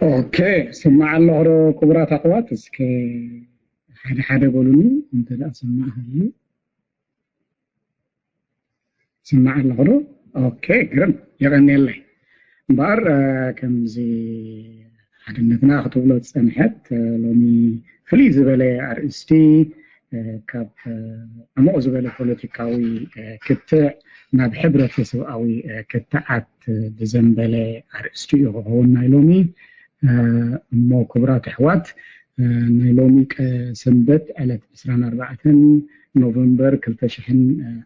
ኦኬ፣ ስማዕ ኣለኹ ዶ ክቡራት ኣሕዋት? እስከ ሓደ ሓደ በሉኒ እንተ ደኣ ስማዕ ሃልዩ። ስማዕ ኣለኹ ዶ? ኦኬ፣ ግርም፣ የቐንየለይ። እምበኣር ከምዚ ሓድነትና ክትብሎ ዝጸንሐት ሎሚ ፍልይ ዝበለ ኣርእስቲ ካብ ዕሙቕ ዝበለ ፖለቲካዊ ክትዕ ናብ ሕብረተሰብኣዊ ክትዓት ብዘንበለ ኣርእስቲ እዩ ክኸውን ናይ ሎሚ። እሞ ክቡራት ኣሕዋት፣ ናይ ሎሚ ሰንበት ዕለት ዕስራን ኣርባዕተን ኖቨምበር ክልተ ሽሕን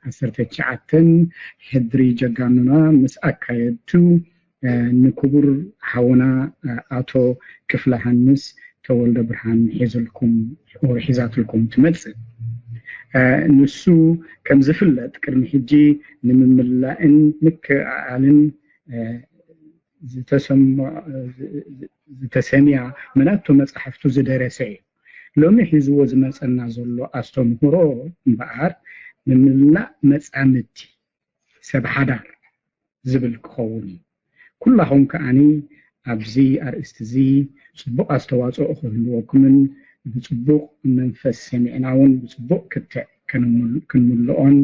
ዓሰርተ ትሽዓተን ሕድሪ ጀጋኑና ምስ ኣካየድቱ ንክቡር ሓውና ኣቶ ክፍለ ሃንስ ተወልደ ብርሃን ሒዝልኩም ሒዛትልኩም ትመጽእ። ንሱ ከም ዝፍለጥ ቅድሚ ሕጂ ንምምላእን ምክእኣልን ዝተሰምያ መናቱ መጻሕፍቱ ዝደረሰ እዩ። ሎሚ ሒዝዎ ዝመጸና ዘሎ ኣስተምህሮ እምበኣር፣ ምምላእ መጻምድቲ ሰብ ሓዳር ዝብል ክኸውን እዩ። ኩላኹም ከኣኒ ኣብዚ ኣርእስቲ እዚ ጽቡቕ ኣስተዋጽኦ ክህልወኩምን ብጽቡቕ መንፈስ ሰሚዕና እውን ብጽቡቕ ክትዕ ክንምልኦን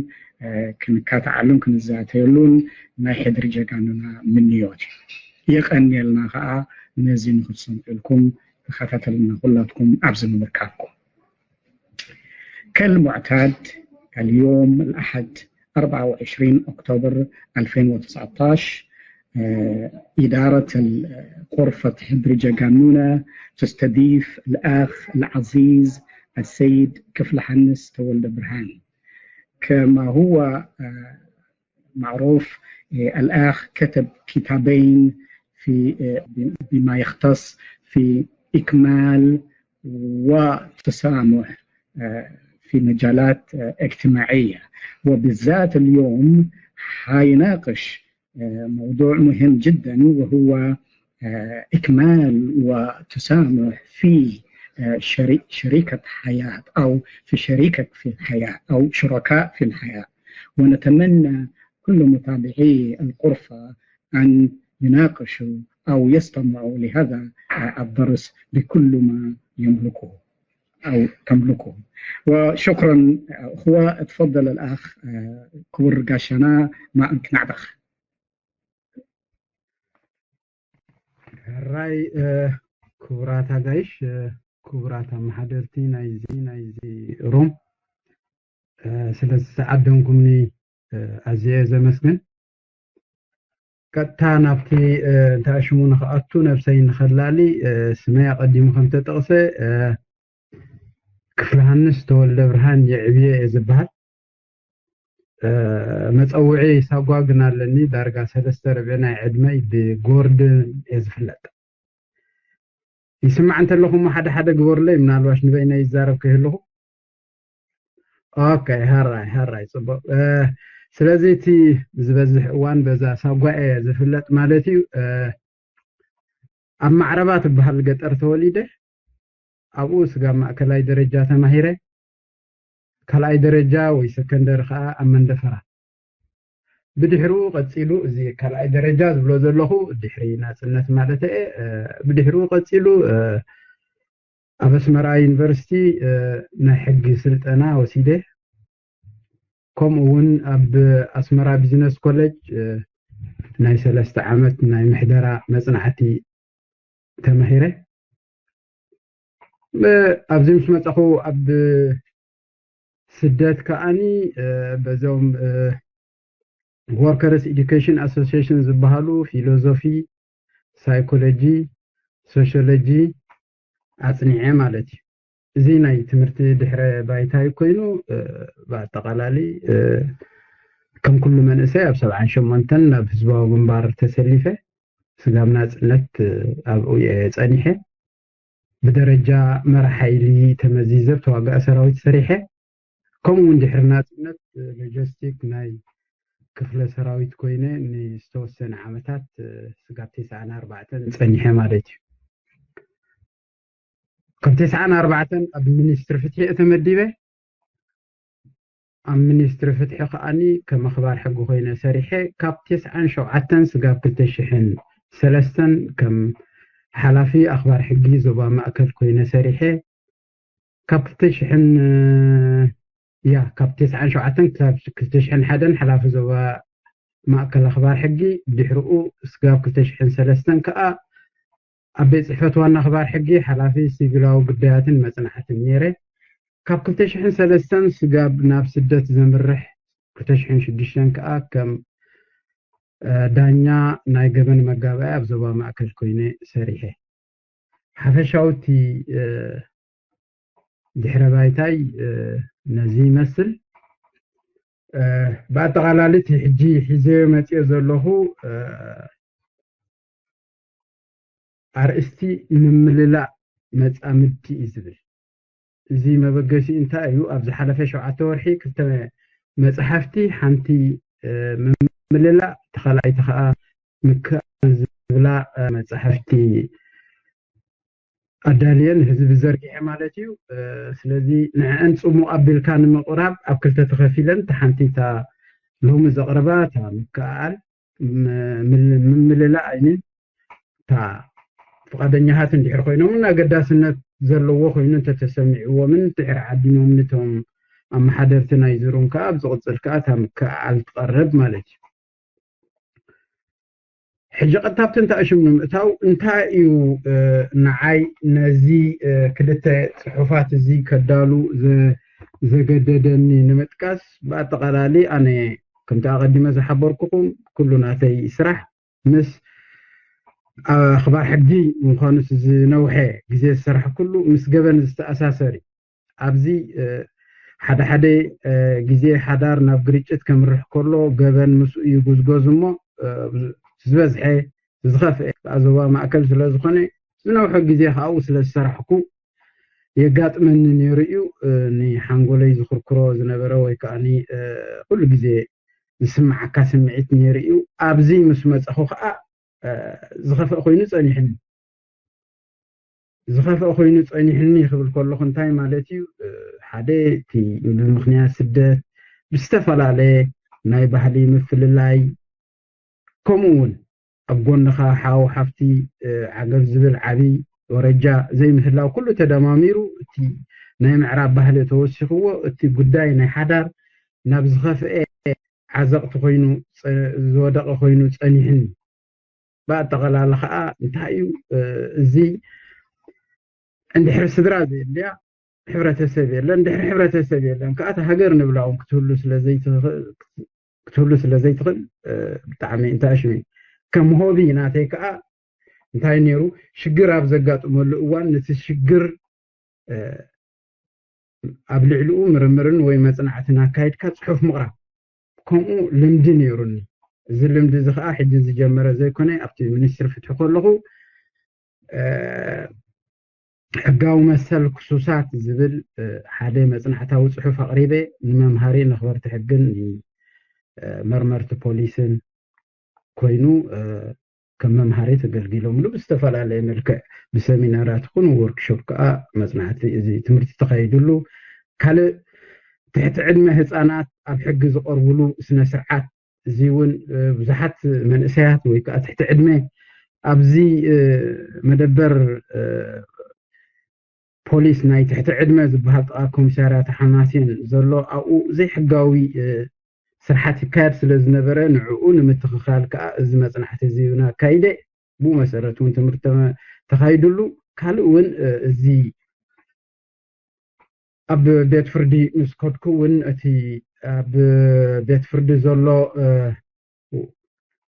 ክንካትዓሉን ክንዛተየሉን ናይ ሕድሪ ጀጋኑና ምንዮት እዩ። የቐንየልና ከኣ ነዚ ንክትሰምዑ ኢልኩም ተኸታተልና ኩላትኩም ኣብዚ ምምርካብኩም። كالمعتاد اليوم الأحد أربعة وعشرين أكتوبر ألفين وتسعتاش، إدارة غرفة حبر جاكانونا تستضيف الأخ العزيز السيد كفل حنس تولد برهان. كما هو معروف، الأخ كتب كتابين في بما يختص في إكمال وتسامح في مجالات اجتماعية، وبالذات اليوم حيناقش موضوع مهم جدا، وهو إكمال وتسامح في شريكة حياة أو في شريكة في الحياة أو شركاء في الحياة. ونتمنى كل متابعي الغرفة أن يناقشوا أو يستمعوا لهذا الدرس بكل ما يملكه أو تملكه. وشكرا أخوة، تفضل الأخ كبر قاشنا، ما أنك نعبخ. ሕራይ ክቡራት ኣጋይሽ፣ ክቡራት ኣመሓደርቲ ናይዚ ናይዚ ሩም፣ ስለ ዝተዓደምኩምኒ ኣዝየ ዘመስግን። ቀጥታ ናብቲ እንታይ ሽሙ ንኽኣቱ፣ ነብሰይ ንኸላሊ፣ ስመይ ኣቐዲሙ ከም ተጠቕሰ ክፍለ ሃንስ ተወልደ ብርሃን የዕብየ እየ ዝበሃል። መፀውዒ ሳጓ ግን ኣለኒ። ዳርጋ ሰለስተ ርብዒ ናይ ዕድመይ ብጎርድን እየ ዝፍለጥ። ይስማዕ እንተለኹም ሓደ ሓደ ግበሩለይ፣ ምናልባሽ ንበይነይ ይዛረብ ከይህልኹ። ኦኬ፣ ሃራይ ሃራይ፣ ፅቡቅ። ስለዚ እቲ ዝበዝሕ እዋን በዛ ሳጓ እየ ዝፍለጥ ማለት እዩ። ኣብ ማዕረባ ትበሃል ገጠር ተወሊደ፣ ኣብኡ ስጋብ ማእከላይ ደረጃ ተማሂረ፣ ካልኣይ ደረጃ ወይ ሰከንደሪ ከዓ ኣብ መንደፈራ። ብድሕሩ ቀፂሉ፣ እዚ ካልኣይ ደረጃ ዝብሎ ዘለኹ ድሕሪ ናፅነት ማለት እየ፣ ብድሕሩ ቀፂሉ ኣብ ኣስመራ ዩኒቨርሲቲ ናይ ሕጊ ስልጠና ወሲደ። ከምኡ እውን ኣብ ኣስመራ ቢዝነስ ኮሌጅ ናይ ሰለስተ ዓመት ናይ ምሕደራ መፅናዕቲ ተማሂረ። ኣብዚ ምስ መፀኹ ኣብ ስደት ከዓኒ በዞም Workers Education Association ዝበሃሉ ፊሎዞፊ፣ ሳይኮሎጂ፣ ሶሽዮሎጂ ኣፅኒዐ ማለት እዩ። እዚ ናይ ትምህርቲ ድሕረ ባይታይ ኮይኑ፣ ብኣጠቓላሊ ከም ኩሉ መንእሰይ ኣብ ሰብዓን ሸሞንተን ናብ ህዝባዊ ግንባር ተሰሊፈ። ስጋብ ናፅነት ኣብኡ እየ ፀኒሐ። ብደረጃ መራሕ ሓይሊ ተመዚዘ፣ ብተዋጋኢ ሰራዊት ሰሪሐ። ከምኡ እውን ድሕሪ ናፅነት ሎጂስቲክ ናይ ክፍለ ሰራዊት ኮይነ ንዝተወሰነ ዓመታት ስጋብ ተስዓን ኣርባዕተን ፀኒሐ ማለት እዩ። ካብ ተስዓን ኣርባዕተን ኣብ ሚኒስትሪ ፍትሒ እየ ተመዲበ። ኣብ ሚኒስትሪ ፍትሒ ከዓኒ ከም ኣኽባር ሕጊ ኮይነ ሰሪሐ። ካብ ተስዓን ሸውዓተን ስጋብ ክልተ ሽሕን ሰለስተን ከም ሓላፊ ኣኽባር ሕጊ ዞባ ማእከል ኮይነ ሰሪሐ። ካብ ክልተ ሽሕን ያ ካብ ተስዓን ሸውዓተን ክሳብ ክልተ ሽሕን ሓደን ሓላፊ ዞባ ማእከል ኣኽባር ሕጊ፣ ድሕርኡ ስጋብ ክልተ ሽሕን ሰለስተን ከኣ ኣብ ቤት ጽሕፈት ዋና ኣኽባር ሕጊ ሓላፊ ሲቪላዊ ጉዳያትን መጽናዕትን ነይረ። ካብ ክልተ ሽሕን ሰለስተን ስጋብ ናብ ስደት ዘምርሕ ክልተ ሽሕን ሽዱሽተን ከኣ ከም ዳኛ ናይ ገበን መጋባእያ ኣብ ዞባ ማእከል ኮይነ ሰሪሐ። ሓፈሻዊ እቲ ድሕረ ባይታይ ነዚ ይመስል። ብኣጠቓላሊ እቲ ሕጂ ሒዘዮ መፅዮ ዘለኹ ኣርእስቲ ምምልላእ መፃምድቲ እዩ ዝብል። እዚ መበገሲ እንታይ እዩ? ኣብ ዝሓለፈ ሸውዓተ ወርሒ ክልተ መፅሓፍቲ፣ ሓንቲ ምምልላእ፣ እቲ ካልኣይቲ ከዓ ምክእኣል ዝብላ መፅሓፍቲ ኣዳልየ ንህዝቢ ዘርጊሐ ማለት እዩ። ስለዚ ንዕአን ፅሙቕ ኣቢልካ ንምቕራብ ኣብ ክልተ ተኸፊለን፣ እታ ሓንቲ እታ ሎሚ ዘቕርባ እታ ምክእኣል ምምልላእ ኣይንን እታ ፍቓደኛታት እንድሕር ኮይኖምን ኣገዳስነት ዘለዎ ኮይኑ እንተተሰሚዕዎምን እንድሕር ዓዲሞምን እቶም ኣመሓደርቲ ናይ ዙሩም ከዓ ኣብ ዝቕፅል ከዓ እታ ምክእኣል ትቐርብ ማለት እዩ። ሕጂ ቀጥታ ኣብቲ እንታይ ሽም ንምእታው፣ እንታይ እዩ ንዓይ ነዚ ክልተ ፅሑፋት እዚ ከዳሉ ዘገደደኒ ንምጥቃስ፣ ብኣጠቓላሊ ኣነ ከምቲ ኣቐዲመ ዝሓበርኩኹም ኩሉ ናተይ ስራሕ ምስ ኣኽባር ሕጊ ምዃኑስ ዝነውሐ ግዜ ዝሰራሕኩሉ ምስ ገበን ዝተኣሳሰር እዩ። ኣብዚ ሓደ ሓደ ግዜ ሓዳር ናብ ግርጭት ከምርሕ ከሎ ገበን ምስኡ ይጉዝጎዝ እሞ ዝበዝሐ ዝኸፍአ ኣብ ዞባ ማእከል ስለ ዝኾነ ዝነውሐ ግዜ ካብኡ ስለ ዝሰራሕኩ የጋጥመኒ ነይሩ እዩ። ንሓንጎለይ ዝኽርክሮ ዝነበረ ወይ ከዓ ኩሉ ግዜ ዝስምዓካ ስምዒት ነይሩ እዩ። ኣብዚ ምስ መፀኹ ከዓ ዝኸፍአ ኮይኑ ፀኒሕኒ። ዝኸፍአ ኮይኑ ፀኒሕኒ ክብል ከለኹ እንታይ ማለት እዩ? ሓደ እቲ ብምኽንያት ስደት ብዝተፈላለየ ናይ ባህሊ ምፍልላይ፣ ከምኡ እውን ኣብ ጎንኻ ሓው ሓፍቲ ዓገብ ዝብል ዓብይ ወረጃ ዘይምህላው ኩሉ ተደማሚሩ እቲ ናይ ምዕራብ ባህሊ ተወሲኽዎ እቲ ጉዳይ ናይ ሓዳር ናብ ዝኸፍአ ዓዘቕቲ ኮይኑ ዝወደቐ ኮይኑ ፀኒሕኒ። ብኣጠቓላሊ ከዓ እንታይ እዩ እዚ እንድሕር ስድራ ዘየለያ ሕብረተሰብ የለን፣ ድሕሪ ሕብረተሰብ የለን ከዓ እቲ ሃገር ንብላ እውን ክትህሉ ስለዘይትኽእል ክትህሉ ስለ ዘይትኽእል ብጣዕሚ እንታይ ሽሚ ከም ሆቢ ናተይ ከዓ እንታይ ነይሩ ሽግር ኣብ ዘጋጥመሉ እዋን ነቲ ሽግር ኣብ ልዕሊኡ ምርምርን ወይ መፅናዕትን ኣካይድካ ፅሑፍ ምቕራብ ከምኡ ልምዲ ነይሩኒ። እዚ ልምዲ እዚ ከዓ ሕጂ ዝጀመረ ዘይኮነ ኣብቲ ሚኒስትሪ ፍትሒ ከለኹ ሕጋዊ መሰል ክሱሳት ዝብል ሓደ መፅናዕታዊ ፅሑፍ ኣቕሪበ ንመምሃሪ ነኽበርቲ ሕግን መርመርቲ ፖሊስን ኮይኑ ከም መምሃሪ ተገልጊሎምሉ ብዝተፈላለየ መልክዕ ብሰሚናራት ይኹን ወርክሾፕ ከዓ መፅናዕቲ እዚ ትምህርቲ ተኻይድሉ ካልእ ትሕቲ ዕድመ ህፃናት ኣብ ሕጊ ዝቐርብሉ ስነ ስርዓት እዚ እውን ብዙሓት መንእሰያት ወይ ከዓ ትሕቲ ዕድመ ኣብዚ መደበር ፖሊስ ናይ ትሕቲ ዕድመ ዝበሃል ጥቓ ኮሚሳርያት ሓማሴን ዘሎ ኣብኡ ዘይሕጋዊ ስርሓት ይካየድ ስለ ዝነበረ ንዕኡ ንምትኽኻል ከዓ እዚ መፅናዕቲ እዚ እውን ኣካይደ። ብኡ መሰረት እውን ትምህርቲ ተኻይድሉ ካልእ እውን እዚ ኣብ ቤት ፍርዲ ምስ ከድኩ እውን እቲ ኣብ ቤት ፍርዲ ዘሎ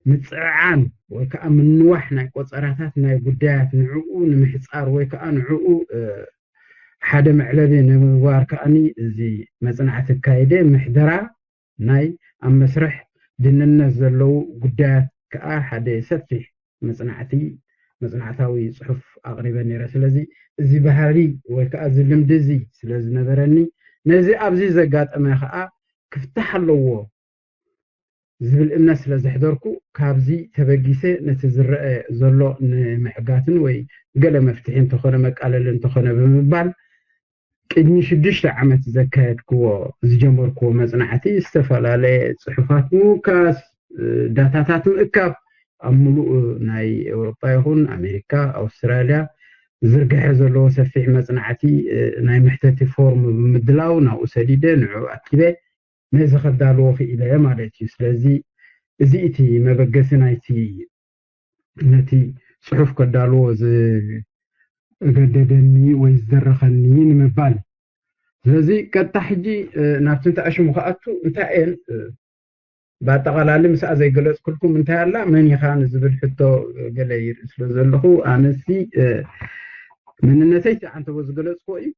ምፅዕዓን ወይ ከዓ ምንዋሕ ናይ ቆፀራታት ናይ ጉዳያት ንዕኡ ንምሕፃር ወይ ከዓ ንዕኡ ሓደ መዕለቢ ንምግባር ከዓኒ እዚ መፅናዕቲ ኣካይደ ምሕደራ ናይ ኣብ መስርሕ ድንነት ዘለዉ ጉዳያት ከዓ ሓደ ሰፊሕ መፅናዕቲ መፅናዕታዊ ፅሑፍ ኣቕሪበ ነይረ። ስለዚ እዚ ባህሪ ወይ ከዓ እዚ ልምዲ እዚ ስለ ዝነበረኒ ነዚ ኣብዚ ዘጋጠመ ከዓ ክፍታሕ ኣለዎ ዝብል እምነት ስለ ዘሕደርኩ ካብዚ ተበጊሰ ነቲ ዝረአ ዘሎ ንምዕጋትን ወይ ገለ መፍትሒ እንተኾነ መቃለሊ እንተኾነ ብምባል ቅድሚ ሽዱሽተ ዓመት ዘካየድክዎ ዝጀመርክዎ መፅናዕቲ ዝተፈላለየ ፅሑፋት ምውካስ ዳታታት ምእካብ ኣብ ሙሉእ ናይ ኤውሮጳ ይኹን ኣሜሪካ፣ ኣውስትራልያ ዝርግሐ ዘለዎ ሰፊሕ መፅናዕቲ ናይ መሕተቲ ፎርም ብምድላው ናብኡ ሰዲደ ንዕኡ ኣኪበ ነዚ ከዳልዎ ክኢለ ማለት እዩ። ስለዚ እዚ እቲ መበገሲ ናይቲ ነቲ ፅሑፍ ከዳልዎ ዝገደደኒ ወይ ዝደረኸኒ ንምባል። ስለዚ ቀጥታ ሕጂ ናብቲ እንታይ ኣሽሙ ክኣቱ እንታይ እየን ብኣጠቓላሊ ምስኣ ዘይገለፅኩልኩም እንታይ ኣላ መን ኢኻ ንዝብል ሕቶ ገለ ይርኢ ስለ ዘለኹ ኣነሲ መንነተይ ቲ ዓንተቦ ዝገለፅኩዎ እዩ።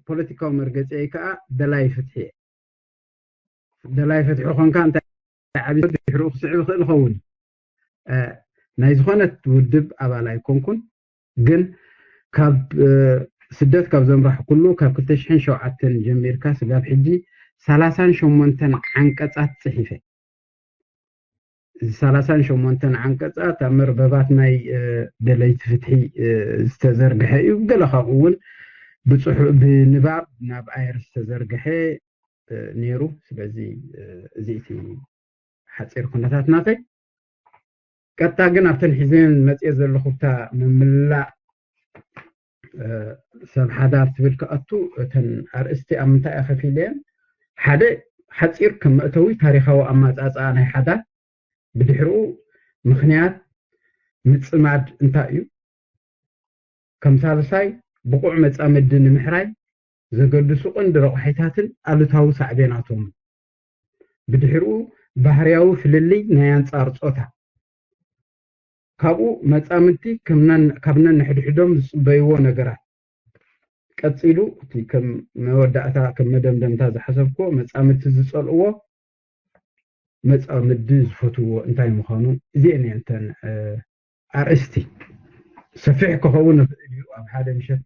ፖለቲካዊ መርገፂ ከዓ ደላይ ፍትሒ እየ። ደላይ ፍትሒ ኮንካ እንታይ ዓብዩ ድሕሩ ክስዕብ ይኽእል ይኸውን። ናይ ዝኾነት ውድብ ኣባል ኣይኮንኩን፣ ግን ካብ ስደት ካብ ዘምራሕኩሉ ካብ ክልተ ሽሕን ሸውዓተን ጀሚርካ ስጋብ ሕጂ ሰላሳን ሸሞንተን ዓንቀፃት ፅሒፈ። እዚ ሰላሳን ሸሞንተን ዓንቀፃት ኣብ መርበባት ናይ ደለይቲ ፍትሒ ዝተዘርግሐ እዩ። ገለ ካብኡ እውን ብንባብ ናብ ኣየር ዝተዘርግሐ ነይሩ። ስለዚ እዚ እቲ ሓፂር ኩነታት ናተይ። ቀጥታ ግን ኣብተን ሒዘን መፅየ ዘለኹ እታ ምምላእ ሰብ ሓዳር ትብል ክኣቱ እተን ኣርእስቲ ኣብ ምንታይ እየ ከፊለየን? ሓደ ሓፂር ከም መእተዊ ታሪኻዊ ኣማፃፅኣ ናይ ሓዳር፣ ብድሕሪኡ ምኽንያት ምፅማድ እንታይ እዩ? ከም ሳልሳይ ብቑዕ መፃምዲ ንምሕራይ ዘገድሱ ቀንዲ ረቑሒታትን ኣሉታዊ ሳዕቤናቶም፣ ብድሕሪኡ ባህርያዊ ፍልልይ ናይ ኣንጻር ጾታ፣ ካብኡ መጻምድቲ ካብ ነንሕድሕዶም ዝጽበይዎ ነገራት፣ ቀጺሉ እቲ ከም መወዳእታ ከም መደምደምታ ዝሓሰብክዎ መጻምድቲ ዝጸልእዎ መጻምዲ ዝፈትውዎ እንታይ ምዃኑ እዚአን እየን እተን ኣርእስቲ። ሰፊሕ ክኸውን ይኽእል እዩ ኣብ ሓደ ምሸት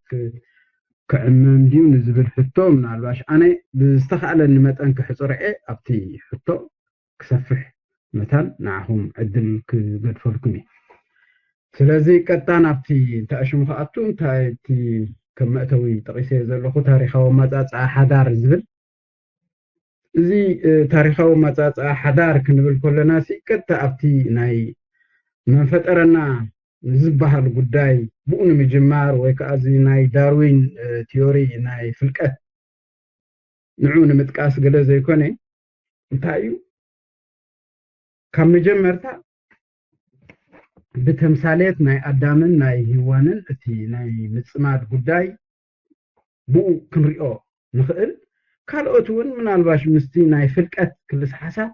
ክዕመም ድዩ ንዝብል ሕቶ ምናልባሽ ኣነ ብዝተኻእለኒ መጠን ክሕፅሮ እየ ኣብቲ ሕቶ ክሰፍሕ መታን ንዓኹም ዕድል ክገድፈልኩም እዩ። ስለዚ ቀጥታ ናብቲ እንታይ ሽሙ ክኣቱ እንታይ እቲ ከም መእተዊ ጠቒሰዮ ዘለኹ ታሪኻዊ ኣመፃፅኣ ሓዳር ዝብል እዚ ታሪኻዊ ኣመፃፅኣ ሓዳር ክንብል ከለና ሲ ቀጥታ ኣብቲ ናይ መን ፈጠረና ዝበሃል ጉዳይ ብኡ ንምጅማር ወይ ከዓ እዚ ናይ ዳርዊን ቲዮሪ ናይ ፍልቀት ንዑ ንምጥቃስ ገለ ዘይኮነ እንታይ እዩ ካብ መጀመርታ ብተምሳሌት ናይ ኣዳምን ናይ ሂዋንን እቲ ናይ ምፅማድ ጉዳይ ብኡ ክንሪኦ ንኽእል። ካልኦት እውን ምናልባሽ ምስቲ ናይ ፍልቀት ክልስ ሓሳብ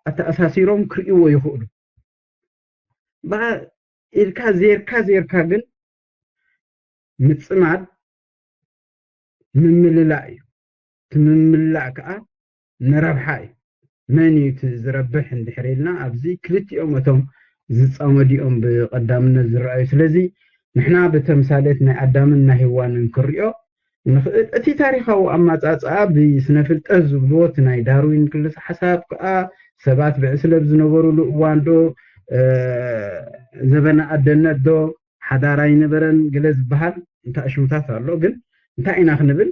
ኣተኣሳሲሮም ክርእይዎ ይኽእሉ። ኢልካ ዜርካ ዜርካ ግን ምፅማድ ምምልላእ እዩ። እቲ ምምልላእ ከዓ ንረብሓ እዩ። መን እዩ እቲ ዝረብሕ እንድሕር ኢልና ኣብዚ ክልቲኦም እቶም ዝፃመዱ እዮም ብቐዳምነት ዝረኣዩ። ስለዚ ንሕና ብተምሳሌት ናይ ኣዳምን ናይ ሄዋንን ክንሪኦ ንኽእል። እቲ ታሪኻዊ ኣማፃፅኣ ብስነ ፍልጠት ዝብልዎ እቲ ናይ ዳርዊን ክልስ ሓሳብ ከዓ ሰባት ብዕስለ ኣብ ዝነበሩሉ እዋን ዶ ዘበነ ኣደነት ዶ ሓዳር ኣይነበረን ገለ ዝበሃል እንታይ ሽሙታት ኣሎ። ግን እንታይ ኢና ክንብል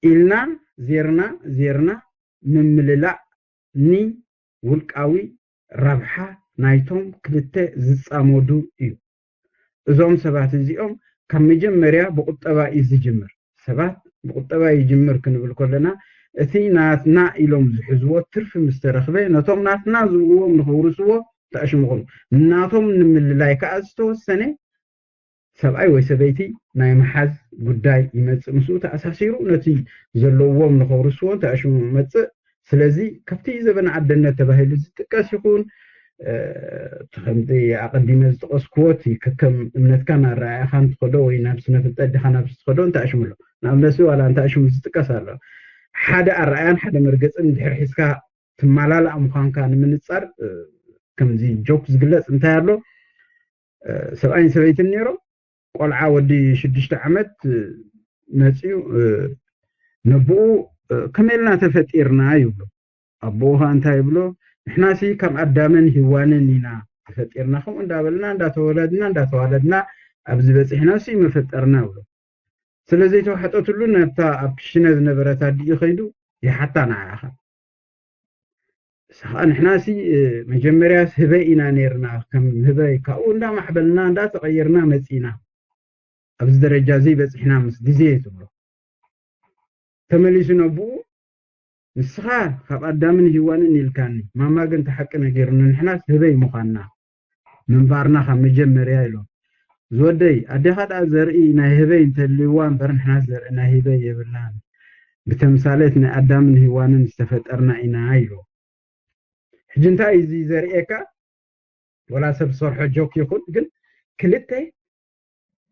ኢልና ዜርና ዜርና ምምልላእ ንውልቃዊ ረብሓ ናይቶም ክልተ ዝፃመዱ እዩ። እዞም ሰባት እዚኦም ካብ መጀመርያ ብቁጠባ እዩ ዝጅምር። ሰባት ብቁጠባ ይጅምር ክንብል ከለና እቲ ናትና ኢሎም ዝሕዝዎ ትርፊ ምስ ተረኽበ ነቶም ናትና ዝብልዎም ንኸውርስዎ ተኣሽሙ ኾኑ። ናቶም ንምልላይ ከዓ ዝተወሰነ ሰብኣይ ወይ ሰበይቲ ናይ ምሓዝ ጉዳይ ይመፅእ። ምስኡ ተኣሳሲሩ ነቲ ዘለዎም ንኸውርስዎ ተኣሽሙ ይመፅእ። ስለዚ ካብቲ ዘበን ዓደነት ተባሂሉ ዝጥቀስ ይኹን እቲ ከምቲ ኣቐዲመ ዝጠቐስክዎ እቲ ከከም እምነትካን ኣረኣእያኻን ትኸዶ ወይ ናብ ስነ ፍልጠት ዲኻ ናብ ትኸዶ እንታይ ኣሽሙ ኣሎ። ንኣብነሲ ዋላ እንታይ ኣሽሙ ዝጥቀስ ኣሎ ሓደ ኣረኣያን ሓደ መርገፅን እንድሕር ሒዝካ ትመላላእ ምዃንካ ንምንፃር ከምዚ ጆክ ዝግለፅ እንታይ ኣሎ ሰብኣይን ሰበይትን ነይሮም ቆልዓ ወዲ ሽዱሽተ ዓመት መፅዩ ነብኡ ከመይ ኢልና ተፈጢርና ይብሎ። ኣቦኡ ከዓ እንታይ ይብሎ? ንሕናሲ ካብ ኣዳምን ሂዋንን ኢና ተፈጢርና፣ ከምኡ እንዳበልና እንዳተወለድና እንዳተዋለድና ኣብዚ በፂሕና እሱ እዩ መፈጠርና ይብሎ። ስለ ዘይተዋሕጠትሉ ነብታ ኣብ ክሽነ ዝነበረት ኣዲኡ ከይዱ ይሓታ ንዓኻ ንስኻ ንሕናሲ መጀመርያስ ህበይ ኢና ነርና፣ ከም ህበይ ካብኡ እንዳማዕበልና እንዳተቐየርና መፂና ኣብዚ ደረጃ እዚ በፂሕና ምስ ግዜ ትብሎ። ተመሊሱ ነብኡ ንስኻ ካብ ኣዳምን ሂዋንን ኢልካኒ፣ ማማ ግን እቲ ሓቂ ነጊሩኒ፣ ንሕናስ ህበይ ምዃንና ምንባርና ካብ መጀመርያ ኢሎም። ዝወደይ ኣዴኻ ደኣ ዘርኢ ናይ ህበይ እንተልይዋ እምበር ንሕናስ ዘርኢ ናይ ህበይ የብልናን፣ ብተምሳሌት ናይ ኣዳምን ሂዋንን ዝተፈጠርና ኢና ኢሎ። ሕጂ እንታይ እዚ ዘርእየካ? ወላ ሰብ ዝሰርሖ ጆክ ይኹን ግን ክልተ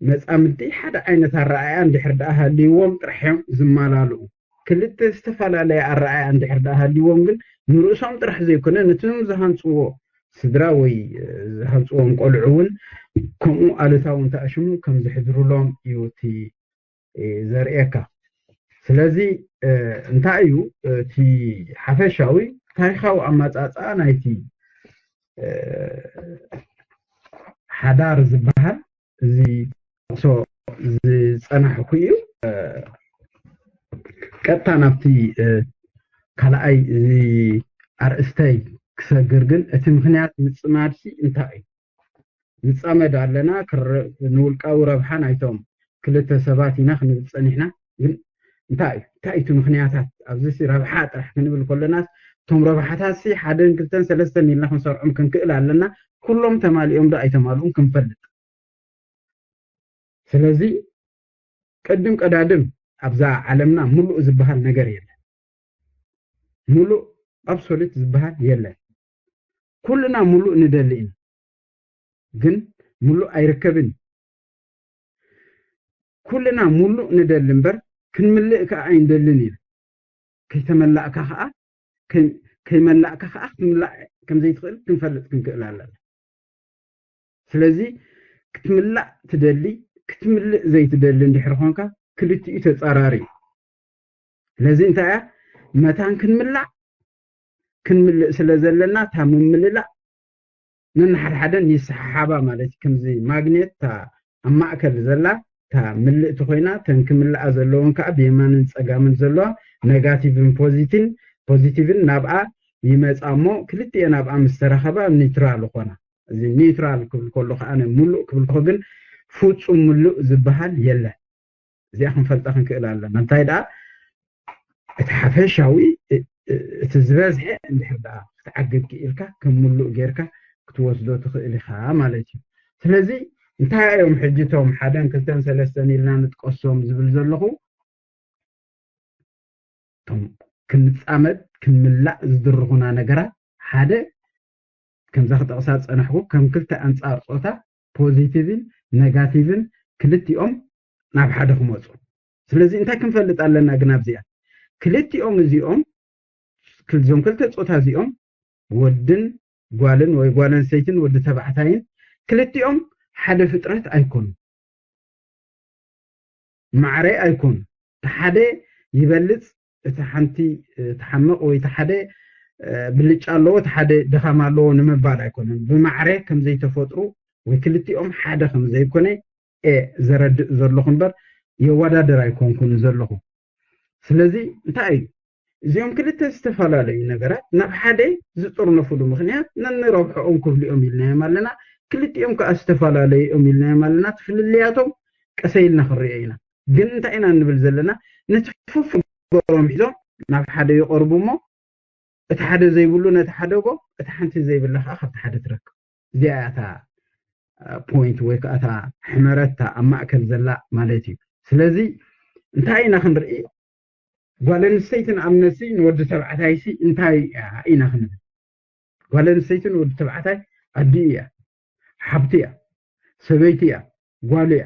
መፃምድቲ ሓደ ዓይነት ኣረኣእያ እንድሕር ደኣ ሃልይዎም ጥራሕ እዮም ዝመላልኡ። ክልተ ዝተፈላለየ ኣረኣእያ እንድሕር ደኣ ሃልይዎም ግን ንርእሶም ጥራሕ ዘይኮነ ነቶም ዝሃንፅዎ ስድራ ወይ ዝሃንፅዎም ቆልዑ እውን ከምኡ ኣሉታዊ እንተኣሽሙ ከም ዝሕድሩሎም እዩ እቲ ዘርእየካ። ስለዚ እንታይ እዩ እቲ ሓፈሻዊ ታሪኻዊ ኣመፃፅኣ ናይቲ ሓዳር ዝበሃል እዚ ሶ ዝፀናሕኩ እዩ። ቀጥታ ናብቲ ካልኣይ እዚ ኣርእስተይ ክሰግር ግን እቲ ምክንያት ምፅማድሲ እንታይ እዩ? ንፃመድ ኣለና ንውልቃዊ ረብሓ ናይቶም ክልተ ሰባት ኢና ክንብል ፀኒሕና። ግን እንታይ እዩ እንታይ እቲ ምክንያታት ኣብዚ ረብሓ ጥራሕ ክንብል ከለናስ እቶም ረብሓታት ሲ ሓደን ክልተን ሰለስተን ኢልና ክንሰርዖም ክንክእል ኣለና። ኩሎም ተማሊኦም ዶ ኣይተማልኡን ክንፈልጥ። ስለዚ ቅድም ቀዳድም ኣብዛ ዓለምና ሙሉእ ዝበሃል ነገር የለን። ሙሉእ ኣብሶሉት ዝበሃል የለን። ኩልና ሙሉእ ንደሊ ኢና፣ ግን ሙሉእ ኣይርከብን እዩ። ኩልና ሙሉእ ንደሊ እምበር ክንምልእ ከዓ ኣይንደልን ኢና። ከይተመላእካ ከዓ ከይመላእካ ከዓ ክትምላእ ከምዘይትኽእል ክንፈልጥ ክንክእል ኣለና። ስለዚ ክትምላእ ትደሊ ክትምልእ ዘይትደሊ እንድሕር ኾንካ ክልቲኡ ተፃራሪ እዩ። ስለዚ እንታይ እያ መታን ክንምላእ ክንምልእ ስለ ዘለና እታ ምምልላእ ነንሓድሓደን ይሰሓሓባ ማለት እዩ። ከምዚ ማግኔት እታ ኣብ ማእከል ዘላ እታ ምልእቲ ኮይና እተን ክምልኣ ዘለዎን ከዓ ብየማንን ፀጋምን ዘለዋ ነጋቲቭን ፖዚቲን ፖዚቲቭን ናብኣ ይመፃ እሞ ክልቲኤን ኣብኣ ምስ ተራኸባ ኒውትራል ይኾና። እዚ ኒውትራል ክብል ከሎ ከዓ ሙሉእ ክብል ከሎ ግን ፍፁም ሙሉእ ዝበሃል የለን። እዚኣ ክንፈልጣ ክንክእል ኣለና። እንታይ ደኣ እቲ ሓፈሻዊ እቲ ዝበዝሐ እንድሕር ደኣ ክትዓግብ ክኢልካ ከም ሙሉእ ጌርካ ክትወስዶ ትኽእል ኢኻ ማለት እዩ። ስለዚ እንታይ እዮም ሕጂ እቶም ሓደን ክልተን ሰለስተን ኢልና ንጥቀሶም ዝብል ዘለኹ እቶም ክንፃመድ ክንምላእ ዝድርኹና ነገራት ሓደ ከምዛ ክጠቕሳ ዝፀናሕኩ ከም ክልተ ኣንፃር ፆታ ፖዚቲቭን ነጋቲቭን ክልቲኦም ናብ ሓደ ክመፁ። ስለዚ እንታይ ክንፈልጥ ኣለና ግን ኣብዚኣ ክልቲኦም እዚኦም እዞም ክልተ ፆታ እዚኦም ወድን ጓልን ወይ ጓል ኣንስተይትን ወዲ ተባዕታይን ክልቲኦም ሓደ ፍጥረት ኣይኮኑ። ማዕረ ኣይኮኑ። እቲ ሓደ ይበልፅ እቲ ሓንቲ ትሓምቕ ወይ እቲ ሓደ ብልጫ ኣለዎ እቲ ሓደ ድኻም ኣለዎ ንምባል ኣይኮነን። ብማዕረ ከም ዘይተፈጥሩ ወይ ክልቲኦም ሓደ ከም ዘይኮነ እየ ዘረድእ ዘለኹ እምበር የወዳድር ኣይኮንኩን ዘለኹ። ስለዚ እንታይ እዩ እዚኦም ክልተ ዝተፈላለዩ ነገራት ናብ ሓደ ዝጥርነፍሉ ምክንያት ነንረብሐኦም ክብልኦም ኢልናዮም ኣለና። ክልቲኦም ከዓ ዝተፈላለዩ እዮም ኢልናዮም ኣለና። እቲ ፍልልያቶም ቀሰ ኢልና ክንሪኦ ኢና። ግን እንታይ ኢና እንብል ዘለና ነቲ ፍፍ ገሮም ሒዞም ናብ ሓደ ይቐርቡ እሞ እቲ ሓደ ዘይብሉ ነቲ ሓደ ጎ እቲ ሓንቲ ዘይብላ ከዓ ካብቲ ሓደ ትረክብ። እዚኣ እያ እታ ፖይንት ወይ ከዓ እታ ሕመረታ ኣብ ማእከል ዘላ ማለት እዩ። ስለዚ እንታይ ኢና ክንርኢ ጓል ኣንስተይትን ኣብነሲ ንወዲ ተባዕታይሲ እንታይ ኢና ክንብል? ጓል ኣንስተይትን ወዲ ተባዕታይ ኣዲኡ እያ፣ ሓብቲ እያ፣ ሰበይቲ እያ፣ ጓሉ እያ።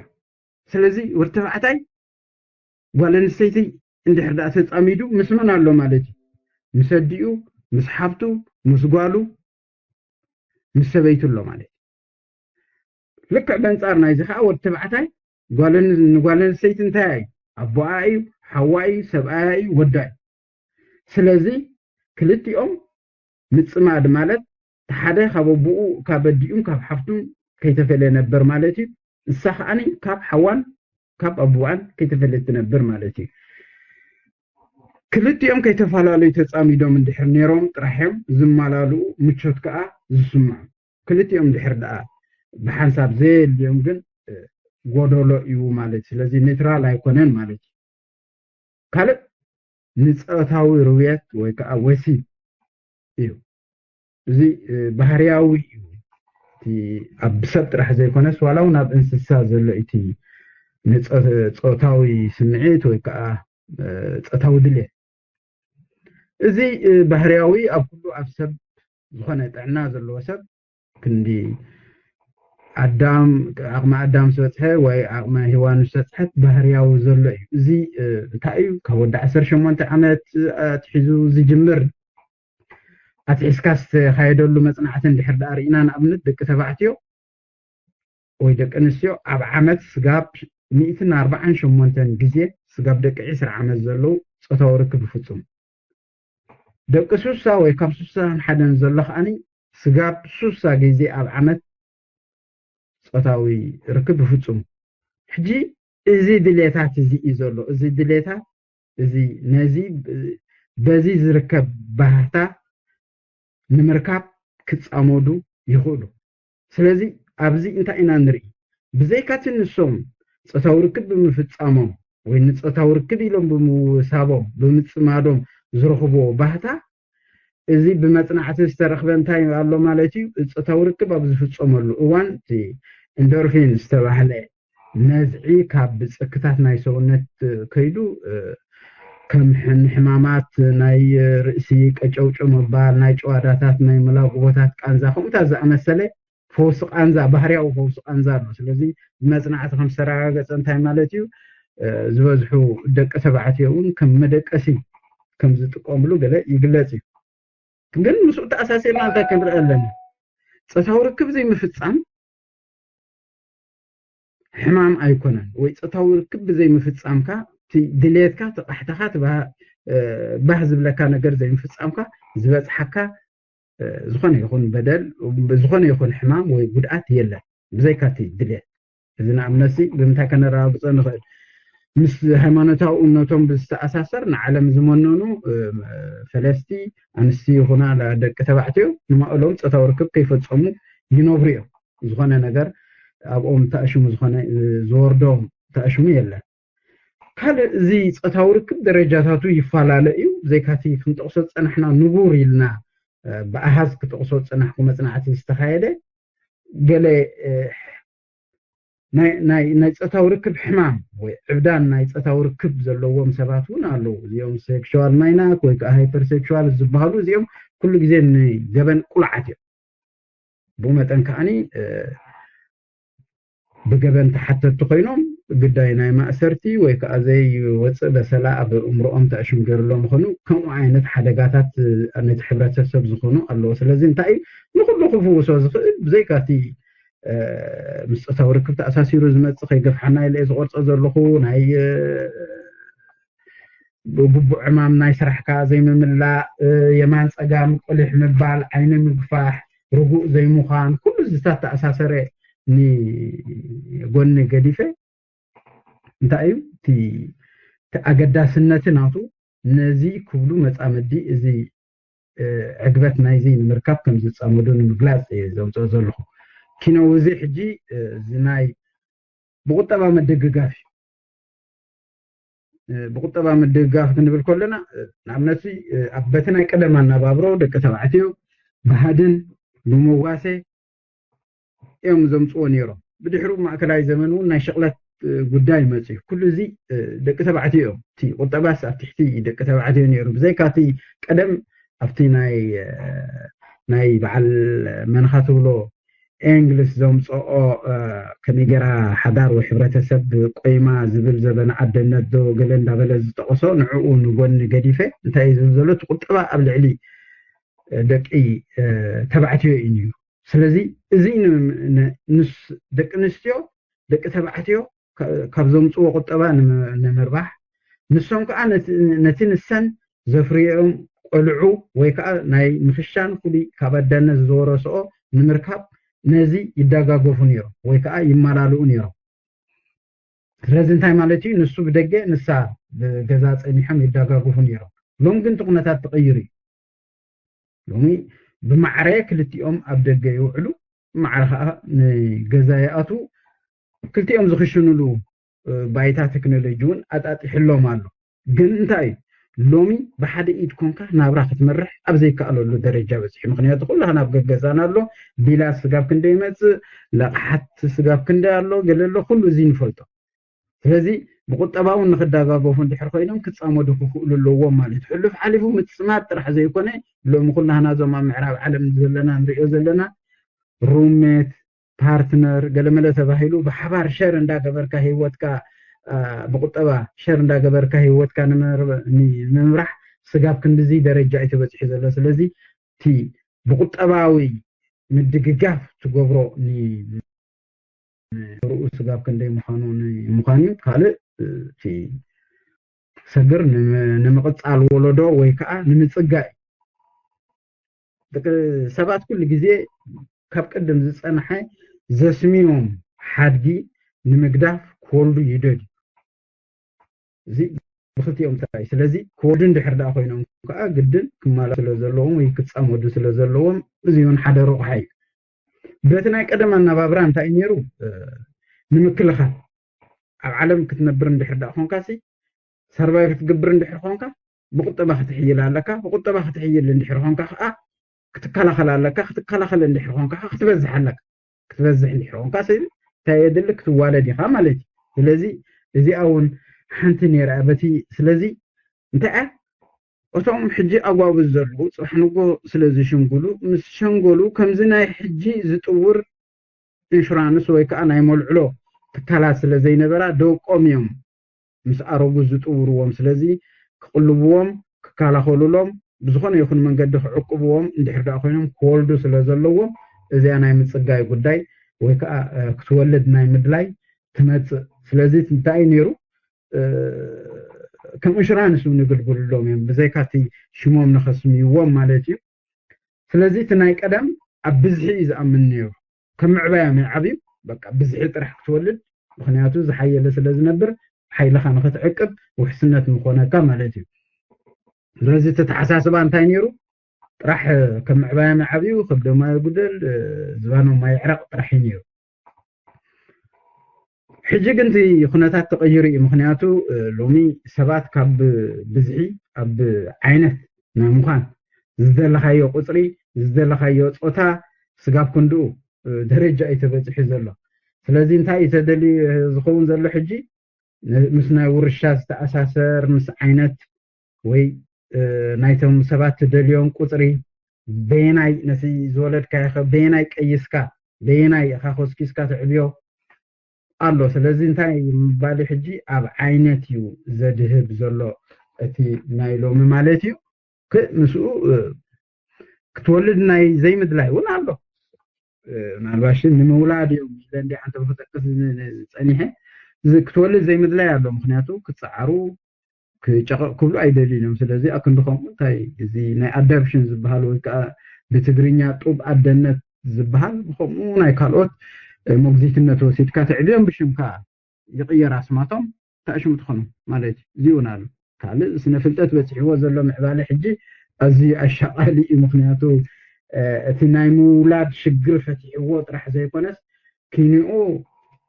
ስለዚ ወዲ ተባዕታይ ጓል ኣንስተይቲ እንድሕር ደኣ ተፃሚዱ ምስ መን ኣሎ ማለት እዩ? ምስ ኣዲኡ፣ ምስ ሓብቱ፣ ምስ ጓሉ፣ ምስ ሰበይቱ ኣሎ ማለት እዩ። ልክዕ በንፃር ናይዚ ከዓ ወዲ ተባዕታይ ንጓል ኣንስተይቲ እንታይ እዩ? ኣቦኣ እዩ፣ ሓዋ እዩ፣ ሰብኣያ እዩ፣ ወዳ እዩ። ስለዚ ክልቲኦም ምፅማድ ማለት እቲ ሓደ ካብ ኣቦኡ ካብ ኣዲኡን ካብ ሓፍቱን ከይተፈለየ ነበር ማለት እዩ። ንሳ ከዓኒ ካብ ሓዋን ካብ ኣቦኣን ከይተፈለየት ትነብር ማለት እዩ። ክልቲኦም ከይተፈላለዩ ተፃሚዶም እንድሕር ነይሮም ጥራሕ እዮም ዝመላልኡ፣ ምቾት ከዓ ዝስምዖም። ክልቲኦም እንድሕር ደኣ ብሓንሳብ ዘየልዮም ግን ጎደሎ እዩ ማለት እዩ። ስለዚ ኔትራል ኣይኮነን ማለት እዩ። ካልእ ንፆታዊ ርውየት ወይ ከዓ ወሲብ እዩ። እዚ ባህርያዊ እዩ። እቲ ኣብ ሰብ ጥራሕ ዘይኮነስ ዋላ እውን ኣብ እንስሳ ዘሎ እቲ ንፆታዊ ስምዒት ወይ ከዓ ፆታዊ ድሌት። እዚ ባህርያዊ ኣብ ኩሉ ኣብ ሰብ ዝኾነ ጥዕና ዘለዎ ሰብ ክንዲ ኣዳም ዓቕሚ ኣዳም ዝበፅሐ ወይ ዓቕሚ ሄዋን ዝበፅሐት ባህርያዊ ዘሎ እዩ። እዚ እንታይ እዩ? ካብ ወዲ ዓሰርተ ሸሞንተ ዓመት ኣትሒዙ ዝጅምር ኣትሒዝካ ዝተኻየደሉ መፅናዕቲ እንድሕር ደኣ ርኢና ንኣብነት ደቂ ተባዕትዮ ወይ ደቂ ኣንስትዮ ኣብ ዓመት ስጋብ ሚእትን ኣርባዓን ሸሞንተን ግዜ ስጋብ ደቂ ዕስራ ዓመት ዘለዉ ፆታዊ ርክብ ይፍፅሙ። ደቂ ሱሳ ወይ ካብ ሱሳን ሓደን ዘሎ ከዓኒ ስጋብ ሱሳ ግዜ ኣብ ዓመት ፆታዊ ርክብ ይፍፅሙ። ሕጂ እዚ ድሌታት እዚ እዩ ዘሎ። እዚ ድሌታት እዚ ነዚ በዚ ዝርከብ ባህታ ንምርካብ ክፃመዱ ይኽእሉ። ስለዚ ኣብዚ እንታይ ኢና ንርኢ? ብዘይካቲ ንሶም ፆታዊ ርክብ ብምፍፃሞም ወይ ንፆታዊ ርክብ ኢሎም ብምውሳቦም ብምፅማዶም ዝረኽብዎ ባህታ እዚ ብመፅናዕቲ ዝተረኽበ እንታይ ኣሎ ማለት እዩ? ፆታዊ ርክብ ኣብ ዝፍፀመሉ እዋን እቲ ኢንዶርፊን ዝተባህለ ነዝዒ ካብ ብፅክታት ናይ ሰውነት ከይዱ ከም ንሕማማት ናይ ርእሲ ቀጨውጨው ምባል፣ ናይ ጭዋዳታት ናይ መላጉቦታት ቃንዛ ከምኡታት ዝኣመሰለ ፈውሲ ቃንዛ፣ ባህርያዊ ፈውሲ ቃንዛ ኣሎ። ስለዚ ብመፅናዕቲ ከም ዝተረጋገፀ እንታይ ማለት እዩ? ዝበዝሑ ደቂ ተባዕትዮ እውን ከም መደቀሲ ከም ዝጥቀምሉ ገለ ይግለፅ እዩ። ግን ምስኡ ተኣሳሲርና እንታይ ክንርኢ ኣለና? ፆታዊ ርክብ ዘይምፍፃም ሕማም ኣይኮነን። ወይ ፆታዊ ርክብ ብዘይምፍፃምካ ድሌትካ፣ ተቃሕተኻ፣ ባህ ዝብለካ ነገር ዘይምፍፃምካ ዝበፅሓካ ዝኾነ ይኹን በደል፣ ዝኾነ ይኹን ሕማም ወይ ጉድኣት የለን ብዘይካቲ ድሌት። እዚ ንኣብነትሲ ብምንታይ ከነረጋግፆ ንኽእል? ምስ ሃይማኖታዊ እምነቶም ብዝተኣሳሰር ንዓለም ዝመነኑ ፈለስቲ ኣንስቲ ይኹና ደቂ ተባዕትዮ ንማእሎም ፆታዊ ርክብ ከይፈፀሙ ይነብሩ እዮም። ዝኾነ ነገር ኣብኦም ተኣሽሙ ዝኾነ ዝወርዶም ተኣሽሙ የለን። ካልእ እዚ ፆታዊ ርክብ ደረጃታቱ ይፈላለ እዩ። ብዘይካቲ ክንጠቕሶ ዝፀናሕና ንቡር ኢልና ብኣሃዝ ክጠቕሶ ዝፀናሕኩ መፅናዕቲ ዝተኻየደ ገለ ናይ ፆታዊ ርክብ ሕማም ወይ ዕብዳን ናይ ፆታዊ ርክብ ዘለዎም ሰባት እውን ኣለዉ። እዚኦም ሴክሽዋል ማይናክ ወይ ከዓ ሃይፐር ሴክሽዋል ዝበሃሉ እዚኦም ኩሉ ግዜ ንገበን ቁልዓት እዮም። ብኡ መጠን ከዓኒ ብገበን ተሓተቲ ኮይኖም ግዳይ ናይ ማእሰርቲ ወይ ከዓ ዘይወፅእ በሰላ ኣብ እምርኦም ተዕሽም ገይርሎም ይኾኑ። ከምኡ ዓይነት ሓደጋታት ነቲ ሕብረተሰብ ዝኾኑ ኣለዎ። ስለዚ እንታይ እዩ ንኩሉ ክፍውሶ ዝኽእል ብዘይካቲ ምስ ፆታዊ ርክብ ተኣሳሲሩ ዝመፅእ ከይገፍሓና ኢለ ዝቆርፆ ዘለኹ ናይ ግቡእ ዕማም ናይ ስራሕካ ዘይምምላእ፣ የማን ፀጋም ቁሊሕ ምባል፣ ዓይኒ ምግፋሕ፣ ርጉእ ዘይምዃን፣ ኩሉ ዝታት ተኣሳሰረ ንጎኒ ገዲፈ እንታይ እዩ እቲ ኣገዳስነቲ ናቱ ነዚ ክብሉ መፃምዲ እዚ ዕግበት ናይዚ ንምርካብ ከም ዝፃመዱ ንምግላፅ እየ ዘምፅኦ ዘለኹ። ኪነው እዚ ሕጂ እዚ ናይ ብቁጠባ ምድግጋፍ እዩ። ብቁጠባ ምድግጋፍ ክንብል ከለና ንኣብነት ኣብ በቲ ናይ ቀደም ኣነባብሮ ደቂ ተባዕትዮ ብሃድን ብመዋሴ እዮም ዘምፅዎ ነይሮም። ብድሕሩ ማእከላይ ዘመን እውን ናይ ሽቕለት ጉዳይ መፅዩ። ኩሉ እዚ ደቂ ተባዕትዮ እዮም። እቲ ቁጠባስ ኣብ ትሕቲ ደቂ ተባዕትዮ ነይሩ። ብዘይካ እቲ ቀደም ኣብቲ ናይ ናይ በዓል መንኻ ትብሎ ኤንግልስ ዘምፅኦ ከመይ ገይራ ሓዳር ወይ ሕብረተሰብ ቆይማ ዝብል ዘበነ ኣደነት ዶ ገለ እንዳበለ ዝጠቐሶ ንዕኡ ንጎኒ ገዲፈ እንታይ እዩ ዝብል ዘሎ እቲ ቁጠባ ኣብ ልዕሊ ደቂ ተባዕትዮ እዩ ነይሩ። ስለዚ እዚ ደቂ ኣንስትዮ ደቂ ተባዕትዮ ካብ ዘምፅዎ ቁጠባ ንምርባሕ ንሶም ከዓ ነቲ ንሰን ዘፍርዮም ቆልዑ ወይ ከዓ ናይ ምኽሻን ፍሉይ ካብ ኣዳነት ዝወረስኦ ንምርካብ ነዚ ይዳጋገፉ ነይሮም ወይ ከዓ ይመላልኡ ነይሮም። ስለዚ እንታይ ማለት እዩ? ንሱ ብደገ ንሳ ብገዛ ፀኒሖም ይዳጋገፉ ነይሮም። ሎም ግን እቲ ኩነታት ተቐይሩ እዩ። ሎሚ ብማዕረ ክልቲኦም ኣብ ደገ ይውዕሉ፣ ብማዕረ ከዓ ንገዛ ይኣትዉ። ክልቲኦም ዝኽሽንሉ ባይታ ቴክኖሎጂ እውን ኣጣጢሕሎም ኣሎ። ግን እንታይ እዩ፣ ሎሚ ብሓደ ኢድ ኮንካ ናብራ ክትመርሕ ኣብ ዘይከኣለሉ ደረጃ በፂሑ። ምክንያቱ ኩላህና ኣብ ገገዛና ኣሎ። ቢላት ስጋብ ክንደይ ይመፅእ፣ ለቕሓት ስጋብ ክንደይ ኣሎ፣ ገለ ኣሎ፣ ኩሉ እዚ ንፈልጦ። ስለዚ ብቁጠባውን ንክዳጋገፉ እንድሕር ኮይኖም ክፃመዱ ክኽእሉ ኣለዎም ማለት እዩ። ሕሉፍ ሓሊፉ ምፅማድ ጥራሕ ዘይኮነ፣ ሎሚ ኩላህና እዞም ኣብ ምዕራብ ዓለም ዘለና ንሪኦ ዘለና ሩሜት፣ ፓርትነር፣ ገለመለ ተባሂሉ ብሓባር ሸር እንዳገበርካ ህይወትካ ብቁጠባ ሸር እንዳገበርካ ህይወትካ ንምምራሕ ስጋብ ክንድዚ ደረጃ እዩ ተበፂሑ ዘሎ። ስለዚ እቲ ብቁጠባዊ ምድግጋፍ ትገብሮ ንርኡ ስጋብ ክንደይ ምዃኑ ምዃኑ እዩ። ካልእ እቲ ሰግር ንምቕፃል ወለዶ ወይ ከዓ ንምፅጋይ ደቂ ሰባት ኩሉ ግዜ ካብ ቅድም ዝፀንሐ ዘስሚሞም ሓድጊ ንምግዳፍ ክወልዱ ይደልዩ። እዚ ብክልቲኦም እንታይ እዩ። ስለዚ ክወልዱ እንድሕር ደኣ ኮይኖም ከዓ ግድን ክማላ ስለ ዘለዎም ወይ ክፃመዱ ስለ ዘለዎም እዚ እውን ሓደ ረቑሓ እዩ። በቲ ናይ ቀደም ኣናባብራ እንታይ እዩ ነይሩ? ንምክልኻል ኣብ ዓለም ክትነብር እንድሕር ደኣ ኮንካ ሲ ሰርቫይቭ ክትገብር እንድሕር ኮንካ ብቁጠባ ክትሕይል ኣለካ። ብቁጠባ ክትሕይል እንድሕር ኮንካ ከዓ ክትከላኸል ኣለካ። ክትከላኸል እንድሕር ኮንካ ከዓ ክትበዝሕ ኣለካ። ክትበዝሕ እንድሕር ኮንካ ሲ እንታይ የድሊ? ክትዋለድ ኢኻ ማለት እዩ። ስለዚ እዚኣ እውን ሓንቲ ነይራ በቲ ስለዚ እንታይ እያ እቶም ሕጂ ኣጓብዝ ዘለዉ ፅባሕ ንጎ ስለ ዝሽንጉሉ ምስ ሸንጎሉ ከምዚ ናይ ሕጂ ዝጥውር ኢንሹራንስ ወይ ከዓ ናይ መልዕሎ ትካላት ስለ ዘይነበራ ደቆም እዮም ምስ ኣረጉ ዝጥውርዎም። ስለዚ ክቕልብዎም ክከላኸሉሎም ብዝኾነ ይኹን መንገዲ ክዕቅብዎም እንድሕር ደኣ ኮይኖም ክወልዱ ስለ ዘለዎም እዚኣ ናይ ምፅጋይ ጉዳይ ወይ ከዓ ክትወልድ ናይ ምድላይ ትመፅእ። ስለዚ እንታይ እዩ ነይሩ? ከም ኢንሹራንስ እውን ይግልግሉሎም እዮም ብዘይካ እቲ ሽሞም ንኸስምይዎም ማለት እዩ። ስለዚ እቲ ናይ ቀደም ኣብ ብዝሒ እዩ ዝኣምን ነይሩ። ከም ምዕባዮም ይዓብዩ በቃ ብዝሒ ጥራሕ ክትወልድ ምክንያቱ ዝሓየለ ስለ ዝነብር ሓይልኻ ንክትዕቅብ ውሕስነት ምኾነካ ማለት እዩ። ስለዚ እቲ ተሓሳስባ እንታይ ነይሩ? ጥራሕ ከም ምዕባዮም ይዓብዩ ከብዶማ ይጉደል ዝባኖማ ይዕረቕ ጥራሕ እዩ ነይሩ። ሕጂ ግን እቲ ኩነታት ተቐይሩ እዩ። ምክንያቱ ሎሚ ሰባት ካብ ብዝሒ ኣብ ዓይነት ናይ ምዃን ዝደለኻዮ ቁፅሪ ዝደለኻዮ ፆታ ስጋብ ክንድኡ ደረጃ እዩ ተበፂሑ ዘሎ። ስለዚ እንታይ እዩ ተደልዩ ዝኸውን ዘሎ ሕጂ? ምስ ናይ ውርሻ ዝተኣሳሰር ምስ ዓይነት ወይ ናይቶም ሰባት ትደልዮም ቁፅሪ በየናይ ነቲ ዝወለድካዮ በየናይ ቀይስካ በየናይ ኢኻ ኮስኪስካ ትዕብዮ ኣሎ። ስለዚ እንታይ ምባል ሕጂ ኣብ ዓይነት እዩ ዘድህብ ዘሎ እቲ ናይ ሎሚ ማለት እዩ። ምስኡ ክትወልድ ናይ ዘይምድላይ እውን ኣሎ። ምናልባሽ ንምውላድ እዮም ኢለ እንዲ ሓንቲ ክጠቅስ ዝፀኒሐ ክትወልድ ዘይምድላይ ኣሎ። ምክንያቱ ክፀዓሩ ክጨቐቕ ክብሉ ኣይደልዩን እዮም። ስለዚ ኣክንዲ ከምኡ እንታይ እዚ ናይ ኣዳፕሽን ዝበሃል ወይ ከዓ ብትግርኛ ጡብ ኣደነት ዝበሃል ብከምኡ ናይ ካልኦት ሞግዚትነት ወሲድካ ትዕብዮም ብሽምካ ይቕየር ኣስማቶም ተኣሽሙ ትኾኑ ማለት እዩ። እዚውን ኣሎ ካልእ ስነ ፍልጠት በፂሕዎ ዘሎ ምዕባለ ሕጂ ኣዝዩ ኣሻቓሊ እዩ። ምክንያቱ እቲ ናይ ምውላድ ሽግር ፈቲሕዎ ጥራሕ ዘይኮነስ ኪንኡ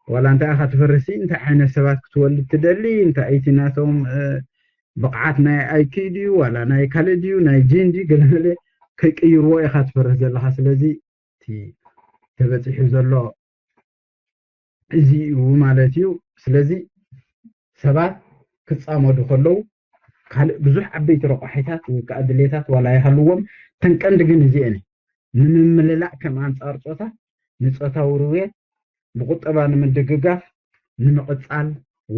ዋላ እንታይ ኢኻ ትፈርሲ እንታይ ዓይነት ሰባት ክትወልድ ትደሊ እንታይ እቲ ናቶም ብቕዓት ናይ ኣይኪ ድዩ ዋላ ናይ ካልእ ድዩ ናይ ጂን ድዩ ገለመለ ከይቅይርዎ ኢኻ ትፈርህ ዘለኻ። ስለዚ እቲ ተበፂሑ ዘሎ እዚ እዩ ማለት እዩ። ስለዚ ሰባት ክፃመዱ ከለዉ ካልእ ብዙሕ ዓበይቲ ረቋሒታት ወይ ከዓ ድሌታት ዋላ ይሃልዎም ተንቀንዲ ግን እዚአን ንምምልላእ ከም ኣንፃር ፆታ ንፆታዊ ርውየት ብቁጠባ ንምድግጋፍ ንምቕፃል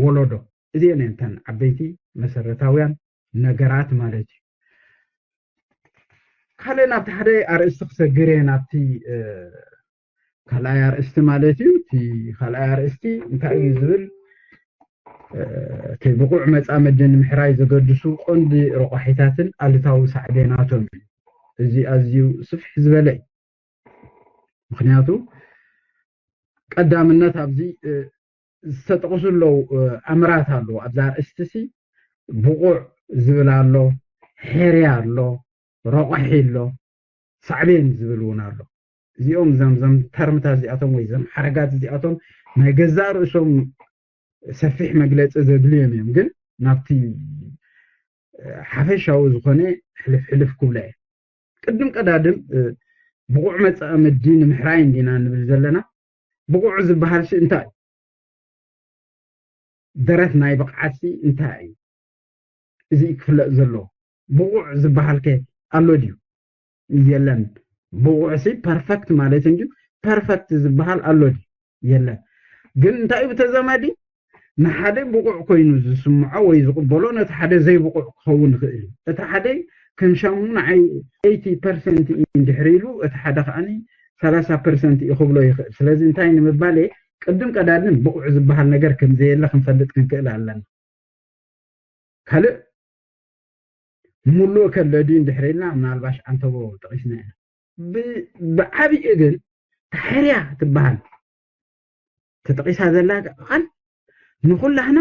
ወለዶ እዚአን እተን ዓበይቲ መሰረታውያን ነገራት ማለት እዩ። ካልእ ናብቲ ሓደ ኣርእስቲ ክሰግር እየ ናብቲ ካልኣይ ኣርእስቲ ማለት እዩ። እቲ ካልኣይ ኣርእስቲ እንታይ እዩ ዝብል እቲ ብቑዕ መፃምዲ ንምሕራይ ዘገድሱ ቀንዲ ረቋሒታትን ኣሉታዊ ሳዕቤናቶም እዩ። እዚ ኣዝዩ ስፍሕ ዝበለ እዩ። ምክንያቱ ቀዳምነት ኣብዚ ዝተጠቕሱ ኣለዉ ኣምራት ኣለዉ ኣብዚ ኣርእስቲ ሲ ብቑዕ ዝብል ኣሎ ሄርያ ኣሎ፣ ረቑሒ ኣሎ፣ ሳዕቤን ዝብል እውን ኣሎ። እዚኦም ዘም ዘም ተርምታት እዚኣቶም ወይ ዘም ሓረጋት እዚኣቶም ናይ ገዛእ ርእሶም ሰፊሕ መግለፂ ዘድልዮም እዮም፣ ግን ናብቲ ሓፈሻዊ ዝኾነ ሕልፍ ሕልፍ ክብሎ እየ። ቅድም ቀዳድም ብቑዕ መፃምዲ ንምሕራይ እንዲና ንብል ዘለና። ብቑዕ ዝበሃል ሲ እንታይ እዩ? ደረት ናይ ብቕዓት ሲ እንታይ እዩ? እዚ ክፍለጥ ዘለዎ ብቑዕ ዝበሃል ከ ኣሎ ድዩ? የለን። ብቑዕ ሲ ፐርፈክት ማለት እንጂ ፐርፈክት ዝበሃል ኣሎ ድዩ? የለን። ግን እንታይ እዩ ብተዛማዲ ንሓደ ብቑዕ ኮይኑ ዝስምዖ ወይ ዝቕበሎ ነቲ ሓደ ዘይብቑዕ ክኸውን ይኽእል እዩ። እቲ ሓደ ከም ሻሙ ንዓይ ኤይቲ ፐርሰንት እዩ እንድሕር ኢሉ እቲ ሓደ ከዓኒ ሰላሳ ፐርሰንት እዩ ክብሎ ይኽእል። ስለዚ እንታይ ንምባል እየ ቅድም ቀዳድም ብቑዕ ዝበሃል ነገር ከም ዘየለ ክንፈልጥ ክንክእል ኣለና። ካልእ ሙሉእ ከለዲ እንድሕር ኢልና ምናልባሽ ዓንተቦ ጠቒስና ኢና። ብዓብኡ ግን ታሕርያ ትበሃል ተጠቒሳ ዘላ ቃል ንኹላህና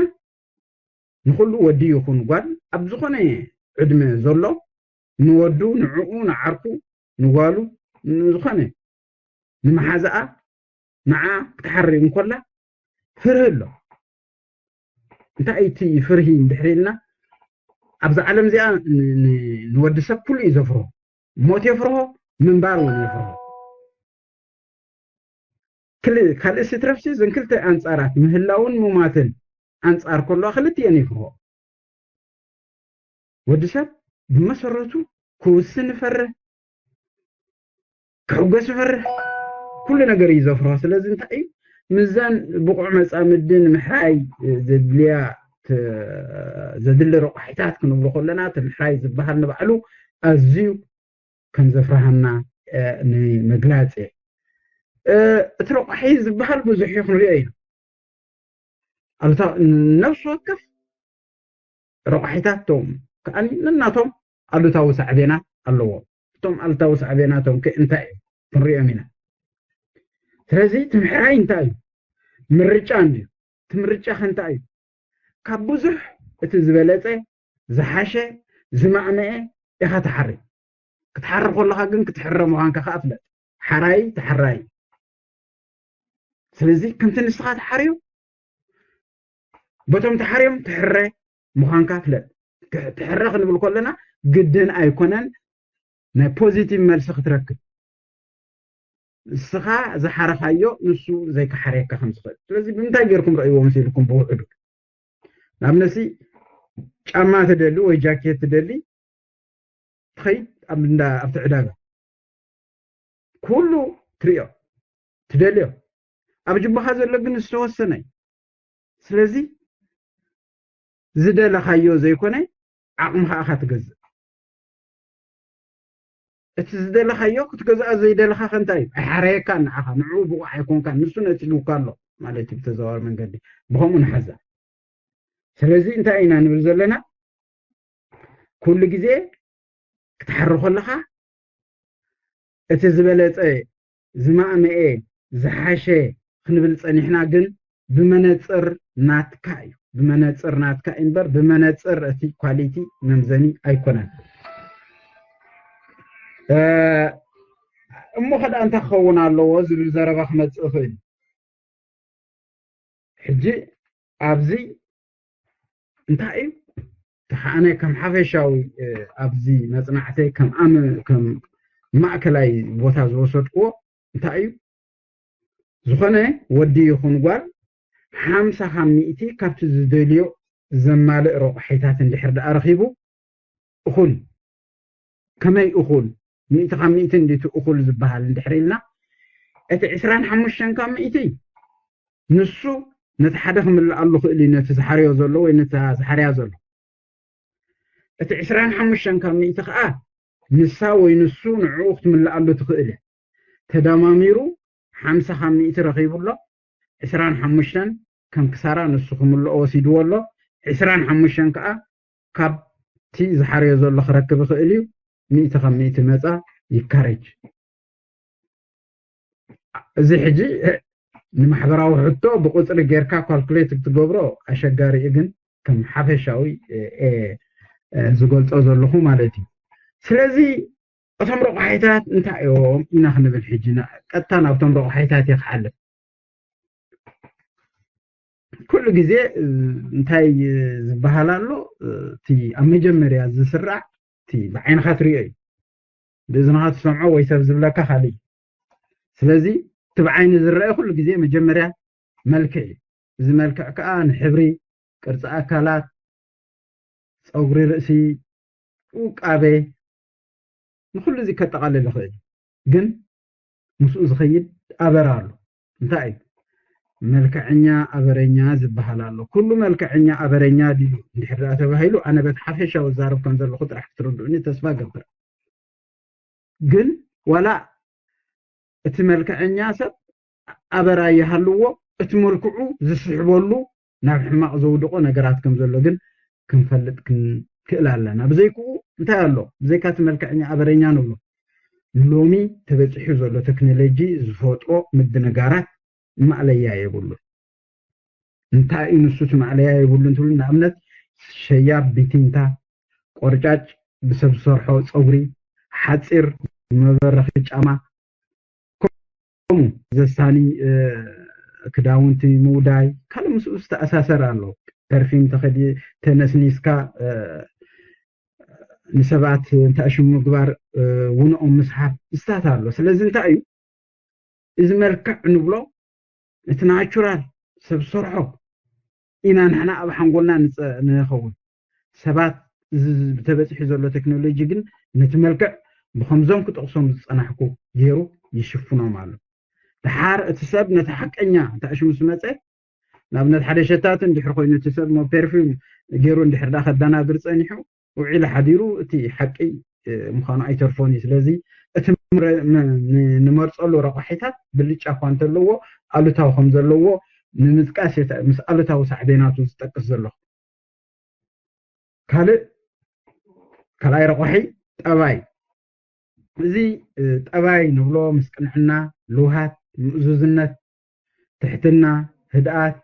ንኹሉ ወዲ ይኹን ጓል ኣብ ዝኾነ ዕድመ ዘሎ ንወዱ ንዕኡ ንዓርኩ ንጓሉ ዝኾነ ንመሓዛኣ ንዓ ክትሓሪ እንኮላ ፍርሂ ኣሎ። እንታይ እቲ ፍርሂ እንድሕር ኢልና ኣብዛ ዓለም እዚኣ ንወዲ ሰብ ኩሉ እዩ ዘፍርሆ። ሞት የፍርሆ፣ ምንባር እውን የፍርሆ። ካልእ ሲትረፍሲ ዘን ክልተ ኣንፃራት ምህላውን ምማትን ኣንፃር ከሎ ክልቲኤን ይፍርሆ። ወዲ ሰብ ብመሰረቱ ክውስን ይፈርህ፣ ክሕጎስ ይፈርህ፣ ኩሉ ነገር እዩ ዘፍርሆ። ስለዚ እንታይ እዩ ምዛን ብቑዕ መፃምዲ ንምሕራይ ዘድልያ ዘድሊ ረቋሒታት ክንብሎ ከለና እቲ ምሕራይ ዝበሃል ንባዕሉ ኣዝዩ ከም ዘፍርሃና ንምግላፅ እየ። እቲ ረቋሒ ዝበሃል ብዙሕ እዩ ክንሪኦ ኢና። ነፍሲ ወከፍ ረቋሒታት ቶም ከዓ ነናቶም ኣሉታዊ ሳዕቤናት ኣለዎም። እቶም ኣሉታዊ ሳዕቤናቶም ከ እንታይ እዮም ክንሪኦም ኢና። ስለዚ እቲ ምሕራይ እንታይ እዩ? ምርጫ እንድዩ። እቲ ምርጫ ከ እንታይ እዩ? ካብ ብዙሕ እቲ ዝበለፀ ዝሓሸ ዝማእመአ ኢኻ ትሓሪ። ክትሓሪ ከለኻ ግን ክትሕረ ምዃንካ ከዓ ፍለጥ። ሓራይ ተሓራይ። ስለዚ ከምቲ ንስኻ ትሓርዮ በቶም ተሓርዮም ትሕረ ምዃንካ ፍለጥ። ትሕረ ክንብል ከለና ግድን ኣይኮነን ናይ ፖዚቲቭ መልሲ ክትረክብ። ንስኻ ዝሓረኻዮ ንሱ ዘይክሓርየካ ከም ዝኽእል። ስለዚ ብምንታይ ጌርኩም ረእይዎ መሲልኩም ብውሕዱ? ንኣብነሲ ጫማ ትደሊ ወይ ጃኬት ትደሊ ትኸይድ ኣብ እንዳ ኣብቲ ዕዳጋ ኩሉ ትሪኦ ትደልዮ ኣብ ጅባኻ ዘሎ ግን ዝተወሰነ እዩ። ስለዚ ዝደለኻዮ ዘይኮነ ዓቕምኻ ኢኻ ትገዝእ። እቲ ዝደለኻዮ ክትገዝኣ ዘይደለኻ ከ እንታይ እዩ? ኣይሓረየካን ንዓኻ፣ ንዕኡ ብቑዕ ኣይኮንካን፣ ንሱ ነጺጉካ ኣሎ ማለት እዩ ብተዘዋዋሪ መንገዲ። ብኸምኡ ንሓዛ። ስለዚ እንታይ ኢና ንብል ዘለና? ኩሉ ግዜ ክትሓሪ ከለኻ እቲ ዝበለጸ ዝማእመኤ ዝሓሸ ክንብል ጸኒሕና፣ ግን ብመነጽር ናትካ እዩ። ብመነጽር ናትካ እምበር ብመነጽር እቲ ኳሊቲ መምዘኒ ኣይኮነን። እሞ ከዳ እንታይ ክኸውን ኣለዎ ዝብል ዘረባ ክመጽእ ይኽእል። ሕጂ ኣብዚ እንታይ እዩ ተሓነ ከም ሓፈሻዊ ኣብዚ መጽናዕተይ ከም ኣም ከም ማእከላይ ቦታ ዝወሰድክዎ እንታይ እዩ? ዝኾነ ወዲ ይኹን ጓል ሓምሳ ካብ ሚእቲ ካብቲ ዝደልዮ ዘማልእ ረቑሒታት እንድሕር ደኣ ረኺቡ እኹል። ከመይ እኹል? ሚእቲ ካብ ሚእቲ እንዲቱ እኹል ዝበሃል እንድሕር ኢልና እቲ ዕስራን ሓሙሽተን ካብ ሚእቲ ንሱ ነቲ ሓደ ክምልኣሉ ክእል እዩ ነቲ ዝሓርዮ ዘሎ ወይ ነታ ዝሓርያ ዘሎ። እቲ ዕስራን ሓሙሽተን ካብ ሚእቲ ከዓ ንሳ ወይ ንሱ ንዕኡ ክትምልኣሉ ትኽእል እያ። ተደማሚሩ ሓምሳ ካብ ሚእቲ ረኺቡ ኣሎ። ዕስራን ሓሙሽተን ከም ክሳራ ንሱ ክምልኦ ወሲድዎ ኣሎ። ዕስራን ሓሙሽተን ከዓ ካብቲ ዝሓርዮ ዘሎ ክረክብ ይኽእል እዩ። ሚእቲ ካብ ሚእቲ መፃ ይካረጅ። እዚ ሕጂ ንማሕበራዊ ሕቶ ብቁፅሪ ጌርካ ካልኩሌት ክትገብሮ ኣሸጋሪ እዩ፣ ግን ከም ሓፈሻዊ ዝገልፆ ዘለኹ ማለት እዩ። ስለዚ እቶም ረቋሒታት እንታይ እዮም ኢና ክንብል ሕጂ ቀጥታ ናብቶም ረቋሒታት እየ ክሓልፍ። ኩሉ ግዜ እንታይ ዝበሃል ኣሎ? እቲ ኣብ መጀመርያ ዝስራዕ እቲ ብዓይንኻ ትሪኦ እዩ፣ ብእዝንኻ ትሰምዖ ወይ ሰብ ዝብለካ ካልእ እዩ። ስለዚ እቲ ብዓይኒ ዝረአ ኩሉ ግዜ መጀመርያ መልክዕ እዩ። እዚ መልክዕ ከዓ ንሕብሪ፣ ቅርፂ ኣካላት፣ ፀጉሪ ርእሲ፣ ውቃቤ፣ ንኩሉ እዚ ከጠቓልል ይኽእል። ግን ምስኡ ዝኸይድ ኣበር ኣሎ። እንታይ እዩ? መልክዐኛ ኣበረኛ ዝበሃል ኣሎ። ኩሉ መልክዐኛ ኣበረኛ ድዩ እንድሕር ደኣ ተባሂሉ፣ ኣነ በቲ ሓፈሻዊ ዛረብ ከም ዘለኹ ጥራሕ ክትርድኡኒ ተስፋ ገብር። ግን ዋላ እቲ መልክዐኛ ሰብ ኣበራ ይሃልዎ፣ እቲ መልክዑ ዝስሕበሉ ናብ ሕማቕ ዘውድቆ ነገራት ከም ዘሎ ግን ክንፈልጥ ክንክእል ኣለና። ብዘይክኡ እንታይ ኣሎ? ብዘይካ እቲ መልክዐኛ ኣበረኛ ንብሎ፣ ሎሚ ተበፂሑ ዘሎ ቴክኖሎጂ ዝፈጥሮ ምድንጋራት ማእለያ የብሉን። እንታይ እዩ ንሱ እቲ ማእለያ የብሉን ትብሉ? ንኣብነት ሸያብ ቢቲንታ፣ ቆርጫጭ ብሰብ ዝሰርሖ ፀጉሪ፣ ሓፂር መበረኺ ጫማ፣ ከምኡ ዘሳኒ ክዳውንቲ ምውዳይ፣ ካልእ ምስኡ ዝተኣሳሰር ኣሎ። ፐርፊም ተኸዲ ተነስኒስካ ንሰባት እንተኣሽሙ ምግባር፣ ውንኦም ምስሓብ ምስታት ኣሎ። ስለዚ እንታይ እዩ እዚ መልክዕ ንብሎ? እቲ ናቹራል ሰብ ሰርሖ ኢና ንሕና ኣብ ሓንጎልና ንኸውን። ሰባት እዚ ተበፂሑ ዘሎ ቴክኖሎጂ ግን ነቲ መልክዕ ብከምዞም ክጠቕሶም ዝፀናሕኩ ገይሩ ይሽፍኖም ኣሎ። ድሓር እቲ ሰብ ነቲ ሓቀኛ ተኣሽሙ ምስ መፀ፣ ንኣብነት ሓደ ሸታቲ እንድሕር ኮይኑ እቲ ሰብ ሞ ፐርፊም ገይሩ እንድሕር ዳ ከደናግር ፀኒሑ፣ ውዒሉ ሓዲሩ እቲ ሓቂ ምዃኑ ኣይተርፎን እዩ። ስለዚ እቲ ንመርፀሉ ረቋሒታት ብልጫ እኳ እንተለዎ፣ ኣሉታዊ ከም ዘለዎ ንምጥቃስ ምስ ኣሉታዊ ሳዕቤናቱ ዝጠቅስ ዘለኹ። ካልእ ካልኣይ ረቋሒ ጠባይ። እዚ ጠባይ ንብሎ ምስ ቅንዕና፣ ልውሃት፣ ምእዙዝነት፣ ትሕትና፣ ህድኣት፣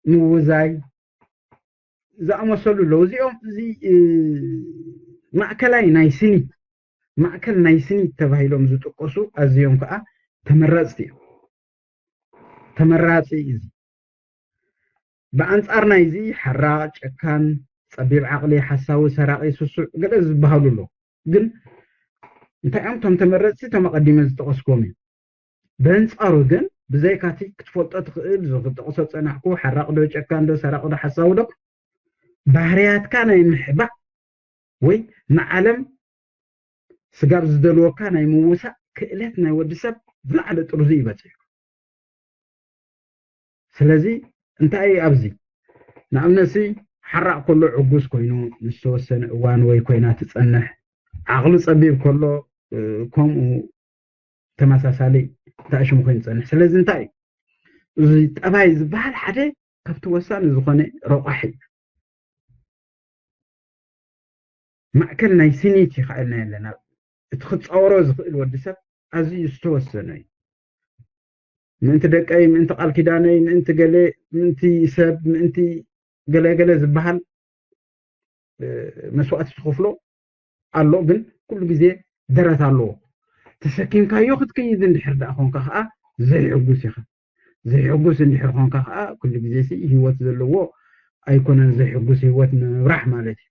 ምውዛይ ዝኣመሰሉ ኣለዉ። እዚኦም እዚ ማእከላይ ናይ ስኒት ማእከል ናይ ስኒት ተባሂሎም ዝጥቀሱ ኣዝዮም ከዓ ተመረፅቲ እዮም። ተመራፂ እዚ ብኣንፃር ናይዚ ሓራቕ፣ ጨካን፣ ፀቢብ ዓቕሊ፣ ሓሳዊ፣ ሰራቒ፣ ስሱዕ ገለ ዝበሃሉ ኣለዉ። ግን እንታይ እዮም እቶም ተመረፅቲ? እቶም ኣቐዲመ ዝጠቐስኩም እዮም። በንፃሩ ግን ብዘይካቲ ክትፈልጦ ትኽእል ዝጠቕሶ ፀናሕኩ ሓራቕ ዶ ጨካን ዶ ሰራቒ ዶ ሓሳዊ ዶ ባህርያትካ ናይ ምሕባእ ወይ ንዓለም ስጋብ ዝደልወካ ናይ ምውሳእ ክእለት ናይ ወዲ ሰብ ዝለዓለ ጥርዙ ይበፅሕ። ስለዚ እንታይ እዩ ኣብዚ ንኣብነትሲ ሓራቕ ከሎ ዕጉስ ኮይኑ ንዝተወሰነ እዋን ወይ ኮይና ትፀንሕ፣ ዓቕሉ ፀቢብ ከሎ ከምኡ ተመሳሳሊ ተኣሽሙ ኮይኑ ዝፀንሕ። ስለዚ እንታይ እዩ እዚ ጠባይ ዝበሃል ሓደ ካብቲ ወሳኒ ዝኾነ ረቋሒ ማእከል ናይ ስኒት ይኽኣልና ኣለና። እቲ ክፃወሮ ዝኽእል ወዲ ሰብ ኣዝዩ ዝተወሰነ እዩ። ምእንቲ ደቀይ፣ ምእንቲ ቃል ኪዳነይ፣ ምእንቲ ገለ፣ ምእንቲ ሰብ፣ ምእንቲ ገለ ገለ ዝበሃል መስዋእቲ ትኸፍሎ ኣሎ፣ ግን ኩሉ ግዜ ደረት ኣለዎ። ተሰኪምካዮ ክትከይድ እንድሕር ደኣ ኮንካ ከዓ ዘይሕጉስ ኢኻ። ዘይሕጉስ እንድሕር ኮንካ ከዓ ኩሉ ግዜ ሲ ህይወት ዘለዎ ኣይኮነን ዘይሕጉስ ህይወት ንምብራሕ ማለት እዩ።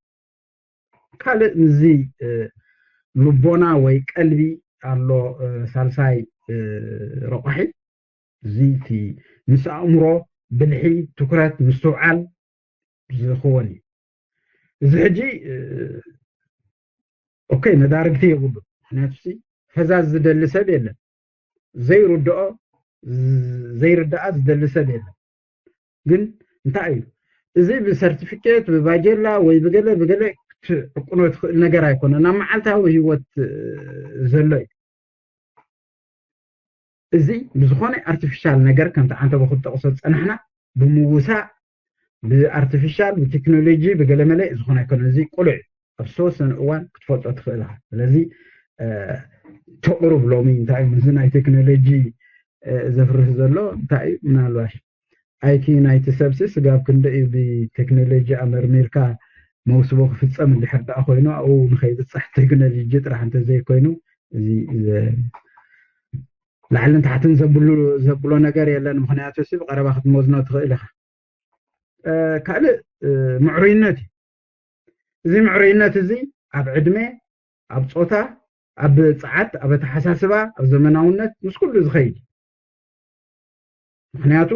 ካልእ ምስዚ ልቦና ወይ ቀልቢ ኣሎ ሳልሳይ ረቋሒ። እዚ እቲ ምስ ኣእምሮ ብልሒ፣ ትኩረት፣ ምስትውዓል ዝኸውን እዩ። እዚ ሕጂ ኦኬ መዳርግቲ የብሉ። ምክንያቱ ፈዛዝ ዝደሊ ሰብ የለን፣ ዘይርድኦ ዘይርድኣ ዝደሊ ሰብ የለን። ግን እንታይ እዩ እዚ ብሰርቲፊኬት ብባጀላ ወይ ብገለ ብገለ ክትዕቅኖ ትኽእል ነገር ኣይኮነን። ኣብ መዓልታዊ ህይወት ዘሎ እዩ። እዚ ብዝኾነ ኣርቲፊሻል ነገር ከምቲ ዓንተቦ ክትጠቕሶ ዝፀናሕና ብምውሳእ ብኣርቲፊሻል ብቴክኖሎጂ ብገለመለ ዝኾነ ኣይኮነ። እዚ ቁሉዕ ኣብ ዝተወሰነ እዋን ክትፈልጦ ትኽእል ኢኻ። ስለዚ ተቕርብ ሎሚ እንታይ እዩ ምስዚ ናይ ቴክኖሎጂ ዘፍርህ ዘሎ እንታይ እዩ ምናልባሽ ኣይኪ ናይቲ ሰብሲ ስጋብ ክንደይ እዩ ብቴክኖሎጂ ኣመርሚርካ መውስቦ ክፍፀም እንድሕር ደኣ ኮይኑ ኣብኡ ንኸይብፃሕ ቴክኖሎጂ ጥራሕ እንተዘይኮይኑ እዚ ላዕልን ታሕትን ዘብሉ ዘብሎ ነገር የለን። ምክንያቱ ሲ ብቀረባ ክትመዝኖ ትኽእል ኢኻ። ካልእ ምዕሩይነት እዩ። እዚ ምዕሩይነት እዚ ኣብ ዕድመ፣ ኣብ ፆታ፣ ኣብ ፀዓት፣ ኣብ ኣተሓሳስባ፣ ኣብ ዘመናውነት ምስ ኩሉ ዝኸይድ። ምክንያቱ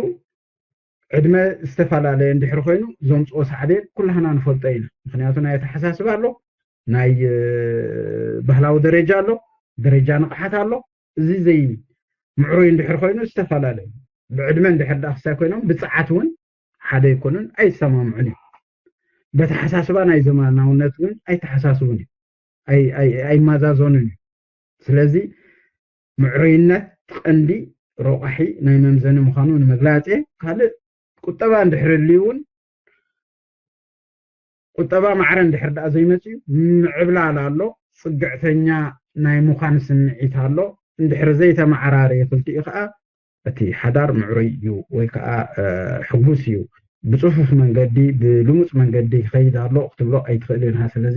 ዕድመ ዝተፈላለየ እንድሕር ኮይኑ ዘምፅኦ ሳዕቤን ኩላህና ንፈልጦ ኢና። ምክንያቱ ናይ ኣተሓሳስባ ኣሎ፣ ናይ ባህላዊ ደረጃ ኣሎ፣ ደረጃ ንቕሓት ኣሎ። እዚ ዘይ ምዕሩይ እንድሕር ኮይኑ ዝተፈላለየ ብዕድመ እንድሕር ደኣ ክሳይ ኮይኖም ብፀዓት እውን ሓደ ኣይኮኑን፣ ኣይሰማምዑን እዮም። በተሓሳስባ ናይ ዘመናውነት ግን ኣይተሓሳስቡን እዮም፣ ኣይማዛዘኑን እዮም። ስለዚ ምዕሩይነት ቀንዲ ረቋሒ ናይ መምዘኒ ምዃኑ ንምግላፅ እየ። ካልእ ቁጠባ እንድሕር ህልዩ እውን ቁጠባ ማዕረ እንድሕር ደኣ ዘይመፅዩ ምዕብላል ኣሎ፣ ፅግዕተኛ ናይ ምዃን ስምዒት ኣሎ። እንድሕር ዘይተመዓራረየ ክልቲኡ ከዓ እቲ ሓዳር ምዕሩይ እዩ ወይ ከዓ ሕጉስ እዩ። ብፅፉፍ መንገዲ ብልሙፅ መንገዲ ይኸይድ ኣሎ ክትብሎ ኣይትኽእልን ኢኻ። ስለዚ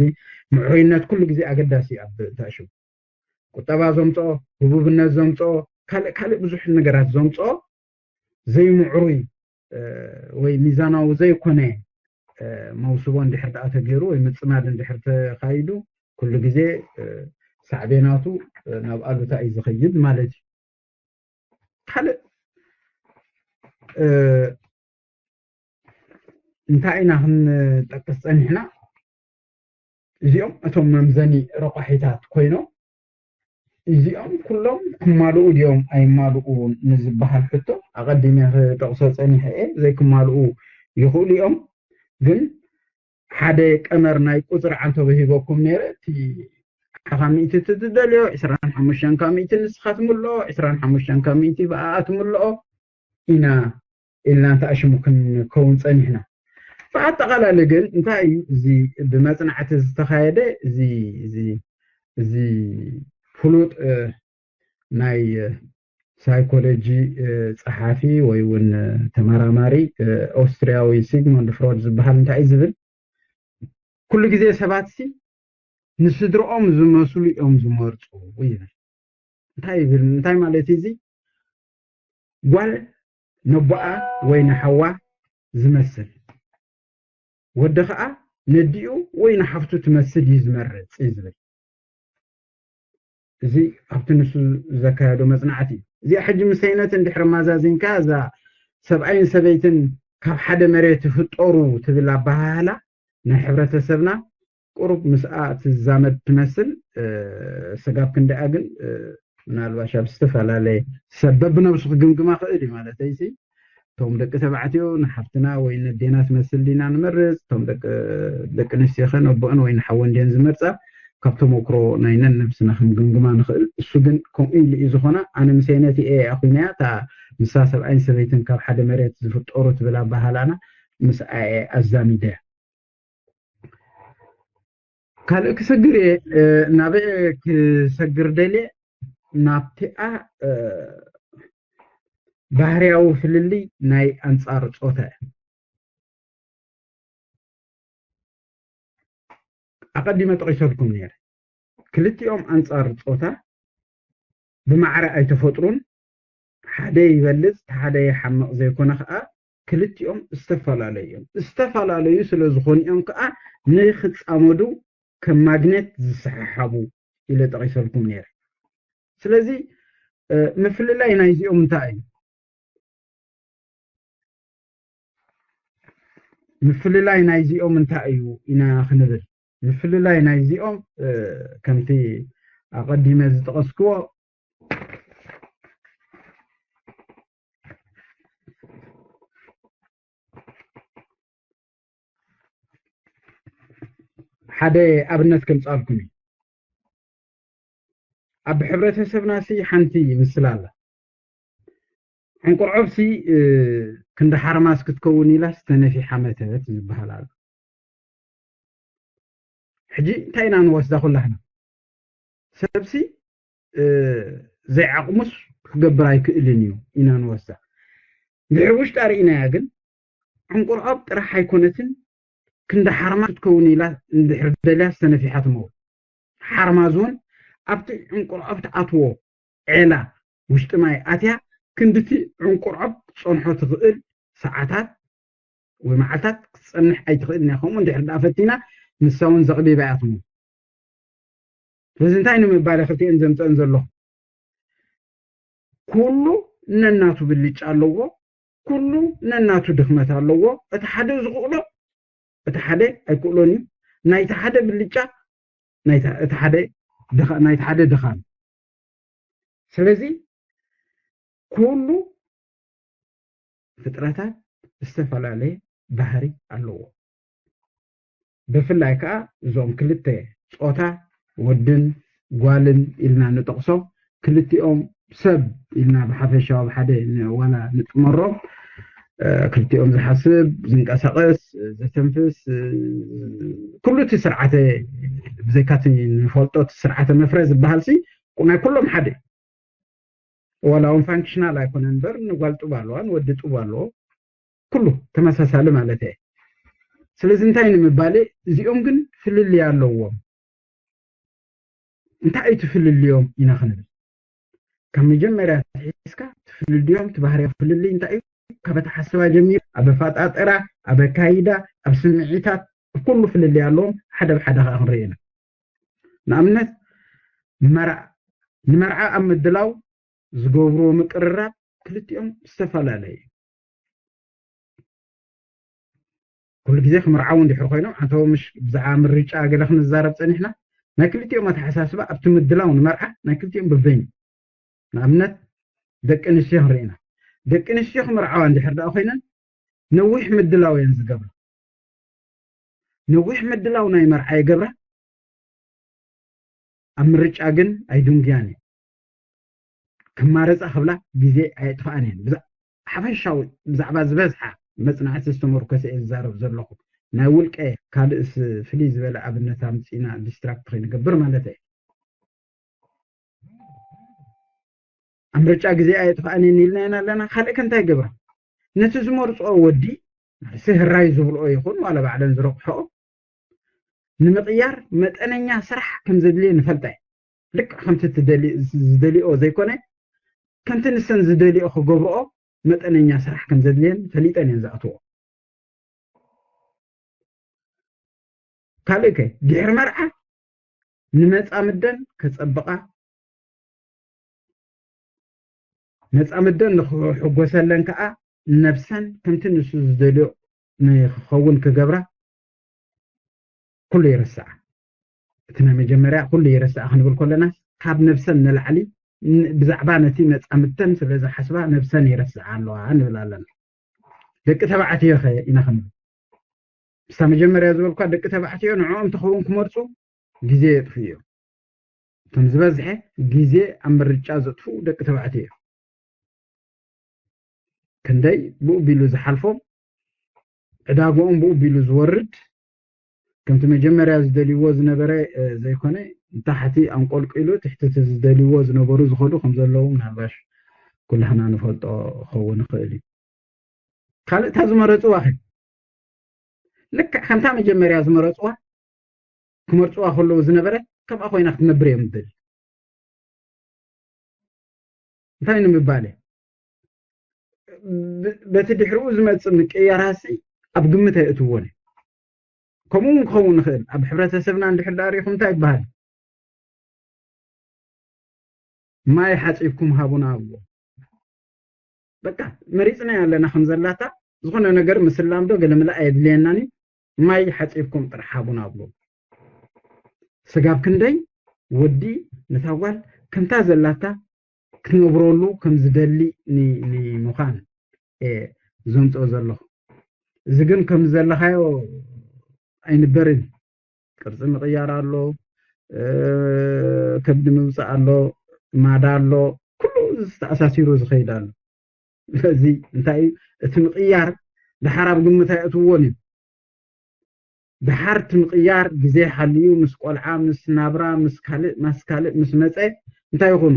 ምዕሩይነት ኩሉ ግዜ ኣገዳሲ እዩ ኣብ ተእሽው ቁጠባ ዘምፅኦ፣ ህቡብነት ዘምፅኦ፣ ካልእ ካልእ ብዙሕ ነገራት ዘምፅኦ ዘይምዕሩይ ወይ ሚዛናዊ ዘይኮነ መውስቦ እንድሕር ደኣ ተገይሩ ወይ ምፅማድ እንድሕር ተኻይዱ ኩሉ ግዜ ሳዕቤናቱ ናብ ኣሉታ እዩ ዝኸይድ ማለት እዩ። ካልእ እንታይ ኢና ክንጠቅስ ፀኒሕና? እዚኦም እቶም መምዘኒ ረቋሒታት ኮይኖም እዚኦም ኩሎም ክማልኡ ድዮም ኣይማልኡ ንዝበሃል ሕቶ ኣቐዲመ ክጠቕሶ ፀኒሐ እየ። ዘይክማልኡ ይኽእሉ እዮም፣ ግን ሓደ ቀመር ናይ ቁፅሪ ዓንተቦ ሂበኩም ነይረ። እቲ ሓኻ ሚእቲ እቲ ትደልዮ ዕስራን ሓሙሽተን ካብ ሚእቲ ንስኻ ትምልኦ፣ ዕስራን ሓሙሽተን ካብ ሚእቲ ብኣኣ ትምልኦ ኢና ኢልና እንተኣሽሙ ክንከውን ፀኒሕና። ብኣጠቓላሊ ግን እንታይ እዩ እዚ ብመፅናዕቲ ዝተኻየደ እዚ እዚ እዚ ፍሉጥ ናይ ሳይኮሎጂ ፀሓፊ ወይ እውን ተመራማሪ ኦስትሪያዊ ሲግመንድ ፍሮድ ዝበሃል እንታይ እዩ ዝብል? ኩሉ ግዜ ሰባት ሲ ንስድርኦም ዝመስሉ እዮም ዝመርፁ ይብል። እንታይ ይብል? እንታይ ማለት እዚ? ጓል ነቦኣ ወይ ንሓዋ ዝመስል፣ ወዲ ከዓ ነዲኡ ወይ ንሓፍቱ ትመስል እዩ ዝመርፅ እዩ ዝብል። እዚ ኣብቲ ንሱ ዘካየዶ መፅናዕቲ እዩ። እዚኣ ሕጂ ምስ ኣይነት እንድሕር ማዛዚንካ እዛ ሰብኣይን ሰበይትን ካብ ሓደ መሬት ይፍጠሩ ትብል ኣበሃህላ ናይ ሕብረተሰብና ቁሩብ ምስኣ ትዛመድ ትመስል። ስጋብ ክንደኣ ግን ምናልባሽ ኣብ ዝተፈላለየ ሰብ በብነብሱ ክግምግማ ክእል እዩ ማለት እዩ። እቶም ደቂ ተባዕትዮ ንሓፍትና ወይ ነዴና ትመስል ዲና ንመርፅ፣ እቶም ደቂ ኣንስትዮኸ ነቦአን ወይ ንሓወን ድየን ዝመርፃ? ካብ ተመክሮ ናይ ነንነብስና ክንግምግማ ንኽእል። እሱ ግን ከምኡ ኢሉ እዩ ዝኾና። ኣነ ምስ ኣይነት እየ ኣኹይናያ እታ ምሳ ሰብኣይን ሰበይትን ካብ ሓደ መሬት ዝፍጠሩ ትብል ኣባሃላና ምስ ኣየ ኣዛሚደያ። ካልእ ክሰግር እየ ናበይ ክሰግር ደልየ ናብቲኣ ባህርያዊ ፍልልይ ናይ ኣንጻር ጾታ እያ። ኣቐዲመ ጠቒሰልኩም ነይረ። ክልቲኦም ኣንጻር ጾታ ብማዕረ ኣይተፈጥሩን። ሓደ ይበልጽ ሓደ ይሓምቕ ዘይኮነ ከኣ ክልቲኦም ዝተፈላለዩ እዮም። ዝተፈላለዩ ስለ ዝኾኑ እዮም ከኣ ንክጻመዱ ከም ማግኔት ዝሰሓሓቡ ኢለ ጠቒሰልኩም ነይረ። ስለዚ ምፍልላይ ናይዚኦም እንታይ እዩ? ምፍልላይ ናይዚኦም እንታይ እዩ ኢና ክንብል? ምፍልላይ ናይዚኦም ከምቲ ኣቐዲመ ዝጠቐስክዎ ሓደ ኣብነት ከምጻልኩም እዩ። ኣብ ሕብረተሰብና ሲ ሓንቲ ምስላ ኣላ። ዕንቁርዖብ ሲ ክንዲ ሓርማስ ክትከውን ኢላስ ተነፊሓ መተት ዝበሃል ኣሎ። ሕጂ እንታይ ኢና ንወስዳ ኩላህና? ሰብሲ ዘይዓቕሙስ ክገብር ኣይክእልን እዩ ኢና ንወስዳ። ድሕሪ ውሽጣ ርኢናያ ግን ዕንቁርዖብ ጥራሕ ኣይኮነትን፣ ክንዲ ሓርማዝ ክትከውን ኢላ እንድሕር ደልያ ዝተነፊሓ ትመውት። ሓርማዝ እውን ኣብቲ ዕንቁርዖብ ትኣትዎ ዔላ ውሽጢ ማይ ኣትያ ክንድቲ ዕንቁርዖብ ክትጸንሖ ትኽእል ሰዓታት ወይ መዓልታት ክትጸንሕ ኣይትኽእልን እያ። ከምኡ እንድሕር ደኣ ፈቲና ንሳ እውን ዘቕቢባ እያ ትመውት። ስለዚ እንታይ ንምባል ክልቲኤን ዘምፀን ዘለኹ? ኩሉ ነናቱ ብልጫ ኣለዎ፣ ኩሉ ነናቱ ድኽመት ኣለዎ። እቲ ሓደ ዝኽእሎ እቲ ሓደ ኣይክእሎን እዩ። ናይቲ ሓደ ብልጫ ናይቲ ሓደ ድኻ ናይቲ ሓደ ድኻም። ስለዚ ኩሉ ፍጥረታት ዝተፈላለየ ባህሪ ኣለዎ። ብፍላይ ከዓ እዞም ክልተ ጾታ ወድን ጓልን ኢልና ንጠቕሶም ክልቲኦም ሰብ ኢልና ብሓፈሻዊ ሓደ ዋላ ንጥመሮም ክልቲኦም ዝሓስብ ዝንቀሳቐስ ዘተንፍስ ኩሉ እቲ ስርዓተ ብዘይካቲ ንፈልጦ እቲ ስርዓተ መፍረ ዝበሃል ሲ ናይ ኩሎም ሓደ ዋላ እውን ፋንክሽናል ኣይኮነ እምበር ንጓል ጡብ ኣለዋ ንወዲ ጡብ ኣለዎ ኩሉ ተመሳሳሊ ማለት እየ። ስለዚ እንታይ ንምባል እዚኦም ግን ፍልልይ ኣለዎም። እንታይ እዩ ትፍልልዮም ኢና ክንብል ካብ መጀመርያ ሒዝካ ትፍልልዮም ትባህርያ ፍልልይ እንታይ እዩ? ካብ ኣተሓስባ ጀሚሩ ኣብ ኣፈጣጥራ ኣብ ኣካይዳ ኣብ ስምዒታት ኩሉ ፍልልይ ኣለዎም። ሓደ ብሓደ ከዓ ክንርኢ ኢና። ንኣብነት ንመርዓ ኣብ ምድላው ዝገብርዎ ምቅርራብ ክልቲኦም ዝተፈላለየ እዩ። ኩሉ ግዜ ክምርዓው እንድሕር ኮይኖም ኣንተ ምሽ ብዛዕባ ምርጫ ገለ ክንዛረብ ፀኒሕና ናይ ክልቲኦም ኣተሓሳስባ ኣብቲ ምድላው ንመርዓ ናይ ክልቲኦም በበይኑ ንኣብነት ደቂ ኣንስትዮ ክንርኢና ደቂ ኣንስትዮ ክምርዓዋ እንድሕር ደኣ ኮይነን ነዊሕ ምድላው እየን ዝገብራ ነዊሕ ምድላው ናይ መርዓ ይገብራ ኣብ ምርጫ ግን ኣይድንጉያን እየን ክማረፃ ክብላ ግዜ ኣየጥፍኣን እየን ሓፈሻዊ ብዛዕባ ዝበዝሓ መፅናዕቲ ዝተመርኮሰ እየ ዝዛረብ ዘለኹ ናይ ውልቀ ካልእስ ፍልይ ዝበለ ኣብነት ኣምፂና ዲስትራክት ከይንገብር ማለት እየ ኣብ ምርጫ ግዜ ኣየጥፍኣን እየን ኢልና ኢና ኣለና ካልእ ከ እንታይ ይገብራ ነቲ ዝመርፅኦ ወዲ ስህራይ ዝብልኦ ይኹን ዋላ ባዕለን ዝረቑሖ ንምቕያር መጠነኛ ስራሕ ከም ዘድልየን ይፈልጣ እየ ልክዕ ከምቲ ዝደልኦ ዘይኮነ ከምቲ ንሰን ዝደልኦ ክገብርኦ መጠነኛ ስራሕ ከም ዘድልየን ፈሊጠን እየን ዝኣትዎ ካልእ ከ ድሕሪ መርዓ ንመፃምደን ከፀብቓ መፃምደን ንክሕጎሰለን ከዓ ነብሰን ከምቲ ንሱ ዝደልዮ ንክኸውን ክገብራ ኩሉ ይርስዓ እቲ ናይ መጀመርያ ኩሉ ይርስዓ ክንብል ከለና ካብ ነብሰን ንላዕሊ ብዛዕባ ነቲ መፃምድተን ስለ ዝሓስባ ነብሰን ይርስዓ ኣለዋ ንብል ኣለና ደቂ ተባዕትዮ ከ ኢና ክንብል ምስታ መጀመርያ ዝበልኳ ደቂ ተባዕትዮ ንዕኦም ትኸውን ክመርፁ ግዜ የጥፍኡ እዮም እቶም ዝበዝሐ ግዜ ኣብ ምርጫ ዘጥፍኡ ደቂ ተባዕትዮ እዮም ክንደይ ብኡ ቢሉ ዝሓልፎም ዕዳግኦም ብኡ ቢሉ ዝወርድ ከምቲ መጀመርያ ዝደልይዎ ዝነበረ ዘይኮነ ንታሕቲ ኣንቆልቂሉ ትሕቲ እቲ ዝደልይዎ ዝነበሩ ዝኸዱ ከም ዘለዉ ምናልባሽ ኩላህና ንፈልጦ ክኸውን ይኽእል እዩ ካልእታ ዝመረፅዋ ኸ ልክዕ ከምታ መጀመርያ ዝመረፅዋ ክመርፅዋ ከለዉ ዝነበረ ከምኣ ኮይና ክትነብር እዮም ዝደሊ እንታይ ንምባል በቲ ድሕሪኡ ዝመፅእ ምቅያራሲ ኣብ ግምት ኣየእትዎን እዩ ከምኡ እውን ክኸውን ይኽእል ኣብ ሕብረተሰብና እንድሕር ዳሪኹም እንታይ ይበሃል ማይ ሓፂብኩም ሃቡና ኣብዎ በቃ መሪፅና ኣለና ከም ዘላታ ዝኾነ ነገር ምስላምዶ ገለምላ ኣየድልየናን እዩ ማይ ሓፂብኩም ጥራሕ ሃቡና ኣብዎ ስጋብ ክንደይ ወዲ ነታ ጓል ከምታ ዘላታ ክትነብረሉ ከም ዝደሊ ንምዃን እየ ዘምፅኦ ዘለኹ እዚ ግን ከም ዘለኻዮ ኣይንበርን ቅርፂ ምቕያር ኣሎ ከብዲ ምውፃእ ኣሎ ማዳ ኣሎ ኩሉ ዝተኣሳሲሩ ዝኸይድ ኣሎ ስለዚ እንታይ እዩ እቲ ምቕያር ድሓር ኣብ ግምት ኣይእትዎን እዩ ድሓር እቲ ምቕያር ግዜ ሓልዩ ምስ ቆልዓ ምስ ናብራ ምስ ካልእ ማስ ካልእ ምስ መፀ እንታይ ይኾኑ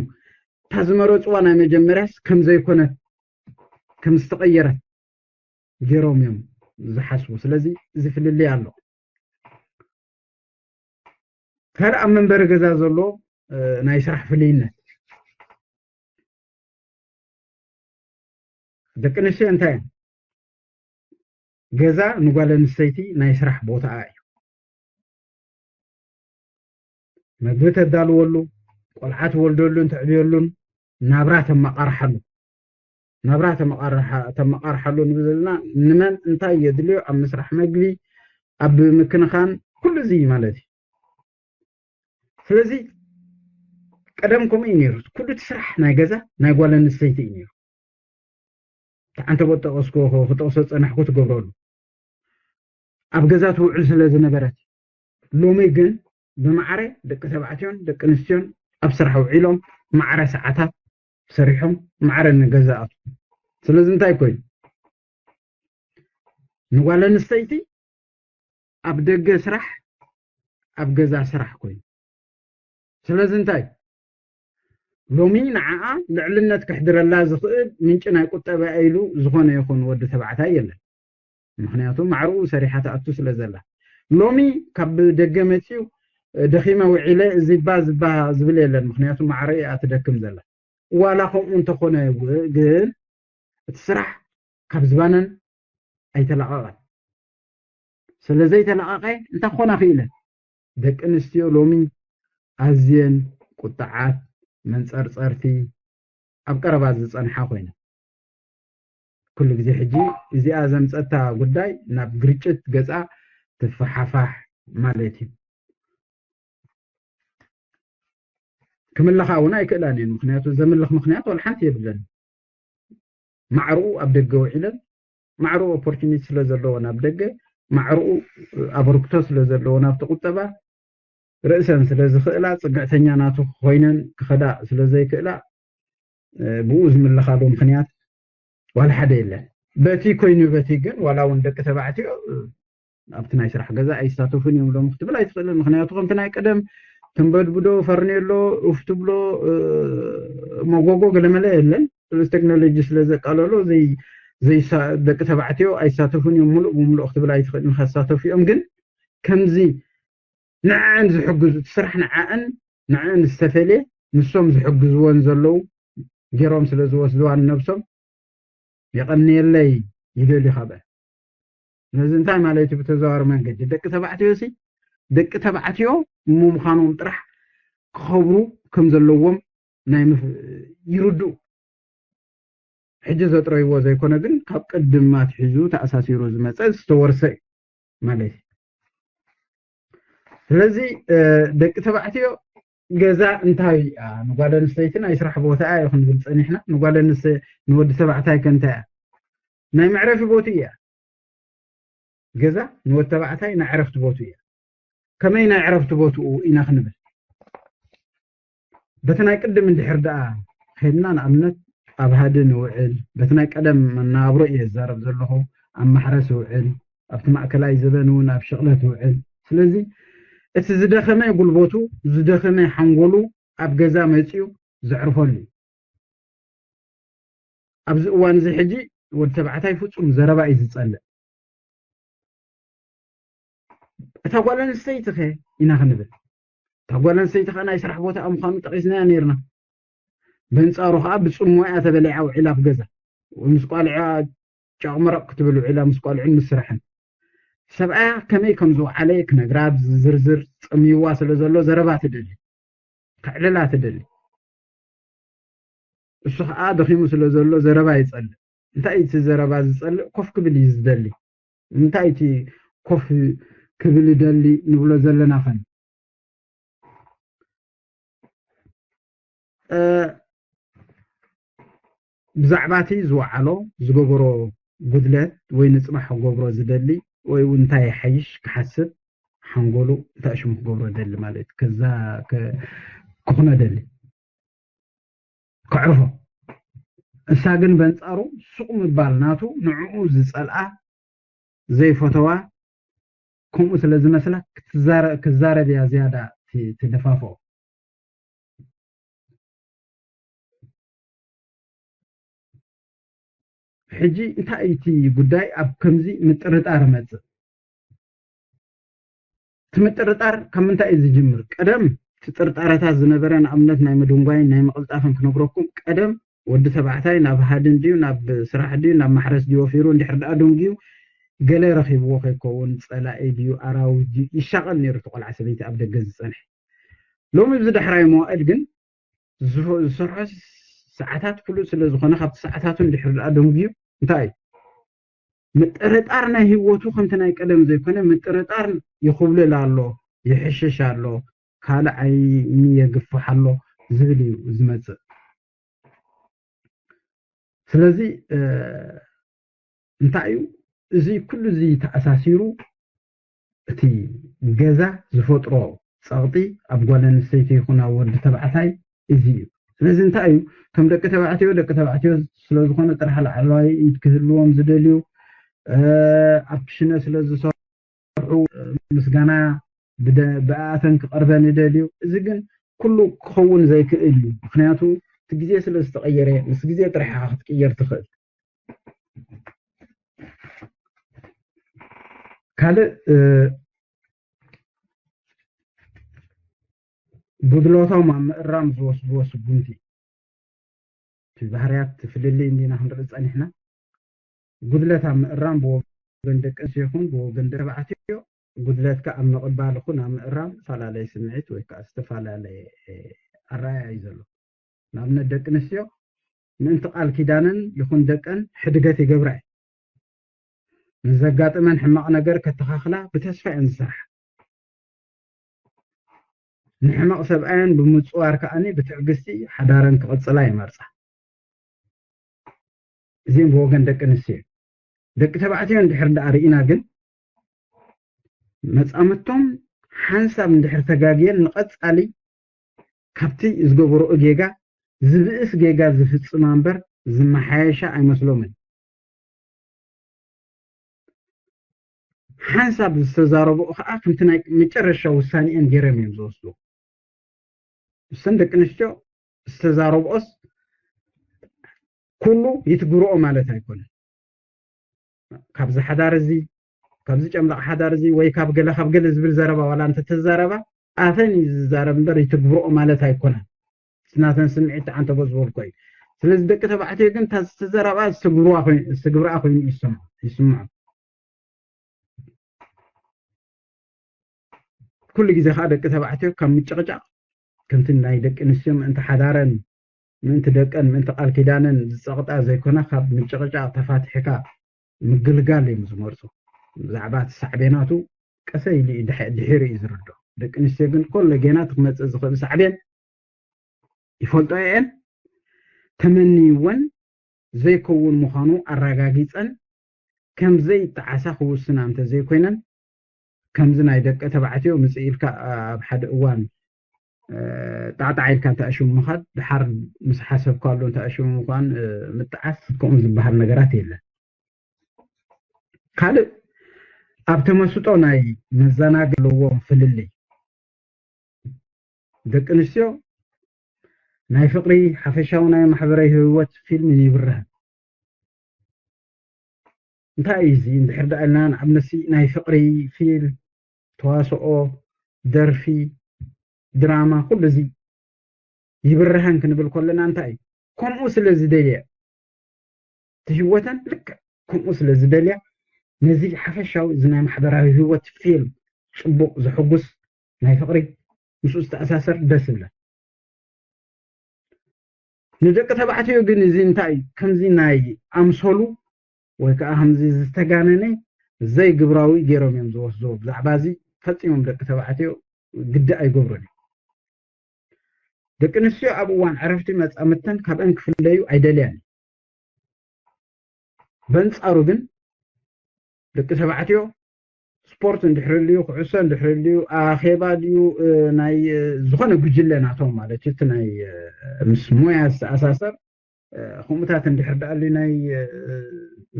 እታ ዝመረፅዋ ናይ መጀመርያስ ከም ዘይኮነት ከም ዝተቐየረት ገይሮም እዮም ዝሓስቡ። ስለዚ እዚ ፍልልይ ኣሎ። ካልእ ኣብ መንበሪ ገዛ ዘሎ ናይ ስራሕ ፍልይነት፣ ደቂ ኣንስትዮ እንታይ እየን? ገዛ ንጓል ኣንስተይቲ ናይ ስራሕ ቦታኣ እዩ። መግቢ ተዳልወሉ፣ ቆልዓ ትወልደሉን ተዕብየሉን፣ ናብራ ተመቓርሓሉ። ናብራ ተመቓርሓ- ተመቓርሓሉ ንብል ዘለና፣ ንመን እንታይ የድልዮ ኣብ ምስራሕ መግቢ፣ ኣብ ምክንኻን፣ ኩሉ እዚ ማለት እዩ። ስለዚ ቀደም ከምኡ እዩ ነይሩ። ኩሉ እቲ ስራሕ ናይ ገዛ ናይ ጓል ኣንስተይቲ እዩ ነይሩ። ተዓንተ በጠቐስኮ ክጠቕሶ ጸናሕኩ ትገብረሉ። ኣብ ገዛ ትውዕል ስለ ዝነበረት። ሎሚ ግን ብማዕረ ደቂ ተባዕትዮን ደቂ ኣንስትዮን ኣብ ስራሕ ውዒሎም፣ ማዕረ ሰዓታት ሰሪሖም፣ ማዕረ ንገዛ ኣትዉ። ስለዚ እንታይ ኮይኑ? ንጓል ኣንስተይቲ ኣብ ደገ ስራሕ፣ ኣብ ገዛ ስራሕ ኮይኑ። ስለዚ እንታይ? ሎሚ ንዓኣ ልዕልነት ከሕድረላ ዝኽእል ምንጪ ናይ ቁጠባ ኢሉ ዝኾነ ይኹን ወዲ ተባዕታይ የለን። ምኽንያቱ ማዕርኡ ሰሪሓ ትኣቱ ስለ ዘላ። ሎሚ ካብ ደገ መጺኡ፣ "ደኺመ ውዒለ፣ እዚ ባ፣ እዚ ባ" ዝብል የለን። ምኽንያቱ ማዕረ እያ ትደክም ዘላ። ዋላ ከምኡ እንተኾነ ው-፣ ግን እቲ ስራሕ ካብ ዝባነን ኣይተላቐቐን። ስለ ዘይተላቐቐ እንታይ ክኾና ክኢለን? ደቂ ኣንስትዮ ሎሚ ኣዝየን ቁጥዓት፣ መንጸርጸርቲ፣ ኣብ ቀረባ ዝጸንሓ ኮይነን። ኩሉ ግዜ ሕጂ እዚኣ ዘምጸታ ጉዳይ ናብ ግርጭት ገጻ ትፈሓፋሕ ማለት እዩ። ክምለኻ እውን ኣይክእላን እየን። ምኽንያቱ ዘምልኽ ምኽንያት ዋላ ሓንቲ የብለን። ማዕርኡ ኣብ ደገ ውዒለን፣ ማዕርኡ ኦፖርቹኒቲ ስለ ዘለወን ኣብ ደገ፣ ማዕርኡ ኣበርክቶ ስለ ዘለወን ኣብቲ ቁጠባ፣ ርእሰን ስለ ዝኽእላ፣ ጽግዕተኛ ናቱ ኮይነን ክኸዳ ስለ ዘይክእላ፣ እ፣ ብኡ ዝምለኻሉ ምኽንያት ዋላ ሓደ የለን። በቲ ኮይኑ በቲ ግን ዋላ እውን ደቂ ተባዕትዮ፣ እ፣ ኣብቲ ናይ ስራሕ ገዛ ኣይሳተፉን እዮም ሎም ክትብል ኣይትኽእልን። ምኽንያቱ ከምቲ ናይ ቀደም ትንበድብዶ፣ ፈርኔሎ፣ ኡፍ ትብሎ፣ እ፣ መጎጎ ገለመለ የለን። ስለዚ ቴክኖሎጂ ስለ ዘቃለሎ ዘይ-፣ ዘይሳ-፣ ደቂ ተባዕትዮ ኣይሳተፉን እዮም ሙሉእ ብሙሉእ ክትብል ኣይትኽእልን። ከሳተፉ እዮም ግን ከምዚ ንዐን ዝሕግዙ፣ እቲ ስራሕ ንዐን፣ ንዐን ዝተፈልየ ንሶም ዝሕግዝወን ዘለዉ ገይሮም ስለ ዝወስድዋ ንነብሶም የቐንየለይ ይደልዩ ካብአን። ስለዚ እንታይ ማለት እዩ? ብተዘዋዋሪ መንገዲ ደቂ ተባዕትዮ ሲ ደቂ ተባዕትዮ ምዃኖም ጥራሕ ክኸብሩ ከም ዘለዎም ናይ ምፍ-፣ ይርድኡ። ሕጂ ዘጥረይዎ ዘይኮነ ግን ካብ ቅድም ኣትሒዙ ተኣሳሲሩ ዝመጸ ዝተወርሰ እዩ ማለት እዩ። ስለዚ፣ እ፣ ደቂ ተባዕትዮ ገዛ እንታይ እያ? ንጓል ኣንስተይቲ ናይ ስራሕ ቦታኣ እዩ ክንብል ጸኒሕና። ንጓል ኣንስተ-፣ ንወዲ ተባዕታይ ከ እንታይ እያ? ናይ መዕረፊ ቦትኡ እያ። ገዛ ንወዲ ተባዕታይ ናይ ዕረፍቲ ቦትኡ እያ። ከመይ ናይ ዕረፍቲ ቦትኡ ኢና ክንብል? በቲ ናይ ቅድም እንድሕር ደኣ ኸድና፣ ንኣብነት ኣብ ሃዲ ንውዕል፣ በቲ ናይ ቀደም መነባብሮ እየ ዝዛረብ ዘለኹ፣ ኣብ ማሕረስ ይውዕል፣ ኣብቲ ማእከላይ ዘበን እውን ኣብ ሽቕለት ይውዕል። ስለዚ እቲ ዝደኸመ ጉልበቱ፣ ዝደኸመ ሓንጎሉ ኣብ ገዛ መጺኡ ዘዕርፈሉ እዩ። ኣብዚ እዋን እዚ ሕጂ ወዲ ተባዕታይ ፍጹም ዘረባ እዩ ዝጸልእ። እታ ጓል ኣንስተይቲ ኸ ኢና ክንብል? እታ ጓል ኣንስተይቲ ኸ ናይ ስራሕ ቦታኣ ምዃኑ ጠቒስናያ ነይርና። በንጻሩ ኸኣ ብጽምዋ እያ ተበሊዓ ውዒላ ኣብ ገዛ። ወይ ምስ ቋልዓ ጨቕ መረቕ ክትብል ውዒላ ምስ ቋልዑን ምስ ስራሕን። ሰብኣያ ከመይ ከም ዝወዓለ ክነግራ ብዝርዝር ጸምይዋ ስለ ዘሎ ዘረባ ትደሊ። ከዕልላ ትደሊ። እሱ ኸኣ ደኺሙ ስለ ዘሎ ዘረባ ይጸልእ። እንታይ እቲ ዘረባ ዝጸልእ? ኮፍ ክብል እዩ ዝደሊ። እንታይ እቲ ኮፍ ክብል ይደሊ ንብሎ ዘለና ኸን? እ፣ ብዛዕባ እቲ ዝወዓሎ፣ ዝገበሮ ጉድለት ወይ ንጽባሕ ክገብሮ ዝደሊ ወይ እውን እንታይ ይሓይሽ ክሓስብ ሓንጎሉ እንታይ ሽሙ ክገብሮ ደሊ ማለት ከዛ ከ-፣ ክኹነ ደሊ። ከዕርፎ። እሳ ግን በንጻሩ ሱቕ ምባል ናቱ ንዕኡ ዝጸልኣ ዘይፈተዋ ከምኡ ስለ ዝመስላ ክትዛረ-፣ ክዛረብ እያ ዝያዳ ት-፣ ትደፋፍኦ። ሕጂ እንታይ እዩ እቲ ጉዳይ? ኣብ ከምዚ ምጥርጣር መጽእ። እቲ ምጥርጣር ካብ ምንታይ እዩ ዝጅምር? ቀደም እቲ ጥርጣረታት ዝነበረ፣ ንኣብነት ናይ ምድንጓይን ናይ ምቕልጣፍን ክነግረኩም፣ ቀደም ወዲ ተባዕታይ ናብ ሃድን ድዩ ናብ ስራሕ ድዩ ናብ ማሕረስ ድዩ ወፊሩ፣ እንድሕር ደኣ ደንጉዩ ገለ ረኺብዎ ከይከውን፣ ጸላኢ ድዩ ኣራዊት ድዩ ይሻቐል ነይሩ እቲ ቆልዓ ሰበይቲ ኣብ ደገ ዝጸንሐ። ሎሚ ኣብዚ ዳሕራይ መዋእል ግን ዝሰርሖ ሰዓታት ፍሉጥ ስለ ዝኾነ፣ ካብቲ ሰዓታቱ እንድሕር ደኣ ደንጉዩ እንታይ እዩ? ምጥርጣር ናይ ህይወቱ ከምቲ ናይ ቀደም ዘይኮነ፣ ምጥርጣር ይኹብልል ኣሎ፣ ይሕሽሽ ኣሎ፣ ካልእ ዓይኒ የግፍሕ ኣሎ ዝብል እዩ ዝመጽእ። ስለዚ እንታይ እዩ እዚ ኩሉ እዚ ተኣሳሲሩ? እቲ ገዛ ዝፈጥሮ ጸቕጢ ኣብ ጓል ኣንስተይቲ ይኹን ኣብ ወዲ ተባዕታይ እዚ እዩ። ስለዚ እንታይ እዩ? እቶም ደቂ ተባዕትዮ ደቂ ተባዕትዮ ስለ ዝኾነ ጥራሕ ላዕለዋይ ኢድ ክህልዎም ዝደልዩ፣ ኣብ ክሽነ ስለ ዝሰርሑ ምስጋና ብኣተን ክቐርበን ይደልዩ። እዚ ግን ኩሉ ክኸውን ዘይክእል እዩ። ምክንያቱ እቲ ግዜ ስለ ዝተቐየረ፣ ምስ ግዜ ጥራሕ ኢኻ ክትቅየር ትኽእል። ካልእ ጉድለቶም ኣብ ምእራም ዝወስድዎ ስጉምቲ፣ እቲ ባህርያት ፍልልይ እንዲና ክንርኢ ጸኒሕና። ጉድለት ኣብ ምእራም ብወገን ደቂ ኣንስትዮ ይኹን ብወገን ደቂ ተባዕትዮ፣ ጉድለትካ ኣብ ምቕባል ይኹን ኣብ ምእራም ዝተፈላለየ ስምዒት ወይ ከዓ ዝተፈላለየ ኣረኣእያ እዩ ዘሎ። ንኣብነት ደቂ ኣንስትዮ ምእንቲ ቃል ኪዳነን ይኹን ደቀን ሕድገት ይገብራ እየን። ንዘጋጥመን ሕማቕ ነገር ከተኻኽላ ብተስፋ እየን ዝሰርሓ። ንሕመቕ ሰብኣየን ብምጽዋር ከኣኒ ብትዕግስቲ ሓዳረን ክቕጽላ ይመርጻ። እዚኦም ብወገን ደቂ ኣንስትዮ። ደቂ ተባዕትዮ እንድሕር ደኣ ርኢና ግን መጻምቶም ሓንሳብ እንድሕር ተጋግየን ንቐጻሊ ካብቲ ዝገበረኦ ጌጋ ዝብእስ ጌጋ ዝፍጽማ እምበር ዝመሓየሻ ኣይመስሎምን። ሓንሳብ ዝተዛረብኦ ከዓ ከምቲ ናይ መጨረሻ ውሳኔአን ገይረን እዮም ዝወስዱ። እሰን ደቂ ኣንስትዮ ዝተዛረብኦስ ኩሉ ይትግብርኦ ማለት ኣይኮነን። ካብዚ ሓዳር እዚ፣ ካብዚ ጨምላቕ ሓዳር እዚ ወይ ካብ ገለ ካብ ገለ ዝብል ዘረባ ዋላ እንተተዛረባ ኣፈን እዩ ዝዛረብ እምበር ይትግብርኦ ማለት ኣይኮነን። እቲ ናተን ስምዒት ተዓንተቦ ዝበልኮ እዩ። ስለዚ ደቂ ተባዕትዮ ግን እታ ዝተዘረባ ዝተግብርዋ ኮይኑ- ዝተግብርኣ ኮይኑ ይስምዖ- ይስምዖም። ኩሉ ግዜ ከዓ ደቂ ተባዕትዮ ካብ ምጭቕጫቕ ከምቲ ናይ ደቂ ኣንስትዮ ምእንቲ ሓዳረን ምእንቲ ደቀን ምእንቲ ቃል ኪዳነን ዝጸቕጣ ዘይኮና ካብ ምጭቕጫቕ ተፋቲሕካ ምግልጋል እዮም ዝመርጹ። ብዛዕባ እቲ ሳዕቤናቱ ቀሰ ኢሉ እዩ ድሕ- ድሒሩ እዩ ዝርዶ። ደቂ ኣንስትዮ ግን ኮሎ ጌና እቲ ክመጽእ ዝኽእል ሳዕቤን ይፈልጦ እየን። ተመንይወን ዘይከውን ምዃኑ ኣረጋጊጸን ከም ዘይጠዓሳ ክውስና እንተዘይኮይነን ከምዚ ናይ ደቂ ተባዕትዮ ምጽእ ኢልካ ኣብ ሓደ እዋን ጣዕጣዕ ኢልካ እንተኣሽሙ ምኻድ ድሓር ምስ ሓሰብካሉ እንተኣሽሙ ምዃን ምጥዓስ ከምኡ ዝበሃል ነገራት የለን። ካልእ ኣብ ተመስጦ ናይ መዘናግ ኣለዎም ፍልልይ ደቂ ኣንስትዮ ናይ ፍቕሪ ሓፈሻዊ ናይ ማሕበራዊ ህይወት ፊልም ይብርህ። እንታይ እዩ እዚ እንድሕር ደኣ ኢልና ንኣብነሲ ናይ ፍቕሪ ፊልም ተዋስኦ ደርፊ ድራማ ኩሉ እዚ ይብርሃን ክንብል ከለና እንታይ እዩ ከምኡ ስለ ዝደልያ ትህወተን ልክዕ ከምኡ ስለ ዝደልያ ነዚ ሓፈሻዊ እዚ ናይ ማሕበራዊ ህይወት ፊልም ጽቡቕ ዘሐጉስ ናይ ፍቕሪ ምስኡ ዝተኣሳሰር ደስ ይብለን። ንደቂ ተባዕትዮ ግን እዚ እንታይ ከምዚ ናይ ኣምሰሉ ወይ ከዓ ከምዚ ዝተጋነነ ዘይግብራዊ ገይሮም እዮም ዝወስዶ። ብዛዕባ እዚ ፈፂሞም ደቂ ተባዕትዮ ግዲ ኣይገብሩን እዮም። ደቂ ኣንስትዮ ኣብ እዋን ዕረፍቲ መፃምድተን ካብአን ክፍለዩ ኣይደልያን። በንፃሩ ግን ደቂ ተባዕትዮ ስፖርት እንድሕር ልዩ ኩዕሶ እንድሕር ልዩ ኣኼባ ድዩ ናይ ዝኾነ ጉጅለ ናቶም ማለት እዩ እቲ ናይ ምስ ሞያ ዝተኣሳሰር ከምኡታት እንድሕር ደኣ ልዩ ናይ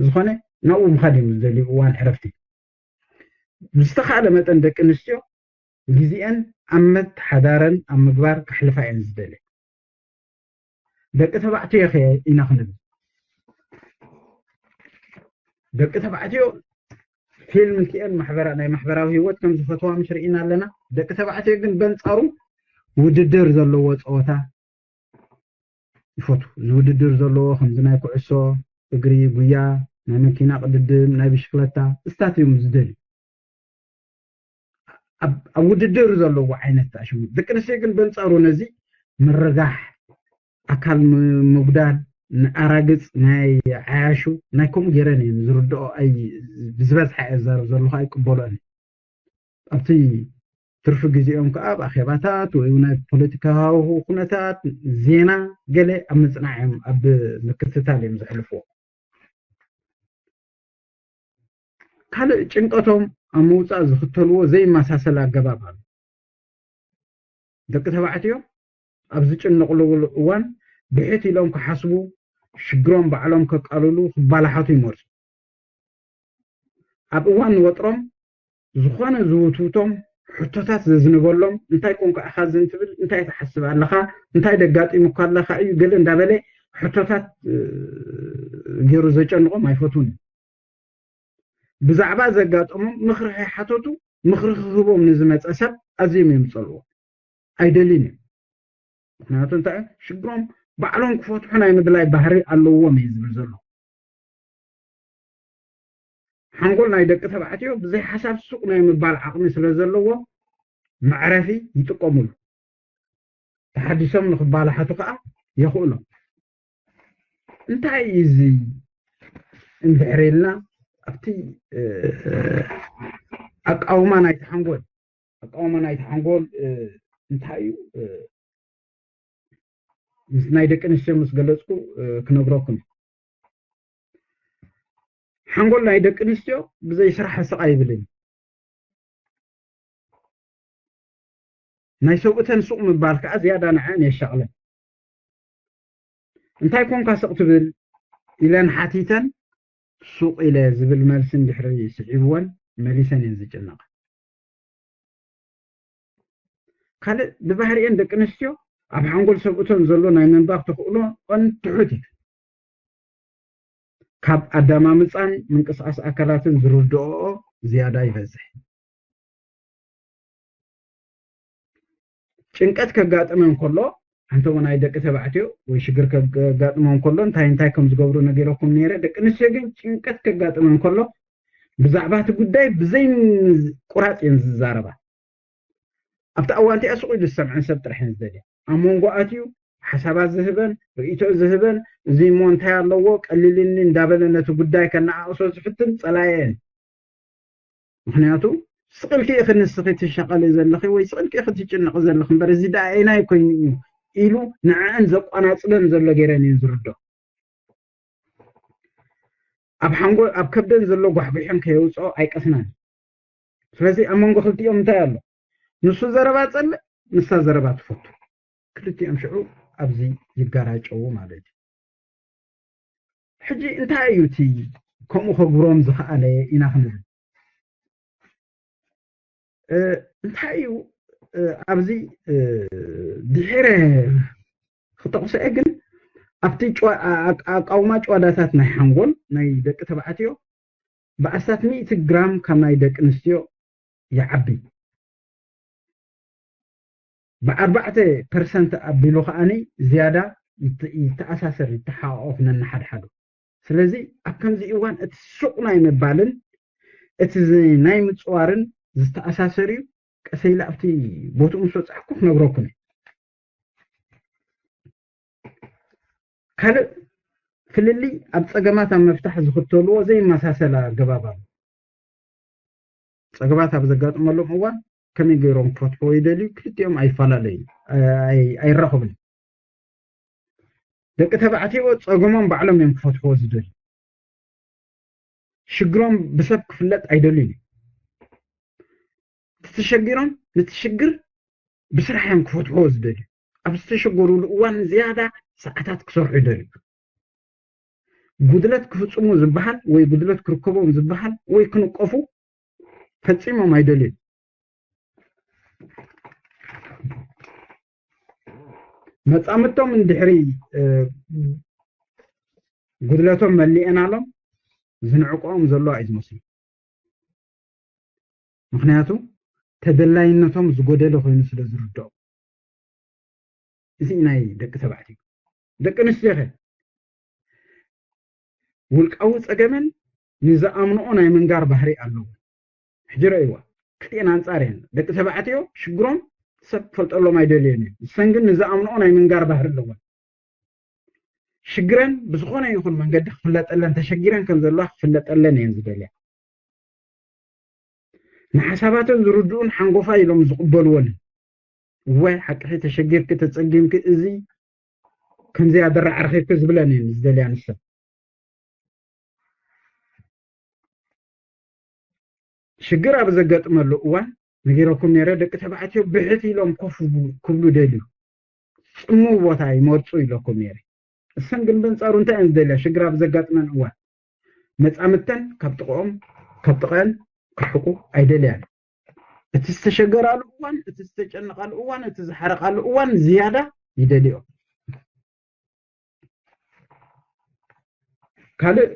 ዝኾነ ናብኡ ምኻድ እዮም ዝደልዩ እዋን ዕረፍቲ። ብዝተኻእለ መጠን ደቂ ኣንስትዮ ግዜአን ኣብ መተሓዳረን ኣብ ምግባር ከሕልፋ እየን ዝደልያ። ደቂ ተባዕትዮ ከ ኢና ክንብል ደቂ ተባዕትዮ ፊልም ክኤን ማሕበራ ናይ ማሕበራዊ ህይወት ከም ዝፈትዋ ምሽ ርኢና ኣለና። ደቂ ተባዕትዮ ግን በንጻሩ ውድድር ዘለዎ ጸወታ ይፈቱ። እዚ ውድድር ዘለዎ ከምዚ ናይ ኩዕሶ እግሪ፣ ጉያ፣ ናይ መኪና ቅድድም፣ ናይ ብሽክለታ እስታት እዮም ዝደልዩ። ኣብ ውድድር ዘለዎ ዓይነት ኣሽሙ። ደቂ ኣንስትዮ ግን በንጻሩ ነዚ ምርጋሕ፣ ኣካል ምጉዳል፣ ንኣራግጽ ናይ ዓያሹ ናይ ከምኡ ገይረን እየን ዝርድኦ። ኣይ ብዝበዝሓ እየ ዛረብ ዘለኹ ኣይቅበሎን። ኣብቲ ትርፊ ግዜኦም ከዓ ኣብ ኣኼባታት ወይ ናይ ፖለቲካዊ ኩነታት፣ ዜና፣ ገለ ኣብ ምጽናዕ እዮም ኣብ ምክትታል እዮም ዘሕልፍዎ። ካልእ ጭንቀቶም ኣብ ምውፃእ ዝኽተልዎ ዘይመሳሰል ኣገባብ ኣሎ። ደቂ ተባዕትዮ ኣብ ዝጭነቕሉ እዋን ብሕት ኢሎም ክሓስቡ፣ ሽግሮም ባዕሎም ከቃልሉ፣ ክባላሓቱ ይመርፁ። ኣብ እዋን ወጥሮም ዝኾነ ዝውትውቶም ሕቶታት ዘዝንበሎም፣ እንታይ ኮንካ ኢኻ እዚ እንትብል፣ እንታይ ትሓስብ ኣለኻ፣ እንታይ ደጋጢሙካ ኣለኻ እዩ ገለ እንዳበለ ሕቶታት ገይሩ ዘጨንቖም ኣይፈትዉን። ብዛዕባ ዘጋጠሞም ምኽሪ ከይሓተቱ ምኽሪ ክህቦም ንዝመፀ ሰብ ኣዝዮም እዮም ዝፀልዎ፣ ኣይደልዩን እዮም። ምክንያቱ እንታይ ሽግሮም ባዕሎም ክፈትሑ ናይ ምድላይ ባህሪ ኣለዎም እዩ ዝብል ዘሎ። ሓንጎል ናይ ደቂ ተባዕትዮ ብዘይ ሓሳብ ሱቕ ናይ ምባል ዓቕሚ ስለ ዘለዎ መዕረፊ ይጥቀሙሉ። ተሓዲሶም ንክባላሓቱ ከዓ የኽእሎም። እንታይ እዩ እዚ እንድሕር ኢልና ኣብቲ ኣቃውማ ናይቲ ሓንጎል ኣቃውማ ናይቲ ሓንጎል እንታይ እዩ ምስ ናይ ደቂ ኣንስትዮ ምስ ገለፅኩ ክነግረኩም። ሓንጎል ናይ ደቂ ኣንስትዮ ብዘይ ስራሕ ስቕ ኣይብልን። ናይ ሰብኡተን ሱቕ ምባል ከዓ ዝያዳ ንዐን የሻቕለን። እንታይ ኮንካ ስቕ ትብል ኢለን ሓቲተን ሱቕ ኢለ ዝብል መልሲ እንድሕሪ ስዒብወን መሊሰን እየን ዝጭነቓ። ካልእ ብባህሪኤን ደቂ ኣንስትዮ ኣብ ሓንጎል ሰብኡተን ዘሎ ናይ ምንባብ ተኽእሎን ትሑት እዩ። ካብ ኣዳማምፃን ምንቅስቃስ ኣካላትን ዝርድኦ ዝያዳ ይበዝሕ። ጭንቀት ከጋጥመን ከሎ ኣንተሞ ናይ ደቂ ተባዕትዮ ወይ ሽግር ከጋጥሞም ከሎ እንታይ እንታይ ከም ዝገብሩ ነጊረኩም ነይረ። ደቂ ኣንስትዮ ግን ጭንቀት ከጋጥመን ከሎ ብዛዕባ እቲ ጉዳይ ብዘይ ቁራፅ እየን ዝዛረባ። ኣብቲ ኣዋንቲኣ ስቕ ኢሉ ዝሰምዐን ሰብ ጥራሕ እየን ዝደልያ። ኣብ መንጎ ኣትዩ ሓሳባት ዝህበን ርእይቶ ዝህበን እዚ እሞ እንታይ ኣለዎ ቀሊልኒ እንዳበለ ነቲ ጉዳይ ከነኣእሶ ዝፍትን ጸላየን። ምክንያቱ ስቕልኪ ኢኺ ንስኺ ትሻቐሊ ዘለኺ ወይ ስቕልኪ ኢኺ ትጭነቕ ዘለኺ እምበር እዚ ደኣ ኣይናይ ኮይኑ እዩ ኢሉ ንዕአን ዘቋናጽበን ዘሎ ገይረን እየን ዝርዶ። ኣብ ሓንጎ ኣብ ከብደን ዘሎ ጓሕጒሐን ከየውፅኦ ኣይቀስናን። ስለዚ ኣብ መንጎ ክልቲኦም እንታይ ኣሎ? ንሱ ዘረባ ጸልእ፣ ንሳ ዘረባ ትፈቱ። ክልቲኦም ሽዑ ኣብዚ ይጋራጨዉ ማለት እዩ። ሕጂ እንታይ እዩ እቲ ከምኡ ከግብሮም ዝኸኣለ ኢና ክንብል? እንታይ እዩ ኣብዚ ድሒረ ክጠቕሶ እየ፣ ግን ኣብቲ ኣቃውማ ጨዋዳታት ናይ ሓንጎል ናይ ደቂ ተባዕትዮ ብኣስታት ሚእቲ ግራም ካብ ናይ ደቂ ኣንስትዮ ይዓቢ። ብኣርባዕተ ፐርሰንት ኣቢሉ ከዓኒ ዝያዳ ይተኣሳሰር ይተሓቋቆፍ ነንሓድሓዱ። ስለዚ ኣብ ከምዚ እዋን እቲ ሱቕ ናይ ምባልን እቲ ናይ ምፅዋርን ዝተኣሳሰር እዩ። ቀሰ ኢለ ኣብቲ ቦትኡ ምስ በፃሕኩ ክነግረኩም እየ። ካልእ ፍልልይ ኣብ ፀገማት ኣብ ምፍታሕ ዝኽተልዎ ዘይመሳሰል ኣገባብ ኣሎ። ፀገማት ኣብ ዘጋጥመሎም እዋን ከመይ ገይሮም ክፈትሕዎ ይደልዩ? ክልቲኦም ኣይፈላለዩ ኣይራኸቡን። ደቂ ተባዕትዮ ፀገሞም ባዕሎም እዮም ክፈትሕዎ ዝደልዩ። ሽግሮም ብሰብ ክፍለጥ ኣይደልዩን። ተተሸጊሮም ነቲ ሽግር ብስራሕ እዮም ክፈትሕዎ ዝደልዩ። ኣብ ዝተሸገሩሉ እዋን ዝያዳ ሰዓታት ክሰርሑ ይደልዩ። ጉድለት ክፍፅሙ ዝበሃል ወይ ጉድለት ክርከቦም ዝበሃል ወይ ክንቀፉ ፈፂሞም ኣይደልዩን። መፃምድቶም እንድሕሪ ጉድለቶም መሊኤናሎም ዝንዕቆም ዘለዋ እዩ ዝመስሉ። ምክንያቱ ተደላይነቶም ዝጎደለ ኮይኑ ስለ ዝርድኦም። እዚ ናይ ደቂ ተባዕትዮ። ደቂ ኣንስትዮ ከ ውልቃዊ ጸገመን ንዝኣምንኦ ናይ ምንጋር ባህሪ ኣለዎ። ሕጂ ረእይዋ፣ ክልቲኤን ኣንጻር እየን። ደቂ ተባዕትዮ ሽግሮም ሰብ ክፈልጠሎም ኣይደልዮን እዮም። ንሰን ግን ንዝኣምንኦ ናይ ምንጋር ባህሪ ኣለወን። ሽግረን ብዝኾነ ይኹን መንገዲ ክፍለጠለን፣ ተሸጊረን ከም ዘለዋ ክፍለጠለን እየን ዝደልያ። ንሓሳባተን ዝርድኡን ሓንጎፋ ኢሎም ዝቕበልዎን። እወ ሓቅኺ፣ ተሸጊርኪ ተጸጊምኪ፣ እዚ ከምዚ ኣደራዕርኺብኪ ዝብለን እየን ዝደልያ ንሰን። ሽግር ኣብ ዘጋጥመሉ እዋን ነጊረኩም ነይረ፣ ደቂ ተባዕትዮ ብሕት ኢሎም ኮፍ ክብሉ ደልዩ ጽምው ቦታ ይመርጹ ኢለኩም ነይረ። እሰን ግን በንጻሩ እንታይ እየን ዝደልያ? ሽግር ኣብ ዘጋጥመን እዋን መጻምድተን ካብ ጥቕኦም ካብ ጥቕአን ክርሕቁ ኣይደልያን። እቲ ዝተሸገራሉ እዋን፣ እቲ ዝተጨነቓሉ እዋን፣ እቲ ዝሓረቓሉ እዋን ዝያዳ ይደልዮ። ካልእ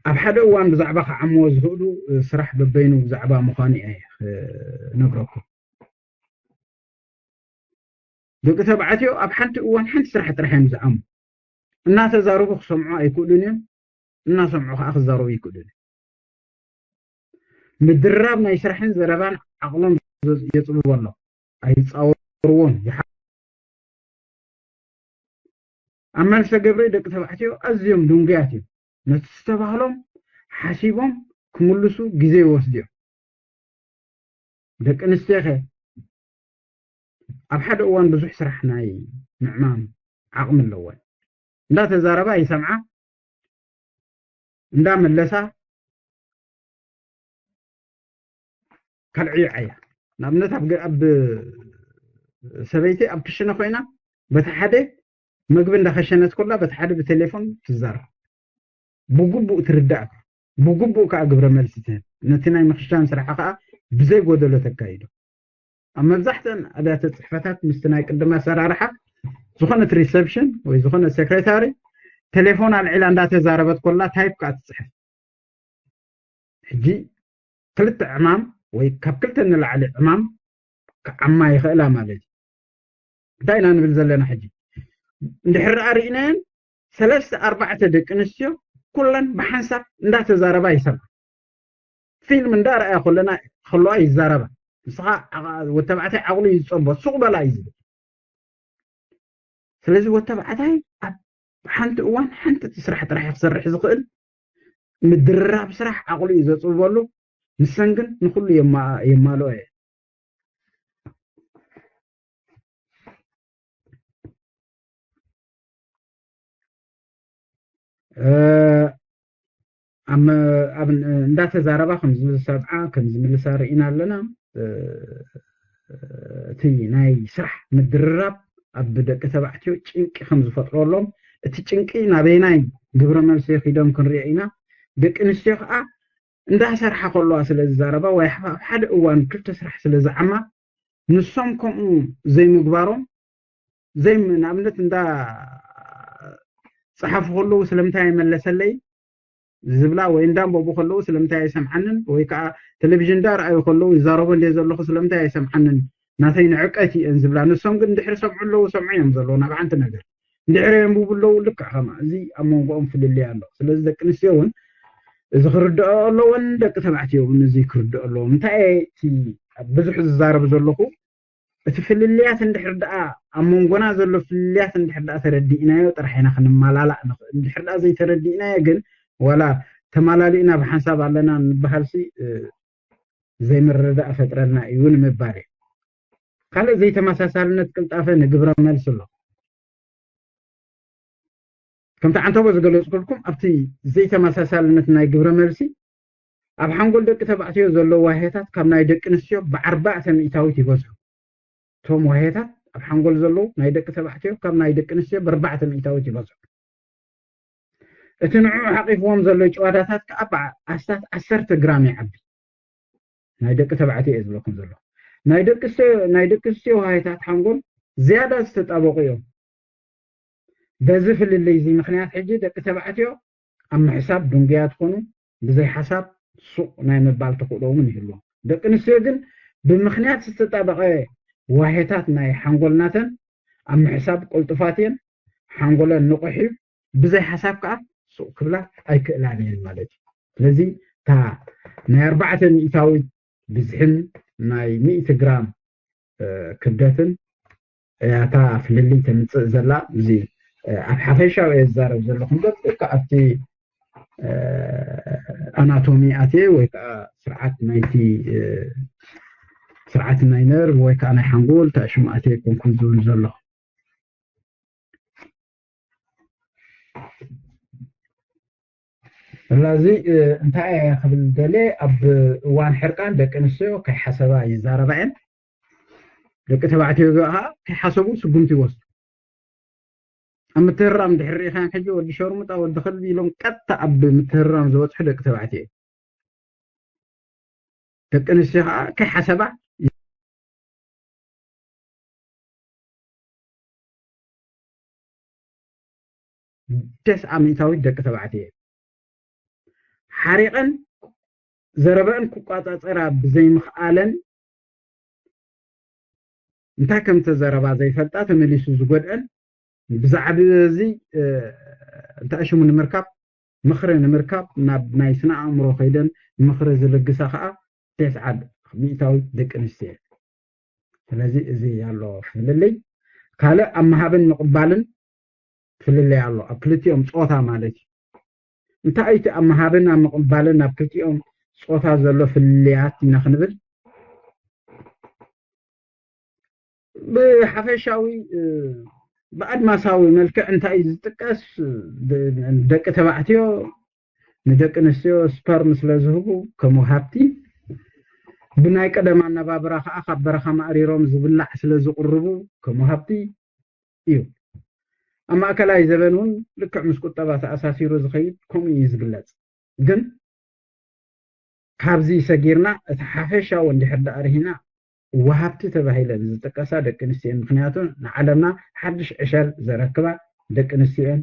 ኣብ ሓደ እዋን ብዛዕባ ክዓምዎ ዝኽእሉ ስራሕ በበይኑ ብዛዕባ ምዃኑ እየ ክነግረኩም። ደቂ ተባዕትዮ ኣብ ሓንቲ እዋን ሓንቲ ስራሕ ጥራሕ እዮም ዝዓሙ። እናተዛረቡ ክሰምዑ ኣይክእሉን እዮም፣ እናሰምዑ ከዓ ክዛረቡ ኣይክእሉን እዮም። ምድራብ ናይ ስራሕን ዘረባን ዓቕሎም የፅብቦ ኣሎ። ኣይፃወርዎን። ኣብ መልሰ ግብሪ ደቂ ተባዕትዮ ኣዝዮም ድንጉያት እዮም። ነቲ ዝተባህሎም ሓሲቦም ክምልሱ ግዜ ይወስዱ እዮም። ደቂ ኣንስትዮኸ ኣብ ሓደ እዋን ብዙሕ ስራሕ ናይ ምዕማም ዓቕሚ ኣለወን። እንዳተዛረባ ይሰምዓ፣ እንዳመለሳ ካልዕዮ ዓያ። ንኣብነት ኣብ ገ- ኣብ ሰበይቲ ኣብ ክሽነ ኮይና በቲ ሓደ መግቢ እንዳኸሸነት ኮላ በቲ ሓደ ብቴሌፎን ትዛረብ። ብግቡእ ትርዳእ፣ ብግቡእ ከዓ ግብረ መልሲ ትህብ። ነቲ ናይ ምኽሻን ስራሓ ከዓ ብዘይ ጎደሎ ተካይዶ። ኣብ መብዛሕትአን ኣብያተ ፅሕፈታት ምስቲ ናይ ቅድም ኣሰራርሓ ዝኾነት ሪሰፕሽን ወይ ዝኾነ ሴክሬታሪ ቴሌፎን ኣልዒላ እንዳተዛረበት ኮላ ታይፕ ከዓ ትፅሕፍ። ሕጂ ክልተ ዕማም ወይ ካብ ክልተ ንላዕሊ ዕማም ክዓማ ይኽእላ ማለት እዩ። እንታይ ኢና ንብል ዘለና ሕጂ? እንድሕር ደኣ ርኢናየን ሰለስተ ኣርባዕተ ደቂ ኣንስትዮ ኩለን ብሓንሳብ እንዳተዛረባ ይሰምዓ። ፊልም እንዳረኣያ ከለና ከለዋ ይዛረባ። ንስኻ ዓቓ- ወዲ ተባዕታይ ዓቕሉ እዩ ዝጸቦ፣ ሱቕ በላ እዩ ዝብል። ስለዚ ወዲ ተባዕታይ ኣብ ሓንቲ እዋን ሓንቲ ስራሕ ጥራሕ እዩ ክሰርሕ ዝኽእል። ምድርራብ ስራሕ ዓቕሉ እዩ ዘጽብበሉ። ንሰን ግን ንኹሉ የማ- የማልኦ እየ። እ፣ ኣብ መ- ኣብ ን- እንዳተዛረባ ከም ዝሰምዓ ከም ዝምልሳ ርኢና ኣለና። እ፣ እቲ ናይ ስራሕ ምድርራብ ኣብ ደቂ ተባዕትዮ ጭንቂ ከም ዝፈጥረሎም፣ እቲ ጭንቂ ናበይናይ ግብረ መልሲ ኺዶም ክንሪኦ ኢና። ደቂ ኣንስትዮ ከዓ እንዳሰርሓ ከለዋ ስለ ዝዛረባ ወይ ኣብ ሓደ እዋን ክልተ ስራሕ ስለ ዝዓማ ንሶም ከምኡ ዘይምግባሮም ዘይ ንኣብነት እንዳ ጸሓፉ ከለዉ ስለምንታይ ኣይመለሰለይ ዝብላ ወይ እንዳ ኣንበቡ ከለዉ ስለምንታይ ኣይሰምዓንን ወይ ከዓ ቴሌቪዥን እንዳ ረኣዩ ከለዉ ይዛረቦ እንደ ዘለኹ ስለምንታይ ኣይሰምዓንን ናተይ ንዕቀት እየን ዝብላ ንሶም ግን ድሕሪ ሰምዑ ኣለዉ ሰምዑ እዮም ዘለዉ ናብ ሓንቲ ነገር እንድሕሪ የንብቡ ኣለዉ ልክዕ ከማ እዚ ኣብ መንጎኦም ፍልልይ ኣሎ ስለዚ ደቂ ኣንስትዮ እውን እዚ ክርድኦ ኣለወን ደቂ ተባዕትዮ እውን እዚ ክርድኦ ኣለዎም እንታይ እየ እቲ ብዙሕ ዝዛረብ ዘለኹ እቲ ፍልልያት እንድሕር ደኣ ኣብ መንጎና ዘሎ ፍልልያት እንድሕር ደኣ ተረዲእናዮ ጥራሕ ኢና ክንመላላእ ንኽእል። እንድሕር ደኣ ዘይተረዲእናዮ ግን ዋላ ተማላሊእና ብሓንሳብ ኣለና ንበሃልሲ ዘይምርድዳእ ፈጥረልና እዩ ንምባል እዩ። ካልእ ዘይተመሳሳልነት ቅልጣፈ ንግብረ መልሲ ኣሎ። ከምቲ ዓንተቦ ዝገለፅኩልኩም ኣብቲ ዘይተመሳሳልነት ናይ ግብረ መልሲ ኣብ ሓንጎል ደቂ ተባዕትዮ ዘለዉ ዋህዮታት ካብ ናይ ደቂ ኣንስትዮ ብኣርባዕተ ሚእታዊት ይበዝሑ። እቶም ዋህዮታት ኣብ ሓንጎል ዘለዉ ናይ ደቂ ተባዕትዮ ካብ ናይ ደቂ ኣንስትዮ ብኣርባዕተ ሚእታዊት ይበዝሑ። እቲ ንዕኡ ሓቂፍዎም ዘሎ ጭዋዳታት ከዓ ብኣስታት ዓሰርተ ግራም ይዓቢ። ናይ ደቂ ተባዕትዮ እየ ዝብለኩም ዘሎ። ናይ ደቂ ኣንስትዮ ዋህዮታት ሓንጎል ዝያዳ ዝተጣበቑ እዮም። በዚ ፍልልይ እዚ ምኽንያት ሕጂ ደቂ ተባዕትዮ ኣብ ምሕሳብ ድንጉያት ኮኑ፣ ብዘይ ሓሳብ ሱቕ ናይ ምባል ተኽእሎ እውን ይህልዎም። ደቂ ኣንስትዮ ግን ብምኽንያት ዝተጣበቐ ዋሄታት ናይ ሓንጎል ናተን ኣብ ምሕሳብ ቅልጡፋት እየን፣ ሓንጎለን ንቑሕ እዩ፣ ብዘይ ሓሳብ ከዓ ሱቕ ክብላ ኣይክእላን እየን ማለት እዩ። ስለዚ እታ ናይ ኣርባዕተ ሚእታዊት ብዝሕን ናይ ሚእቲ ግራም ክብደትን እያ እታ ፍልልይ ተምፅእ ዘላ። እዚ ኣብ ሓፈሻዊ እየ ዝዛረብ ዘለኹ እምበር ኣብቲ ኣናቶሚ ኣትየ ወይ ከዓ ስርዓት ናይቲ ስርዓት ናይ ነርቭ ወይ ከዓ ናይ ሓንጎል ተኣሽሙ ኣትየ ኣይኮንኩን ዝብል ዘለኹ። እላዚ እንታይ እየ ክብል ደልየ፣ ኣብ እዋን ሕርቃን ደቂ ኣንስትዮ ከይሓሰባ ይዛረባ እየን። ደቂ ተባዕትዮ ከዓ ከይሓሰቡ ስጉምቲ ይወስዱ። ኣብ ምትህራም ድሕሪ ርኢኻን ሕጂ ወዲ ሸርሙጣ ወዲ ከልቢ ኢሎም ቀጥታ ኣብ ምትህራም ዝበፅሑ ደቂ ተባዕትዮ እዮም። ደቂ ኣንስትዮ ከዓ ከይሓሰባ ደስ ኣሚእታዊት ደቂ ተባዕትዮ ሓሪቐን ዘረበአን ክቋፃፀራ ብዘይምኽኣለን እንታይ ከም ተዘረባ ዘይፈልጣ ተመሊሱ ዝጎድአን ብዛዕባ እዚ እንታይ ሽሙ ንምርካብ ምኽሪ ንምርካብ ናብ ናይ ስነ ኣእምሮ ከይደን ምኽሪ ዝልግሳ ከዓ ተስዓድ ሚእታዊት ደቂ ኣንስትዮ። ስለዚ እዚ ኣሎ ፍልልይ። ካልእ ኣብ ምሃብን ምቕባልን ፍልልይ ኣሎ ኣብ ክልቲኦም ፆታ ማለት እዩ። እንታይ እቲ ኣብ ምሃብን ኣብ ምቕባልን ኣብ ክልቲኦም ፆታ ዘሎ ፍልልያት ኢና ክንብል ብሓፈሻዊ ብኣድማሳዊ መልክዕ እንታይ እዩ ዝጥቀስ? ደቂ ተባዕትዮ ንደቂ ኣንስትዮ ስፐርም ስለ ዝህቡ ከም ወሃብቲ፣ ብናይ ቀደም ኣነባብራ ከዓ ካብ በረኻ ማእሪሮም ዝብላዕ ስለ ዝቕርቡ ከም ወሃብቲ እዩ። ኣብ ማእከላይ ዘበን እውን ልክዕ ምስ ቁጠባ ተኣሳሲሩ ዝኸይድ ከምኡ እዩ ዝግለጽ። ግን ካብዚ ሰጊርና እቲ ሓፈሻዊ እንድሕር ደኣ ርሂና ወሃብቲ ተባሂለን ዝጥቀሳ ደቂ ኣንስትዮ እየን። ምክንያቱ ንዓለምና ሓድሽ ዕሸል ዘረክባ ደቂ ኣንስትዮ እየን።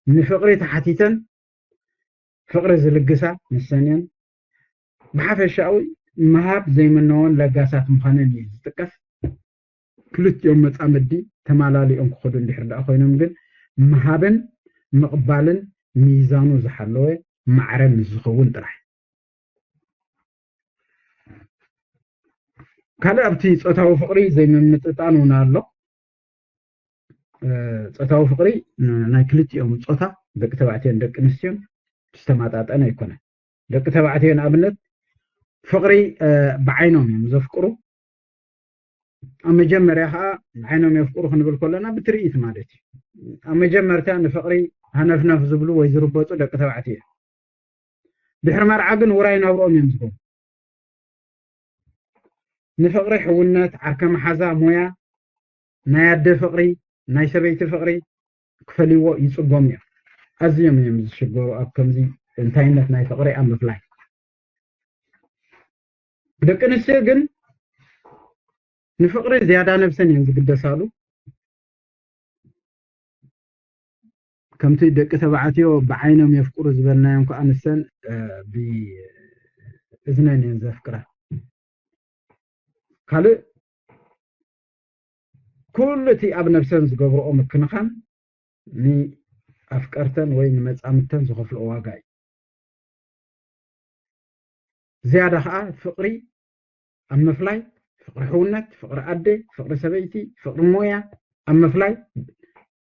ንፍቕሪ ተሓቲተን ፍቕሪ ዝልግሳ ንሰን እየን። ብሓፈሻዊ ምሃብ ዘይምነዎን ለጋሳት ምዃነን እዩ ዝጥቀስ። ክልቲኦም መፃምዲ ተማላሊኦም ክኸዱ እንድሕር ደኣ ኮይኖም ግን ምሃብን ምቕባልን ሚዛኑ ዝሓለወ ማዕረ ምስ ዝኸውን ጥራሕ። ካልእ ኣብቲ ፆታዊ ፍቕሪ ዘይምምጥጣን እውን ኣሎ። እ፣ ፆታዊ ፍቕሪ ን-፣ ናይ ክልቲኦም ፆታ ደቂ ተባዕትዮን ደቂ ኣንስትዮን ዝተመጣጠነ ኣይኮነን። ደቂ ተባዕትዮ ንኣብነት ፍቕሪ እ፣ ብዓይኖም እዮም ዘፍቅሩ። ኣብ መጀመርያ ከዓ ንዓይኖም የፍቅሩ ክንብል ከለና ብትርኢት ማለት እዩ። ኣብ መጀመርታ ንፍቅሪ ሃነፍነፍ ዝብሉ ወይ ዝርበፁ ደቂ ተባዕትዮ እዮም። ድሕሪ መርዓ ግን ውራይ ናብርኦም እዮም ዝኮኑ። ንፍቅሪ ሕውነት፣ ዓርከ መሓዛ፣ ሞያ፣ ናይ ኣደ ፍቅሪ፣ ናይ ሰበይቲ ፍቅሪ ክፈልይዎ ይፅገሙ እዮም። ኣዝዮም እዮም ዝሽገሩ ኣብ ከምዚ እንታይነት ናይ ፍቅሪ ኣብ ምፍላይ። ደቂ ኣንስትዮ ግን ንፍቅሪ ዝያዳ ነብሰን እየን ዝግደሳሉ። ከምቲ ደቂ ተባዕትዮ ብዓይኖም የፍቅሩ ዝበልናዮም ከዓ ንሰን እ፣ ብእዝነን እየን ዘፍቅራ። ካልእ ኩሉ እቲ ኣብ ነብሰን ዝገብርኦ ምክንኻን ንኣፍቀርተን ወይ ንመጻምድተን ዝኸፍልኦ ዋጋ እዩ። ዝያዳ ከዓ ፍቅሪ ኣብ ምፍላይ፣ ፍቅሪ ሕውነት፣ ፍቅሪ ኣደ፣ ፍቅሪ ሰበይቲ፣ ፍቅሪ ሞያ ኣብ ምፍላይ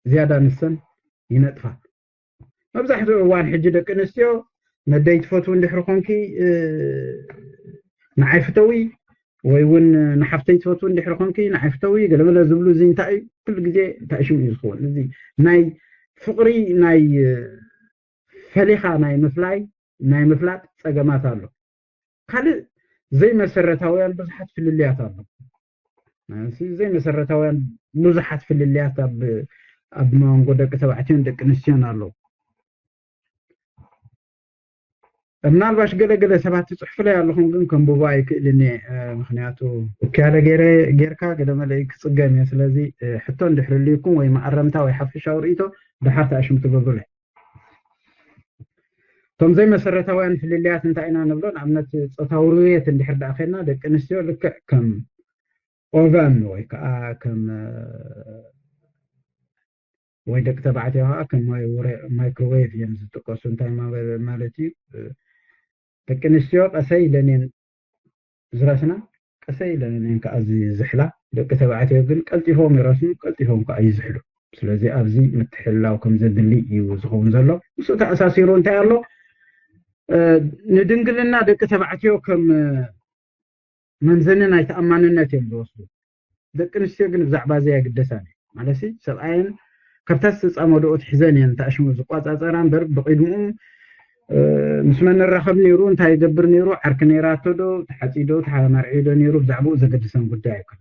ዝያዳ ንሰን ይነጥፋ። መብዛሕትኡ እዋን ሕጂ ደቂ ኣንስትዮ ነደይ ትፈትዊ እንድሕሪ ኮንኪ እ፣ ንዓይ ፍተዊ ወይ እውን ንሓፍተይ ትፈትዊ እንድሕሪ ኮንኪ ንዓይ ፍተዊ ገለመለ ዝብሉ እዚ እንታይ እዩ? ኩሉ ግዜ እንታይ ሽም እዩ ዝኸውን? እዚ ናይ ፍቅሪ ናይ እ፣ ፈሊኻ ናይ ምፍላይ ናይ ምፍላጥ ጸገማት ኣሎ። ካልእ ዘይመሰረታውያን ብዙሓት ፍልልያት ኣሎ። እዚ ዘይመሰረታውያን ብዙሓት ፍልልያት ኣብ ኣብ መንጎ ደቂ ተባዕትዮን ደቂ ኣንስትዮን ኣለዉ። ምናልባሽ ገለ ገለ ሰባት ትፅሕፍለይ ኣለኹም ግን ከንብቦ ኣይክእልን እየ። እ፣ ምክንያቱ ውክያለ ገይረ ጌርካ ገለ መለ ክፅገም እየ። ስለዚ እ፣ ሕቶ እንድሕር ልዩኩም ወይ መኣረምታ ወይ ሓፈሻዊ ርእይቶ ድሓር ተኣሽሙ ትገብሩለይ። እቶም ዘይመሰረታውያን ፍልልያት እንታይ ኢና ንብሎ? ንኣብነት ፆታዊ ርውየት እንድሕር ደኣ ኸድና፣ ደቂ ኣንስትዮ ልክዕ ከም ኦቨን ወይ ከዓ ከም ወይ ደቂ ተባዕትዮ ከዓ ከም ማይክሮዌቭ እዮም ዝጥቀሱ። እንታይ ማለት እዩ? ደቂ ኣንስትዮ ቀሰይ ኢለን እየን ዝረስና፣ ቀሰይ ኢለን እየን ከዓ ዝዝሕላ። ደቂ ተባዕትዮ ግን ቀልጢፎም ይረስኑ፣ ቀልጢፎም ከዓ ይዝሕሉ። ስለዚ ኣብዚ ምትሕልላው ከም ዘድሊ እዩ ዝኸውን ዘሎ። ምስኡ ተኣሳሲሩ እንታይ ኣሎ? ንድንግልና ደቂ ተባዕትዮ ከም መምዘኒ ናይ ተኣማንነት እዮም ዝወስዱ። ደቂ ኣንስትዮ ግን ብዛዕባ እዚ ኣይግደሳን እዩ። ማለት ሰብኣየን ከብታ ዝተፃመደኦ ትሕዘን እየን ተኣሽሙ ዝቋፃፀራ እምበር፣ ብቕድምኡ ምስ መን ንራኸብ ነይሩ፣ እንታይ ይገብር ነይሩ፣ ዓርኪ ነይራቶ ዶ፣ ተሓፂዶ ተመርዒዶ ነይሩ፣ ብዛዕባኡ ዘገድሰን ጉዳይ ኣይኮነን።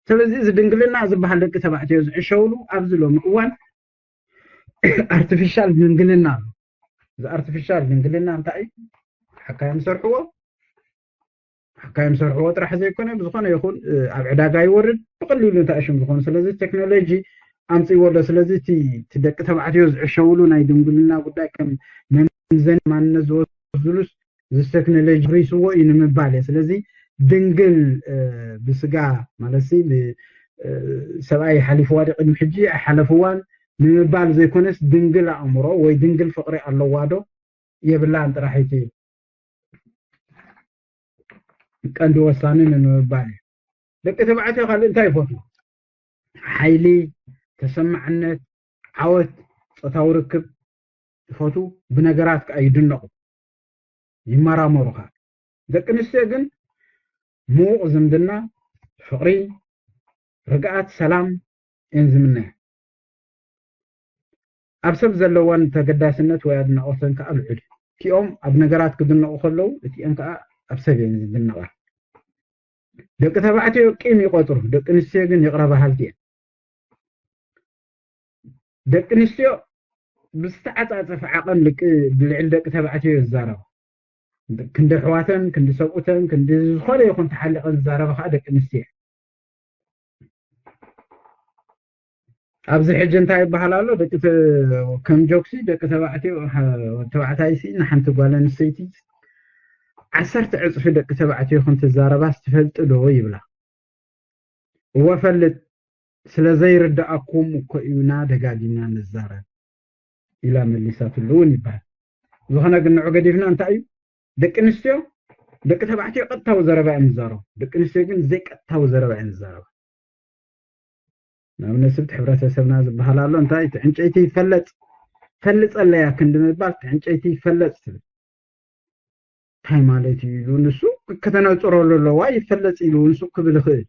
ስለዚ እዚ ድንግልና ዝበሃል ደቂ ተባዕትዮ ዝዕሸውሉ ኣብዚ ሎሚ እዋን ኣርቲፊሻል ድንግልና ኣሎ። እዚ ኣርቲፊሻል ድንግልና እንታይ እዩ? ሓካዮም ሰርሕዎ፣ ሓካዮም ሰርሕዎ ጥራሕ ዘይኮነ ብዝኾነ ይኹን ኣብ ዕዳጋ ይወርድ፣ ብቐሊሉ እንታይ ሽም ዝኾኑ። ስለዚ ቴክኖሎጂ ኣምፅዎ ኣሎ። ስለዚ እቲ ደቂ ተባዕትዮ ዝዕሸውሉ ናይ ድንግልና ጉዳይ ከም መምዘኒ ማንነት ዝወስዱሉስ እዚ ቴክኖሎጂ ሪስዎ እዩ ንምባል እየ። ስለዚ ድንግል ብስጋ ማለት ሰብኣይ ሓሊፍዋ ዲ ቅድሚ ሕጂ ኣይሓለፍዋን ንምባል ዘይኮነስ፣ ድንግል ኣእምሮ ወይ ድንግል ፍቕሪ ኣለዋ ዶ የብላን ጥራሕ እቲ ቀንዲ ወሳኒ ንምባል እዩ። ደቂ ተባዕትዮ ካልእ እንታይ ይፈትዉ? ሓይሊ፣ ተሰማዕነት፣ ዓወት፣ ፆታዊ ርክብ ይፈትዉ። ብነገራት ከዓ ይድነቑ፣ ይመራመሩ ከዓ። ደቂ ኣንስትዮ ግን ምዉቕ ዝምድና፣ ፍቕሪ፣ ርግኣት፣ ሰላም እየን ዝምነያ። ኣብ ሰብ ዘለወን ተገዳስነት ወይ ኣድናቖተን ከዓ ልዑል እዩ። እቲኦም ኣብ ነገራት ክድነቑ ከለዉ፣ እቲአን ከዓ ኣብ ሰብ እየን ዝድነቓ። ደቂ ተባዕትዮ ቂም ይቆፅሩ፣ ደቂ ኣንስትዮ ግን ይቕረ በሃልቲ እየን። ደቂ ኣንስትዮ ብዝተዓፃፀፈ ዓቐን ልቂ ልዕሊ ደቂ ተባዕትዮ ይዛረባ። ክንዲ ኣሕዋተን፣ ክንዲ ሰብኡተን፣ ክንዲ ዝኾነ ይኹን ተሓሊቐን ዝዛረባ ከዓ ደቂ ኣንስትዮ እየን። ኣብዚ ሕጂ እንታይ ይበሃል ኣሎ? ደቂ ተ- ከም ጆክሲ ደቂ ተባዕትዮ ተባዕታይ ሲ ንሓንቲ ጓል ኣንስተይቲ ዓሰርተ ዕፅፊ ደቂ ተባዕትዮ ከም ትዛረባስ ትፈልጢ ዶ ይብላ። እወ ፈልጥ፣ ስለ ዘይርዳኣኩም እኮ እዩና ደጋጊምና ንዛረብ ኢላ መሊሳትሉ እውን ይበሃል። ዝኾነ ግን ንዑ ገዲፍና እንታይ እዩ ደቂ ኣንስትዮ ደቂ ተባዕትዮ ቀጥታዊ ዘረባ እዮም ዝዛረቡ፣ ደቂ ኣንስትዮ ግን ዘይቀጥታዊ ዘረባ እዮም ዝዛረባ። ንኣብነት ስብቲ ሕብረተሰብና ዝበሃል ኣሎ እንታይ እቲ ዕንጨይቲ ይፈለጥ ፈልፀለያ ክንዲ ምባል እቲ ዕንጨይቲ ይፈለጥ ትብል እንታይ ማለት እዩ ኢሉ ንሱ ከተነፅረሉ ኣለዋ ይፈለጥ ኢሉ ንሱ ክብል ይኽእል።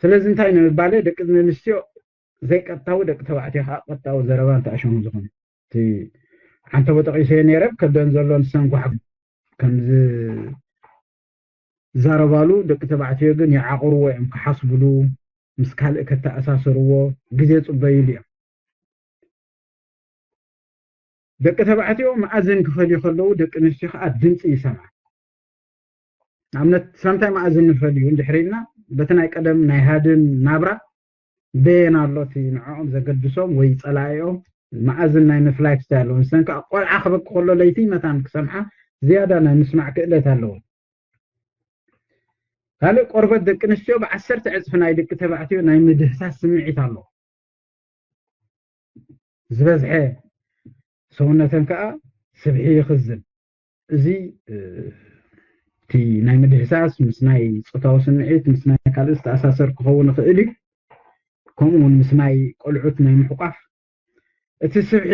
ስለዚ እንታይ ንምባለ ደቂ ኣንስትዮ ዘይቀጥታዊ ደቂ ተባዕትዮ ከዓ ቀጥታዊ ዘረባ እንተኣሸሙ ዝኾነ እቲ ዓንተቦ ጠቂሰዮ ነይረ ከብደን ዘሎ ንሰን ጓሕ ከም ዝዛረባሉ ደቂ ተባዕትዮ ግን ይዓቕርዎ እዮም ክሓስብሉ ምስ ካልእ ከተኣሳሰርዎ ግዜ ፅበይሉ እዮም። ደቂ ተባዕትዮ መኣዝን ክፈልዩ ከለዉ ደቂ ኣንስትዮ ከዓ ድምፂ ይሰምዓ። ንኣብነት ስለምንታይ መኣዝን ንፈልዩ እንድሕር ኢልና በቲ ናይ ቀደም ናይ ሃድን ናብራ በየን ኣሎ እቲ ንዕኦም ዘገድሶም ወይ ፀላኢኦም መኣዝን ናይ ምፍላይ ክስታይ ኣለዎ። ንሰን ከዓ ቆልዓ ክበኪ ከሎ ለይቲ መታን ክሰምዓ ዝያዳ ናይ ምስማዕ ክእለት ኣለዎ። ካልእ ቆርበት ደቂ ኣንስትዮ ብዓሰርተ ዕፅፊ ናይ ደቂ ተባዕትዮ ናይ ምድህሳስ ስምዒት ኣለዎ። ዝበዝሐ ሰውነተን ከዓ ስብሒ ይኽዝን። እዚ እቲ ናይ ምድህሳስ ምስ ናይ ፆታዊ ስምዒት ምስ ናይ ካልእ ዝተኣሳሰር ክኸውን ይኽእል እዩ። ከምኡ እውን ምስ ናይ ቆልዑት ናይ ምሕቋፍ እቲ ስብሒ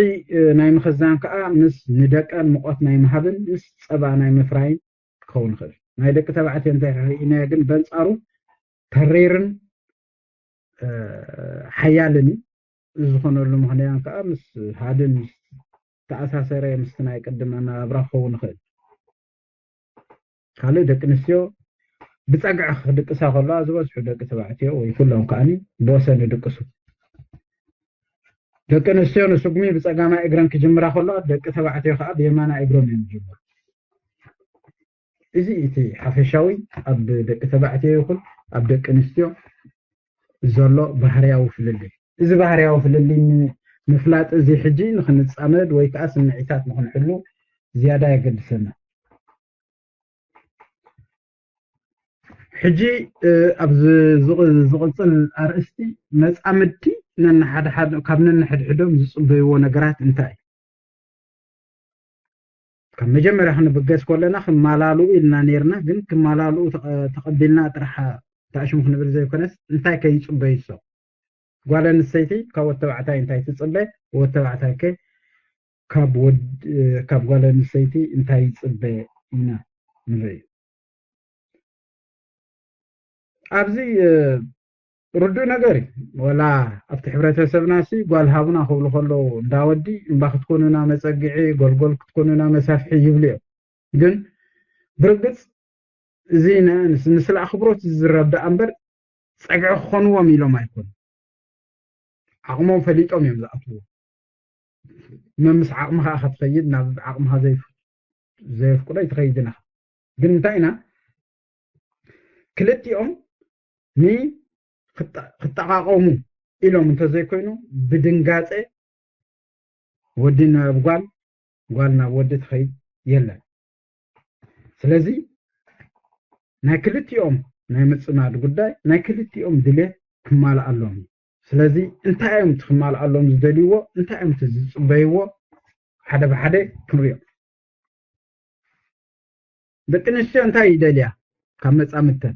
ናይ ምኽዛን ከዓ ምስ ንደቀን ሙቐት ናይ ምሃብን ምስ ፀባ ናይ ምፍራይን ክኸውን ይኽእል። ናይ ደቂ ተባዕትዮ እንታይ ርኢናዮ ግን በንፃሩ ተሪርን ሓያልን እዩ። እዚ ዝኾነሉ ምኽንያት ከዓ ምስ ሃድን ዝተኣሳሰረ ምስቲ ናይ ቅድም ኣነባብራ ክኸውን ይኽእል። ካልእ ደቂ ኣንስትዮ ብፀግዒ ክድቅሳ ከለዋ ዝበዝሑ ደቂ ተባዕትዮ ወይ ኩሎም ከዓኒ ብወሰን ይድቅሱ። ደቂ ኣንስትዮ ንስጉሚ ብፀጋማይ እግረን ክጅምራ ከለዋ ደቂ ተባዕትዮ ከዓ ብየማናይ እግሮም እዮም ዝጅምሩ። እዚ እቲ ሓፈሻዊ ኣብ ደቂ ተባዕትዮ ይኹን ኣብ ደቂ ኣንስትዮ ዘሎ ባህርያዊ ፍልልይ። እዚ ባህርያዊ ፍልልይ ምፍላጥ እዚ ሕጂ ንኽንጻመድ ወይ ከዓ ስምዒታት ንኽንሕሉ ዝያዳ የገድሰና። ሕጂ ኣብ ዝቕፅል ኣርእስቲ መፃምድቲ ካብ ነንሕድሕዶም ዝፅበይዎ ነገራት እንታይ? ካብ መጀመርያ ክንብገስ ከለና ክማላልኡ ኢልና ነርና፣ ግን ክማላልኡ ተቐቢልና ጥራሕ ተኣሽሙ ክንብል ዘይኮነስ እንታይ ከይፅበዩ? ጓል ኣንስተይቲ ካብ ወተባዕታይ እንታይ ትፅበ? ወተባዕታይ ከ ካብ ጓል ኣንስተይቲ እንታይ ይፅበ? ኢና ንርኢ። ኣብዚ ርዱእ ነገር እዩ። ወላ ኣብቲ ሕብረተሰብና ሲ ጓል ሃቡና ክብሉ ከለዉ እንዳ ወዲ እምባ ክትኮኑና መፀግዒ፣ ጎልጎል ክትኮኑና መሳፍሒ ይብሉ እዮም። ግን ብርግፅ እዚ ንስለ ኣኽብሮት ዝዝረብ ደኣ እምበር ፀግዒ ክኾንዎም ኢሎም ኣይኮኑ። ዓቕሞም ፈሊጦም እዮም ዝኣትዎ። መምስ ዓቕሚ ከዓ ክትኸይድ ናብ ዓቕምኻ ዘየፍቅዶ ኣይትኸይድን ኢኻ። ግን እንታይ ኢና ክልቲኦም ንክጠቃቀሙ ኢሎም እንተዘይኮይኑ ብድንጋፀ ወዲ ናብ ጓል፣ ጓል ናብ ወዲ ትኸይድ የለን። ስለዚ ናይ ክልቲኦም ናይ ምፅማድ ጉዳይ ናይ ክልቲኦም ድሌት ክማልኣሎም እዩ። ስለዚ እንታይ እዮም እቲ ክማልኣሎም ዝደልይዎ፣ እንታይ እዮም እቲ ዝፅበይዎ ሓደ ብሓደ ክንሪኦ። ደቂ ኣንስትዮ እንታይ ይደልያ ካብ መፃምድተን?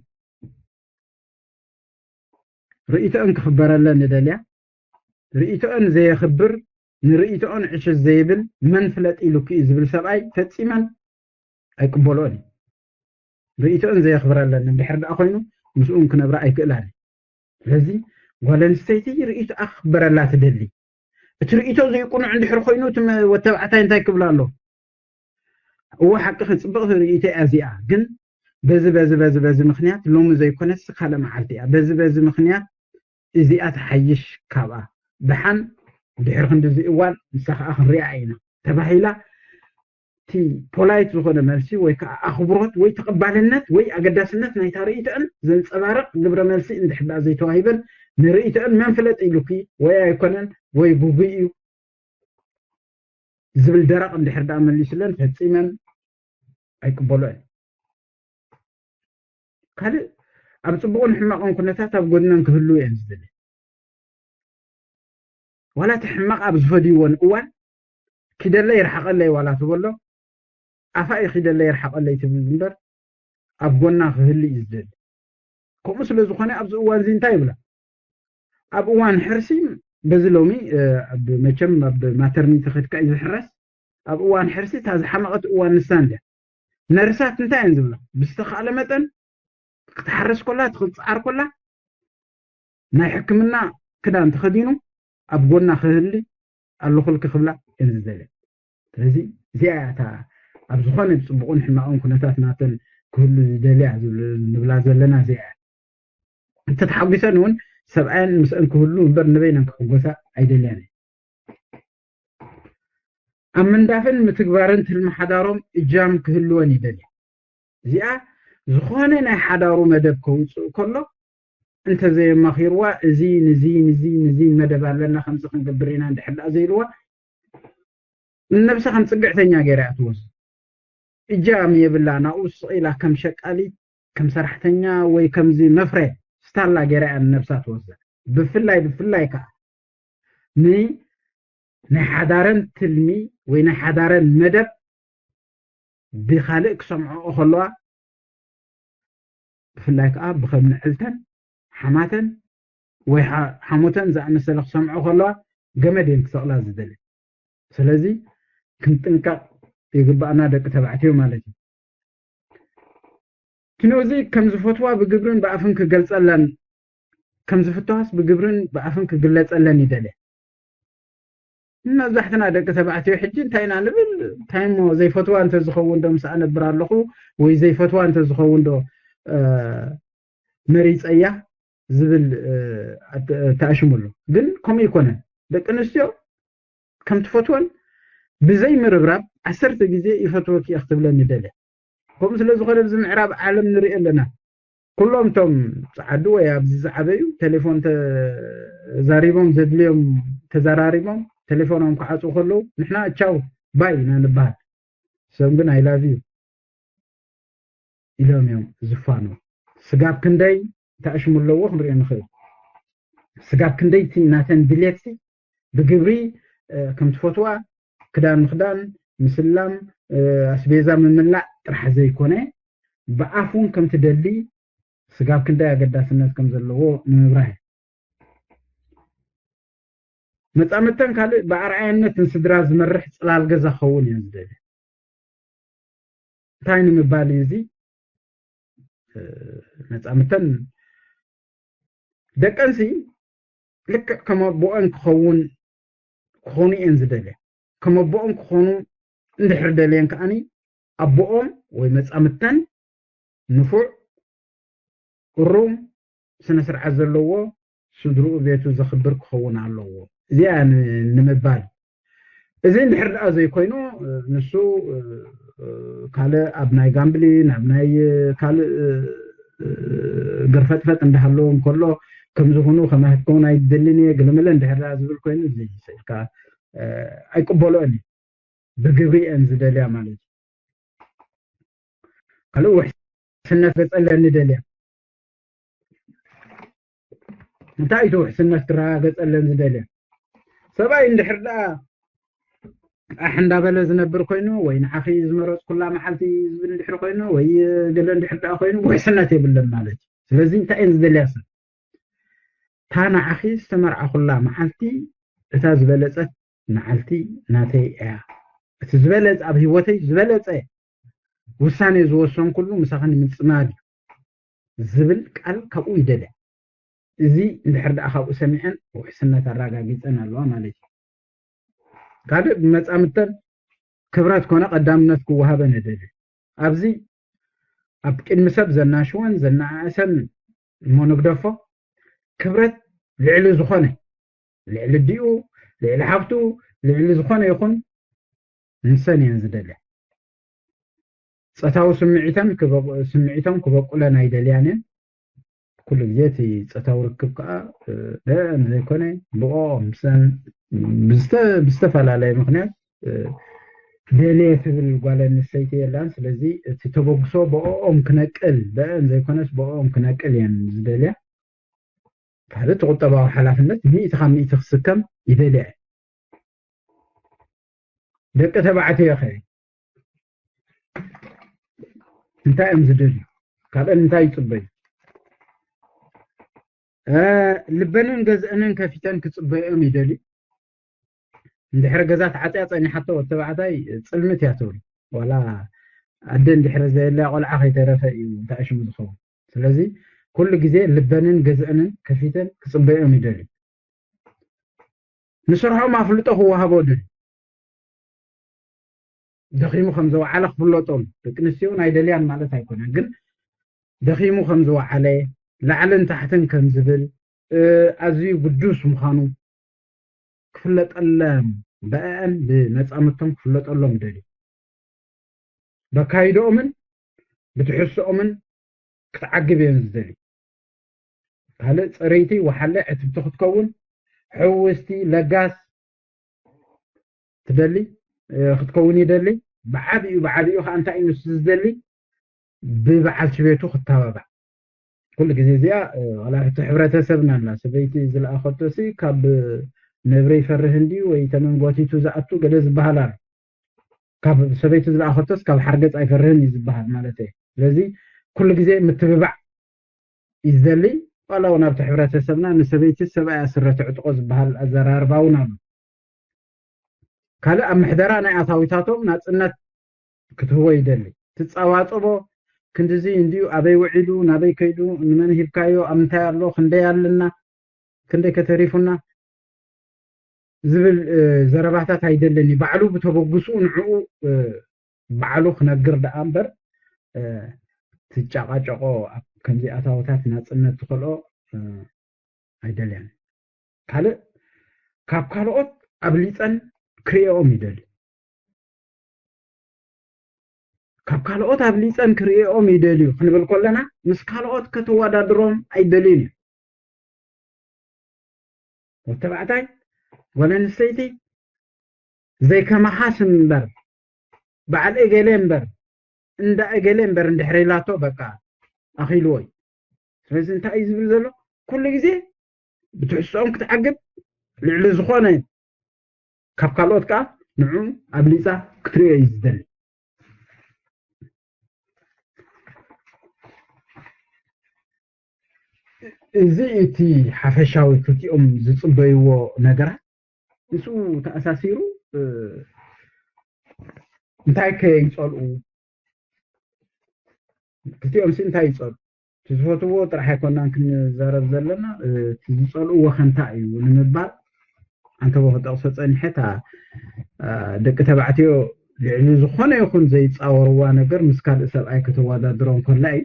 ርእይቶአን ክኽበረለን ይደልያ። ርእይቶአን ዘየኽብር ንርእይቶአን ዕሽሽ ዘይብል መን ፍለጥ ኢሉኪ እዩ ዝብል ሰብኣይ ፈጺመን ኣይቅበልኦን እዩ። ርእይቶአን ዘየኽብረለን እንድሕር ደኣ ኮይኑ ምስኡን ክነብራ ኣይክእላን እዩ። ስለዚ ጓል ኣንስተይቲ ርእይቶኣ ክኽበረላ ትደሊ። እቲ ርእይቶ ዘይቁኑዕ እንድሕር ኮይኑ እቲ ወተባዕታይ እንታይ ክብል ኣሎ? እወ ሓቂ ክፅብቕ ርእይቶ እያ እዚኣ፣ ግን በዚ በዚ በዚ በዚ ምክንያት ሎሚ ዘይኮነስ ካልእ መዓልቲ እያ፣ በዚ በዚ ምክንያት እዚኣ ትሓይሽ ካብኣ፣ ደሓን ድሕሪ ክንድዚ እዋን ንሳ ከዓ ክንሪኣ ኢና ተባሂላ እቲ ፖላይት ዝኾነ መልሲ ወይ ከዓ ኣኽብሮት ወይ ተቐባልነት ወይ ኣገዳስነት ናይታ ርእይቶአን ዘንፀባርቕ ግብረ መልሲ እንድሕር ደኣ ዘይተዋሂበን ንርእይቶአን መን ፍለጥ ኢሉኪ ወይ ኣይኮነን ወይ ግጉይ እዩ ዝብል ደረቕ እንድሕር ደኣ መሊሱለን ፈፂመን ኣይቅበሎን። ካልእ ኣብ ፅቡቕን ሕማቕን ኩነታት ኣብ ጎድነን ክህልዉ እየን ዝደሊ። ዋላ እቲ ሕማቕ ኣብ ዝፈድይዎን እዋን ኪደለይ ይርሓቐለይ ዋላ ትበሎ ኣፋ እዩ ኪደለይ ይርሓቐለይ ትብል እምበር ኣብ ጎና ክህሉ እዩ ዝደሊ። ከምኡ ስለ ዝኾነ ኣብዚ እዋን እዚ እንታይ ይብላ? ኣብ እዋን ሕርሲ በዚ ሎሚ መቸም ኣብ ማተርኒቲ ከድካ እዩ ዝሕረስ። ኣብ እዋን ሕርሲ እታ ዝሓመቐት እዋን ንሳ እንድያ። ነርሳት እንታይ እየን ዝብላ? ብዝተኻእለ መጠን ክትሓርስ ኮላ ትኽፅዓር ኮላ ናይ ሕክምና ክዳን ተኸዲኑ ኣብ ጎና ክህሊ ኣለኹልኪ ክብላ እየን ዝደልያ። ስለዚ እዚኣ እያ እታ ኣብ ዝኾነ ብፅቡቕን ሕማቕን ኩነታት ናተን ክህሉ ዝደልያ ንብላ ዘለና እዚኣ እያ። እንተተሓጒሰን እውን ሰብኣየን ምስአን ክህሉ እምበር ንበይነን ክሕጎሳ ኣይደልያን እየ። ኣብ ምንዳፍን ምትግባርን ትልሚ ሓዳሮም እጃም ክህልወን ይደልያ። እዚኣ ዝኾነ ናይ ሓዳሩ መደብ ከውፅእ ከሎ እንተዘየማኺርዋ እዚ ንዚ ንዚ ንዚ መደብ ኣለና ከምዚ ክንገብር ኢና እንድሕር ደኣ ዘይልዋ ንነብሳ ከም ፅግዕተኛ ገይራ እያ ትወስድ። እጃም የብላ ናብኡ ስቕ ኢላ ከም ሸቃሊት ከም ሰራሕተኛ ወይ ከምዚ መፍረ ስታላ ገይራ እያ ንነብሳ ትወስዳ። ብፍላይ ብፍላይ ከዓ ን ናይ ሓዳረን ትልሚ ወይ ናይ ሓዳረን መደብ ብኻልእ ክሰምዐኦ ከለዋ ብፍላይ ከዓ ብከም ንዕልተን ሓማተን ወይ ሓሞተን ዝኣመሰለ ክሰምዖ ከለዋ ገመድ እየን ክሰቕላ ዝደሊ። ስለዚ ክንጥንቀቕ ይግባኣና ደቂ ተባዕትዮ ማለት እዩ። ኪኖዚ ከም ዝፈትዋ ብግብርን ብኣፍን ክገልፀለን ከም ዝፍተዋስ ብግብርን ብኣፍን ክግለፀለን ይደልያ። መብዛሕትና ደቂ ተባዕትዮ ሕጂ እንታይ ኢና ንብል? እንታይ እሞ ዘይፈትዋ እንተዝኸውን ዶ ምስኣ ነብር ኣለኹ ወይ ዘይፈትዋ እንተዝኸውን ዶ መሪፀያ ዝብል ተኣሽሙ ኣሎ። ግን ከምኡ ይኮነን። ደቂ ኣንስትዮ ከም ትፈትወን ብዘይ ምርብራብ ዓሰርተ ግዜ ይፈትወኪ እየ ክትብለኒ ደልያ። ከምኡ ስለ ዝኾነ ኣብዚ ምዕራብ ዓለም ንሪኦ ኣለና። ኩሎም እቶም ጸዓዱ ወይ ኣብዚ ዝዓበዩ ቴሌፎን ተዛሪቦም ዘድልዮም ተዘራሪቦም ቴሌፎኖም ክዓፅው ከለዉ ንሕና ቻው ባይ ኢና ንበሃል። እሶም ግን I love you ኢሎም እዮም ዝፋኑ። ስጋብ ክንደይ ተኣሽሙ ኣለዎ ክንሪኦ ንኽእል። ስጋብ ክንደይ እቲ ናተን ድሌትሲ ብግብሪ ከም ትፈትዋ ክዳን ምኽዳን፣ ምስላም፣ ኣስቤዛ ምምላእ ጥራሕ ዘይኮነ ብኣፍ እውን ከም ትደሊ ስጋብ ክንደይ ኣገዳስነት ከም ዘለዎ ንምብራህ እዩ። መጻምድተን ካልእ ብኣርኣያነት ንስድራ ዝመርሕ ጽላል ገዛ ክኸውን እየን ዝደልያ። እንታይ ንምባል እዩ እዚ? መጻምድተን ደቀንሲ ልክዕ ከም ኣቦኦን ክኸውን ክኾኑ እየን ዝደልያ። ከም ኣቦኦም ክኾኑ እንድሕር ደልየን ከዓኒ ኣቦኦም ወይ መጻምድተን ንፉዕ፣ እሩም፣ ስነ ስርዓት ዘለዎ፣ ስድርኡ ቤቱ ዘኽብር ክኸውን ኣለዎ። እዚኣ ንምባል። እዚ እንድሕር ደኣ ዘይኮይኑ ንሱ ካልእ ኣብ ናይ ጋምብሊን ኣብ ናይ ካልእ ግርፈጥፈጥ እንዳሃለዎ እንከሎ ከምዚ ኩኑ ከማትከውን ኣይደልን እየ ገለመለ እንድሕር ደኣ ዝብል ኮይኑ እዚ ይስእልካ ኣይቅበሎን እዩ። ብግብሪ እየን ዝደልያ ማለት እዩ። ካልእ ውሕስነት ገጸለን ንደልያ። እንታይ እቲ ውሕስነት ክረጋገጸለን ዝደልያ? ሰብኣይ እንድሕር ደኣ ኣሕ እንዳበለ ዝነብር ኮይኑ ወይ ንዓኺ ዝመረጽኩላ መዓልቲ ዝብል እንድሕር ኮይኑ ወይ ገለ እንድሕር ደኣ ኮይኑ ውሕስነት የብለን ማለት እዩ። ስለዚ እንታይ እየን ዝደልያ ሰብ? እታ ንዓኺ ዝተመርዓኹላ መዓልቲ እታ ዝበለጸት መዓልቲ ናተይ እያ። እቲ ዝበለጸ ኣብ ህይወተይ ዝበለጸ ውሳኔ ዝወሰንኩሉ ምሳኺ ንምጽማድ እዩ ዝብል ቃል ካብኡ ይደልያ። እዚ እንድሕር ደኣ ካብኡ ሰሚዐን ውሕስነት ኣረጋጊጸን ኣለዋ ማለት እዩ። ካልእ ብመጻምድተን ክብረት ኮነ ቀዳምነት ክወሃበን እደሊ። ኣብዚ ኣብ ቅድሚ ሰብ ዘናሽወን ዘነኣእሰን እሞ ንግደፎ ክብረት ልዕሊ ዝኾነ ልዕሊ ዲኡ ልዕሊ ሃብቱ ልዕሊ ዝኾነ ይኹን ንሰን እየን ዝደልያ። ጸታዊ ስምዒተን ክበቁ- ስምዒቶም ክበቁለን ኣይደልያን እየን። ኩሉ ግዜ እቲ ጸታዊ ርክብ ከዓ ብአን ዘይኮነ ብኦም ሰን ብዝተ- ብዝተፈላለየ ምክንያት ደልየ ትብል ጓል ኣንስተይቲ የላን። ስለዚ እቲ ተበግሶ ብኦም ክነቅል ብአን ዘይኮነስ ብኦም ክነቅል እየን ዝደልያ። ካልእ እቲ ቁጠባዊ ሓላፍነት ሚእቲ ካብ ሚእቲ ክስከም ይደልያ እየ። ደቂ ተባዕትዮ ኸ እንታይ እዮም ዝደልዩ? ካብአን እንታይ ይጽበዩ? ልበንን ገዝአንን ከፊተን ክጽበዮም ይደልዩ። እንድሕሪ ገዛ ተዓፅያ ፀኒሓቶ ወዲ ተባዕታይ ፅልምት እያ ትብል። ዋላ ኣደ እንድሕሪ ዘየለያ ቆልዓ ከይተረፈ እዩ ተኣሽሙ ዝኸውን። ስለዚ ኩሉ ግዜ ልበንን ገዝአንን ከፊተን ክፅበዮም ይደልዩ። ንስርሖም ኣፍልጦ ክወሃቦ ደልዩ። ደኺሙ ከም ዝወዓለ ክፍለጦም። ደቂ ኣንስትዮ ናይ ደልያን ማለት ኣይኮነን፣ ግን ደኺሙ ከም ዝወዓለ ላዕልን ታሕትን ከም ዝብል ኣዝዩ ግዱስ ምዃኑ ክፍለጠሎም ብኣን ብመጻምድቶም ክፍለጠሎም ደልዩ። በካይዶኦምን ብትሕዝቶኦምን ክትዓግብ እየን ዝደልዩ። ካልእ ፅርይቲ ወሓለ ዕትብቲ ክትከውን ሕውስቲ ለጋስ ትደሊ ክትከውን ይደሊ። ብዓብኡ ብዓብኡ ከዓ እንታይ እዩ ንሱ ዝደሊ? ብበዓልቲ ቤቱ ክተባባዕ። ኩሉ ግዜ እዚኣ ዋላ እቲ ሕብረተሰብና ኣላ ሰበይቲ ዝለኣኸቶሲ ካብ ነብሪ ይፈርህ እንድዩ ወይ ተመን ጎቲቱ ዝኣቱ ገለ ዝበሃል ኣሎ። ካብ ሰበይቲ ዝለኣኸቶስ ካብ ሓርገፅ ኣይፈርህን እዩ ዝበሃል ማለት እየ። ስለዚ ኩሉ ግዜ ምትብባዕ እዩ ዝደሊ። ዋላ እውን ኣብቲ ሕብረተሰብና ንሰበይቲ ሰብኣያ ስረ ትዕጥቆ ዝበሃል ኣዘራርባ እውን ኣሎ። ካልእ ኣብ ምሕደራ ናይ ኣታዊታቶም ናፅነት ክትህቦ ይደሊ። ትፃባፀቦ ክንድዚ እንድዩ ኣበይ ውዒሉ ናበይ ከይዱ ንመን ሂብካዮ ኣብ ምንታይ ኣሎ ክንደይ ኣለና ክንደይ ከተሪፉና ዝብል ዘረባታት ኣይደልን እዩ። ባዕሉ ብተበግስኡ ንዕኡ ባዕሉ ክነግር ደኣ እምበር ትጫቃጨቆ ኣብ ከምዚ ኣታወታት ናፅነት ትኸልኦ ኣይደልያን። ካልእ ካብ ካልኦት ኣብሊፀን ክርእኦም ይደልዩ። ካብ ካልኦት ኣብሊፀን ክርእኦም ይደልዩ ክንብል ከለና ምስ ካልኦት ከተወዳድሮም ኣይደልዩን እዩ። ወተባዕታይ ጓል ኣንስተይቲ ዘይከማኻ ስም እምበር፣ በዓል እገሌ እምበር፣ እንዳ እገሌ እምበር እንድሕር ኢላቶ በቃ ኣኺልዎ እዩ። ስለዚ እንታይ እዩ ዝብል ዘሎ? ኩሉ ግዜ ብትሕዝቶኦም ክትዓግብ፣ ልዕሊ ዝኾነ ካብ ካልኦት ከዓ ንዑ ኣብሊፃ ክትሪኦ እዩ ዝደሊ። እዚ እቲ ሓፈሻዊ ክልቲኦም ዝፅበይዎ ነገራት። ምስኡ ተኣሳሲሩ እንታይ ከ ይፀልኡ? ክልቲኦም ሲ እንታይ ይፀልኡ? እቲ ዝፈትዎ ጥራሕ ኣይኮናን ክንዛረብ ዘለና። እቲ ዝፀልእዎ ከ እንታይ እዩ ንምባል ኣንተቦ ክጠቕሶ ፀኒሐ። እታ ደቂ ተባዕትዮ ልዕሊ ዝኾነ ይኹን ዘይፃወርዋ ነገር ምስ ካልእ ሰብኣይ ከተወዳድሮም ከላ እዩ።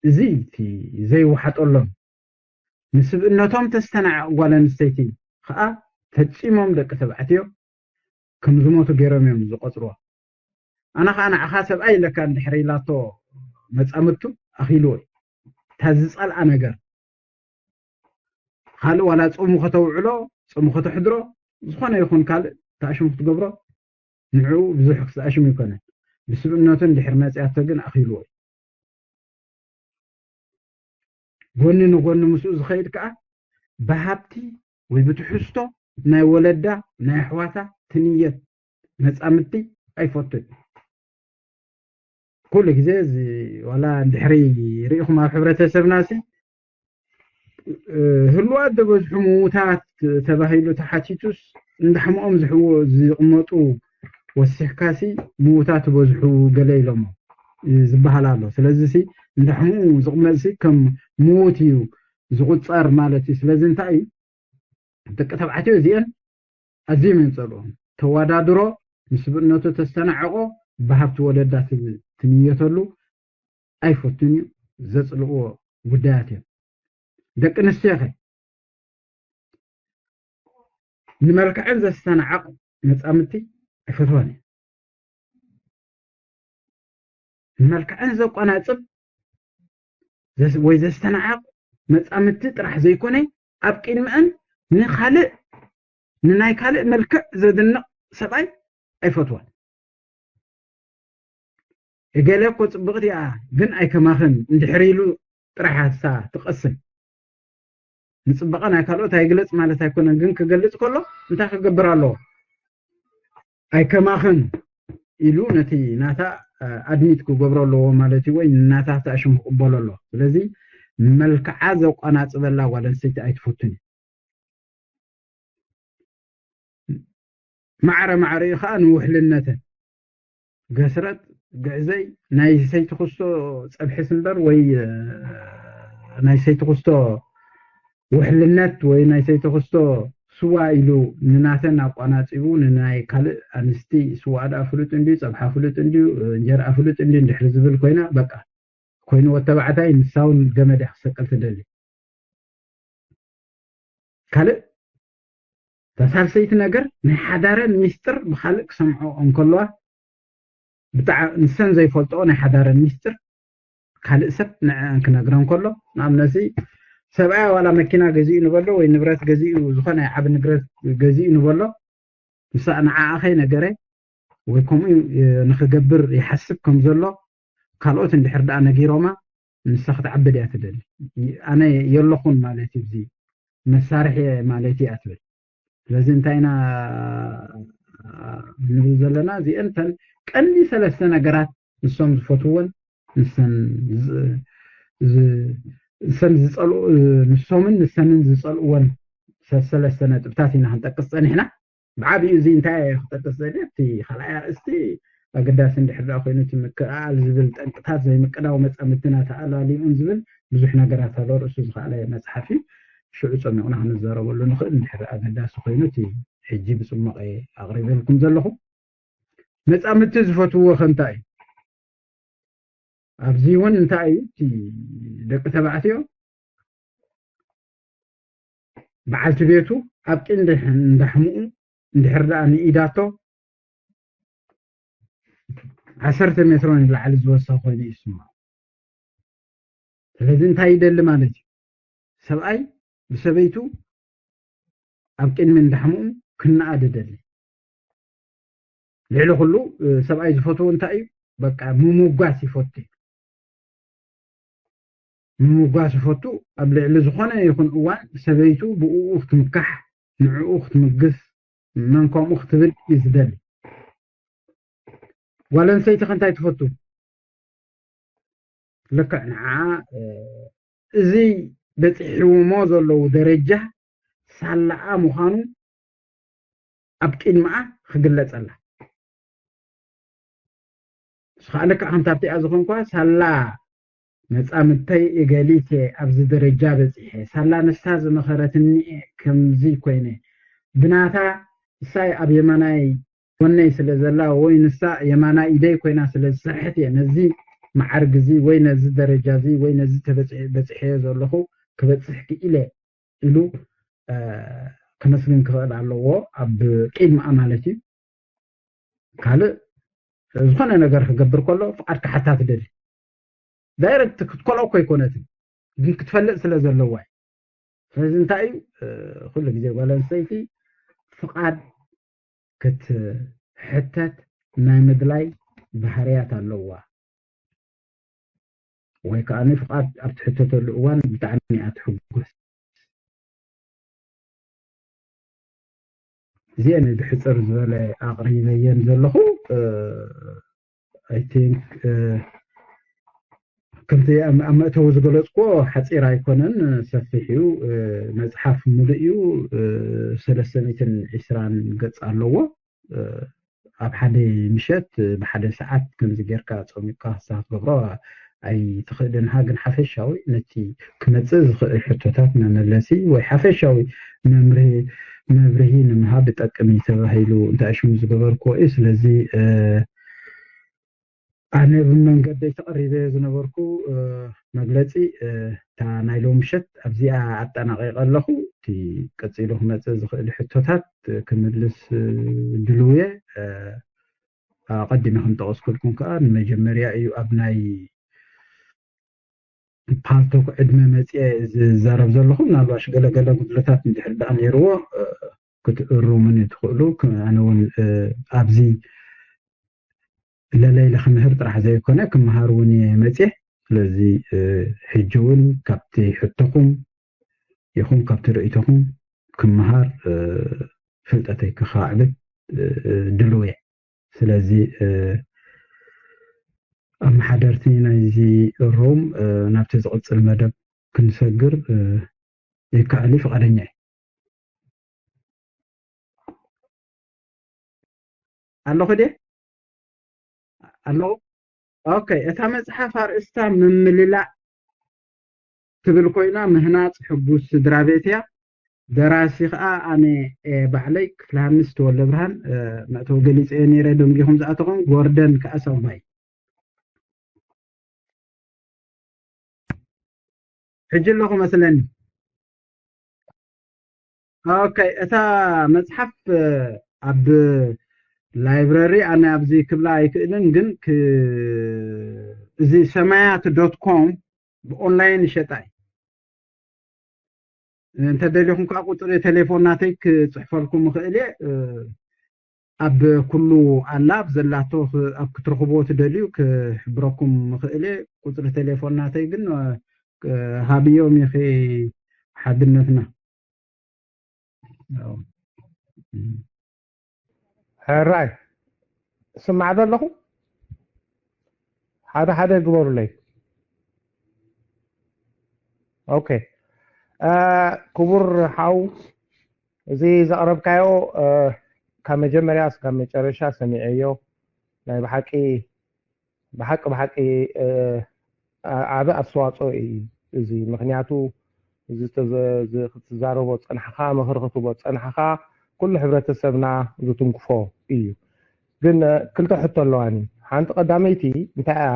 እዚ እቲ ዘይወሓጠሎም፣ ንስብእነቶም ተስተናዕቕ ጓል ኣንስተይቲ ከዓ ፈፂሞም ደቂ ተባዕትዮ ከም ዝሞቱ ገይሮም እዮም ዝቆፅርዎ። ኣነ ከዓ ንዓኻ ሰብኣይ ኢለካ እንድሕር ኢላቶ መፃምድቱ ኣኺልዎ እዩ። እታ ዝፀልኣ ነገር ካልእ ዋላ ፆሙ ከተውዕሎ፣ ፆሙ ከተሕድሮ፣ ዝኾነ ይኹን ካልእ ተኣሽሙ ክትገብሮ ንዕኡ ብዙሕ ክተኣሽሙ ይኮነን። ብስብእነቱ እንድሕር መፅያቶ ግን ኣኺልዎ እዩ። ጎኒ ንጎኒ ምስኡ ዝኸይድ ከዓ ብሃብቲ ወይ ብትሕዝቶ ናይ ወለዳ ናይ ኣሕዋታ ትንየት መፃምድቲ ኣይፈቱን። ኩሉ ግዜ እዚ ዋላ እንድሕሪ ርኢኹም ኣብ ሕብረተሰብና ሲ ህሉዋት ዝበዝሑ ምዉታት ተባሂሉ ተሓቲቱስ እንዳሕምኦም ዝሕዎ ዝቕመጡ ወሲኽካሲ ምዉታት ዝበዝሑ ገለ ኢሎሞ ዝበሃል ኣሎ። ስለዚ ሲ እንዳሕምኡ ዝቕመጥ ሲ ከም ምዉት እዩ ዝቑጸር ማለት እዩ። ስለዚ እንታይ እዩ ደቂ ተባዕትዮ እዚአን ኣዝዮም እዮም ዝጸልኦም። ተዋዳድሮ፣ ምስብእነቱ ተስተናዕቆ፣ ብሃብቲ ወለዳ ትንየተሉ ኣይፈቱን እዩ፣ ዘጽልእዎ ጉዳያት እዮም። ደቂ ኣንስትዮኸ ንመልክዐን ዘስተናዕቕ መጻምድቲ ኣይፈትዋን እየ። ንመልክዐን ዘቆናጽብ ወይ ዘስተናዕቕ መጻምድቲ ጥራሕ ዘይኮነ ኣብ ቅድሚአን ንኻልእ ንናይ ካልእ መልክዕ ዘድንቕ ሰብኣይ ኣይፈትዋን። እገለ እኮ ጽብቕቲ እያ ግን ኣይከማኽን እንድሕር ኢሉ ጥራሕ እሳ ትቐስን። ንጽባቐ ናይ ካልኦት ኣይግለጽ ማለት ኣይኮነን፣ ግን ክገልጽ ከሎ እንታይ ክገብር ኣለዎ? ኣይከማኽን ኢሉ ነቲ ናታ ኣድሚት ክገብሮ ኣለዎ ማለት እዩ፣ ወይ ናታ ተኣሽሙ ክቕበሎ ኣለዎ። ስለዚ መልክዓ ዘቋናጽበላ ጓል ኣንስተይቲ ኣይትፈቱን እዩ። ማዕረ ማዕሪኡ ከዓ ንውሕልነተን ገስረጥ ግዕዘይ ናይ ሰይቲ ክስቶ ፀብሒስ እምበር ወይ ናይ ሰይቲ ክስቶ ውሕልነት ወይ ናይ ሰይቲ ክስቶ ስዋ ኢሉ ንናተን ኣቋናፂቡ ንናይ ካልእ ኣንስቲ ስዋ ደኣ ፍሉጥ እንድዩ፣ ፀብሓ ፍሉጥ እንድዩ፣ እንጀራ ፍሉጥ እንድዩ እንድሕር ዝብል ኮይና በቃ ኮይኑ ወተባዕታይ ንሳውን ገመድ እያ ክሰቅል ትደሊ። ካልእ እታ ሳልሰይቲ ነገር ናይ ሓዳረን ሚስጥር ብካልእ ክሰምዖ እንከለዋ ብጣዕ ንሰን ዘይፈልጥኦ ናይ ሓዳረን ሚስጥር ካልእ ሰብ ንዕአን ክነግረን ከሎ ንኣብነሲ ሰብኣያ ዋላ መኪና ገዚኡ ንበሎ ወይ ንብረት ገዚኡ ዝኾነ ዓብ ንብረት ገዚኡ ንበሎ ንሳ ንዓኣ ከይነገረ ወይ ከምኡ ንክገብር ይሓስብ ከም ዘሎ ካልኦት እንድሕር ደኣ ነጊሮማ ንሳ ክትዓብድ እያ ትደሊ። ኣነ የለኹን ማለት እዩ፣ እዚ መሳርሒ ማለት እያ ትብል። ስለዚ እንታይ ኢና ንብል ዘለና? እዚአን እተን ቀንዲ ሰለስተ ነገራት ንሶም ዝፈትውወን ንሰን ንሰን ዝፀልኡ ንሶምን ንሰንን ዝፀልእወን ሰለስተ ነጥብታት ኢና ክንጠቅስ ፀኒሕና። ብዓብዩ እዚ እንታይ ክጠቅስ ዘለ እቲ ካልኣይ ኣርእስቲ ኣገዳሲ እንድሕር ደኣ ኮይኑ እቲ ምክእኣል ዝብል ጠንቅታት ዘይምቅዳው መፃምድትና ተኣላልዩን ዝብል ብዙሕ ነገራት ኣሎ። ርእሱ ዝኸኣለ መፅሓፍ እዩ። ሽዑ ፀሚቑና ክንዘረበሉ ንኽእል እንድሕር ኣገዳሲ ኮይኑ እቲ ሕጂ ብፅሞቐ ኣቕሪበልኩም ዘለኹ መፃምድቲ ዝፈትውዎ ከ እንታይ እዩ? ኣብዚ እውን እንታይ እዩ እቲ ደቂ ተባዕትዮ በዓልቲ ቤቱ ኣብ ቅንዲ እንዳሕምኡ እንድሕር ደኣ ንኢዳቶ ዓሰርተ ሜትሮ ንላዕሊ ዝወሰኸ ኮይኑ ይስምዖ። ስለዚ እንታይ ይደሊ ማለት እዩ? ሰብኣይ ብሰበይቱ ኣብ ቅድሚ እንዳሕምኡ ክነኣድ ይደሊ። ልዕሊ ኩሉ ሰብኣይ ዝፈትዎ እንታይ እዩ? በቃ ምምጓስ ይፈቱ። ምምጓስ ይፈቱ። ኣብ ልዕሊ ዝኾነ ይኹን እዋን ሰበይቱ ብእኡ ክትምካሕ፣ ንዕኡ ክትምግስ፣ መን ከምኡ ክትብል እዩ ዝደሊ። ጓል ኣንስተይቲ ከ እንታይ ትፈቱ? ልክዕ ንዓ እዚ በፂሕዎሞ ዘለዉ ደረጃ ሳላኣ ምዃኑ ኣብ ቅድሚኣ ክግለፀላ። ንሱ ከዓ ልክዕ ከምታ ኣብቲኣ ዝኾንኳ ሳላ መፃምድተይ እገሊት እየ ኣብዚ ደረጃ በፂሐ፣ ሳላ ንሳ ዝመኸረትኒ እየ ከምዚ ኮይነ፣ ብናታ ንሳ ኣብ የማናይ ጎነይ ስለ ዘላ ወይ ንሳ የማናይ ኢደይ ኮይና ስለ ዝሰርሐት እየ ነዚ መዓርግ እዚ ወይ ነዚ ደረጃ እዚ ወይ ነዚ ተበፂሐ- በፂሐዮ ዘለኹ ክበፅሕ ክኢለ ኢሉ ከመስግን ክኽእል ኣለዎ ኣብ ቅድሚኣ ማለት እዩ። ካልእ ዝኾነ ነገር ክገብር ከሎ ፍቓድ ክሓታ ትደሊ። ዳይረክት ክትከልኦ እኮ ኣይኮነትን፣ ግን ክትፈልጥ ስለ ዘለዋ እዩ። ስለዚ እንታይ እዩ ኩሉ ግዜ ጓል ኣንስተይቲ ፍቓድ ክትሕተት ናይ ምድላይ ባህርያት ኣለዋ። ወይ ከዓ ፍቓድ ኣብ ትሕተተሉ እዋን ብጣዕሚ እያ ትሕጎስ። እዚአን ብሕፅር ዝበለ ኣቕሪበየን ዘለኹ። I think ከምቲ ኣብ መእተዊ ዝገለፅኩዎ ሓፂር ኣይኮነን፣ ሰፊሕ እዩ። መፅሓፍ ሙሉእ እዩ። ሰለስተ ሚእትን ዕስራን ገፅ ኣለዎ። ኣብ ሓደ ምሸት ብሓደ ሰዓት ከምዚ ጌርካ ጸሚቕካ ክትገብሮ ኣይትኽእልን ኢኻ። ግን ሓፈሻዊ ነቲ ክመጽእ ዝኽእል ሕቶታት መመለሲ ወይ ሓፈሻዊ መምርሂ መብርሂ ንምሃብ ይጠቅም እዩ ተባሂሉ እንታይ ሽሙ ዝገበርክዎ እዩ። ስለዚ ኣነ ብመንገደይ ተቐሪበ ዝነበርኩ መግለጺ እታ ናይ ሎሚ ምሸት ኣብዚኣ ኣጠናቒቐ ኣለኹ። እቲ ቀጺሉ ክመጽእ ዝኽእል ሕቶታት ክምልስ ድልው እየ። ኣቐዲመ ከም ጠቐስኩልኩም ከኣ ንመጀመርያ እዩ ኣብ ናይ ፓልቶክ ዕድመ መጽየ ዝዛረብ ዘለኹ። ምናልባሽ ገለገለ ጉድለታት እንድሕር ደኣ ነይርዎ ክትእርሙኒ ትኽእሉ። ኣነ እውን ኣብዚ ለለይለ ክምህር ጥራሕ ዘይኮነ ክመሃር እውን እየ መፅየ። ስለዚ ሕጂ እውን ካብቲ ሕቶኹም ይኹን ካብቲ ርእይቶኹም ክመሃር ፍልጠተይ ከኻዕብት ድልው እየ። ስለዚ ኣመሓደርቲ ናይዚ ሮም ናብቲ ዝቕፅል መደብ ክንሰግር ይከኣል እዩ፣ ፍቓደኛ እየ። ኣለኹ ድየ? ኣለኹ። ኦኬ፣ እታ መጽሓፍ ኣርእስታ ምምልላእ ትብል ኮይና፣ ምህናጽ ሕጉስ ስድራ ቤት እያ። ደራሲ ከኣ ኣነ እየ ባዕለይ፣ ክፍለሃንስ ተወልደብርሃን። መእተዊ ገሊጸዮ ነይረ፣ ደንጊኹም ዝኣተኹም፣ ጎርደን ከኣ ሰብኣይ። ሕጂ ኣለኹ መስለኒ። ኦኬ፣ እታ መጽሓፍ ኣብ ላይብረሪ ኣነ ኣብዚ ክብላ ኣይክእልን፣ ግን ክ- እዚ ሰማያት ዶት ኮም ብኦንላይን ይሸጣ እዩ። እንተደሊኹም ከዓ ቁፅሪ ቴሌፎን ናተይ ክፅሕፈልኩም እኽእል እየ። ኣብ ኩሉ ኣላ፣ ኣብ ዘላቶ ክ- ኣብ ክትረኽብዎ ትደልዩ ክሕብረኩም እኽእል እየ። ቁፅሪ ቴሌፎን ናተይ ግን ሃብዮም ኢኺ ሓድነትና። ሕራይ ስማዕ ዘለኹ ሓደ ሓደ ግበሩለይ። ኦኬ፣ ክቡር ሓው፣ እዚ ዘቕረብካዮ ካብ መጀመርያ እስካብ መጨረሻ ሰሚዐዮ። ናይ ብሓቂ ብሓቂ ብሓቂ ዓቢ ኣስተዋፅኦ እዩ እዚ። ምክንያቱ እዚ ክትዛረቦ ዝፀናሕካ፣ ምክሪ ክትቦ ዝፀናሕካ ኩሉ ሕብረተሰብና ዝትንክፎ እዩ። ግን ክልተ ሕቶ ኣለዋኒ። ሓንቲ ቀዳመይቲ እንታይ እያ?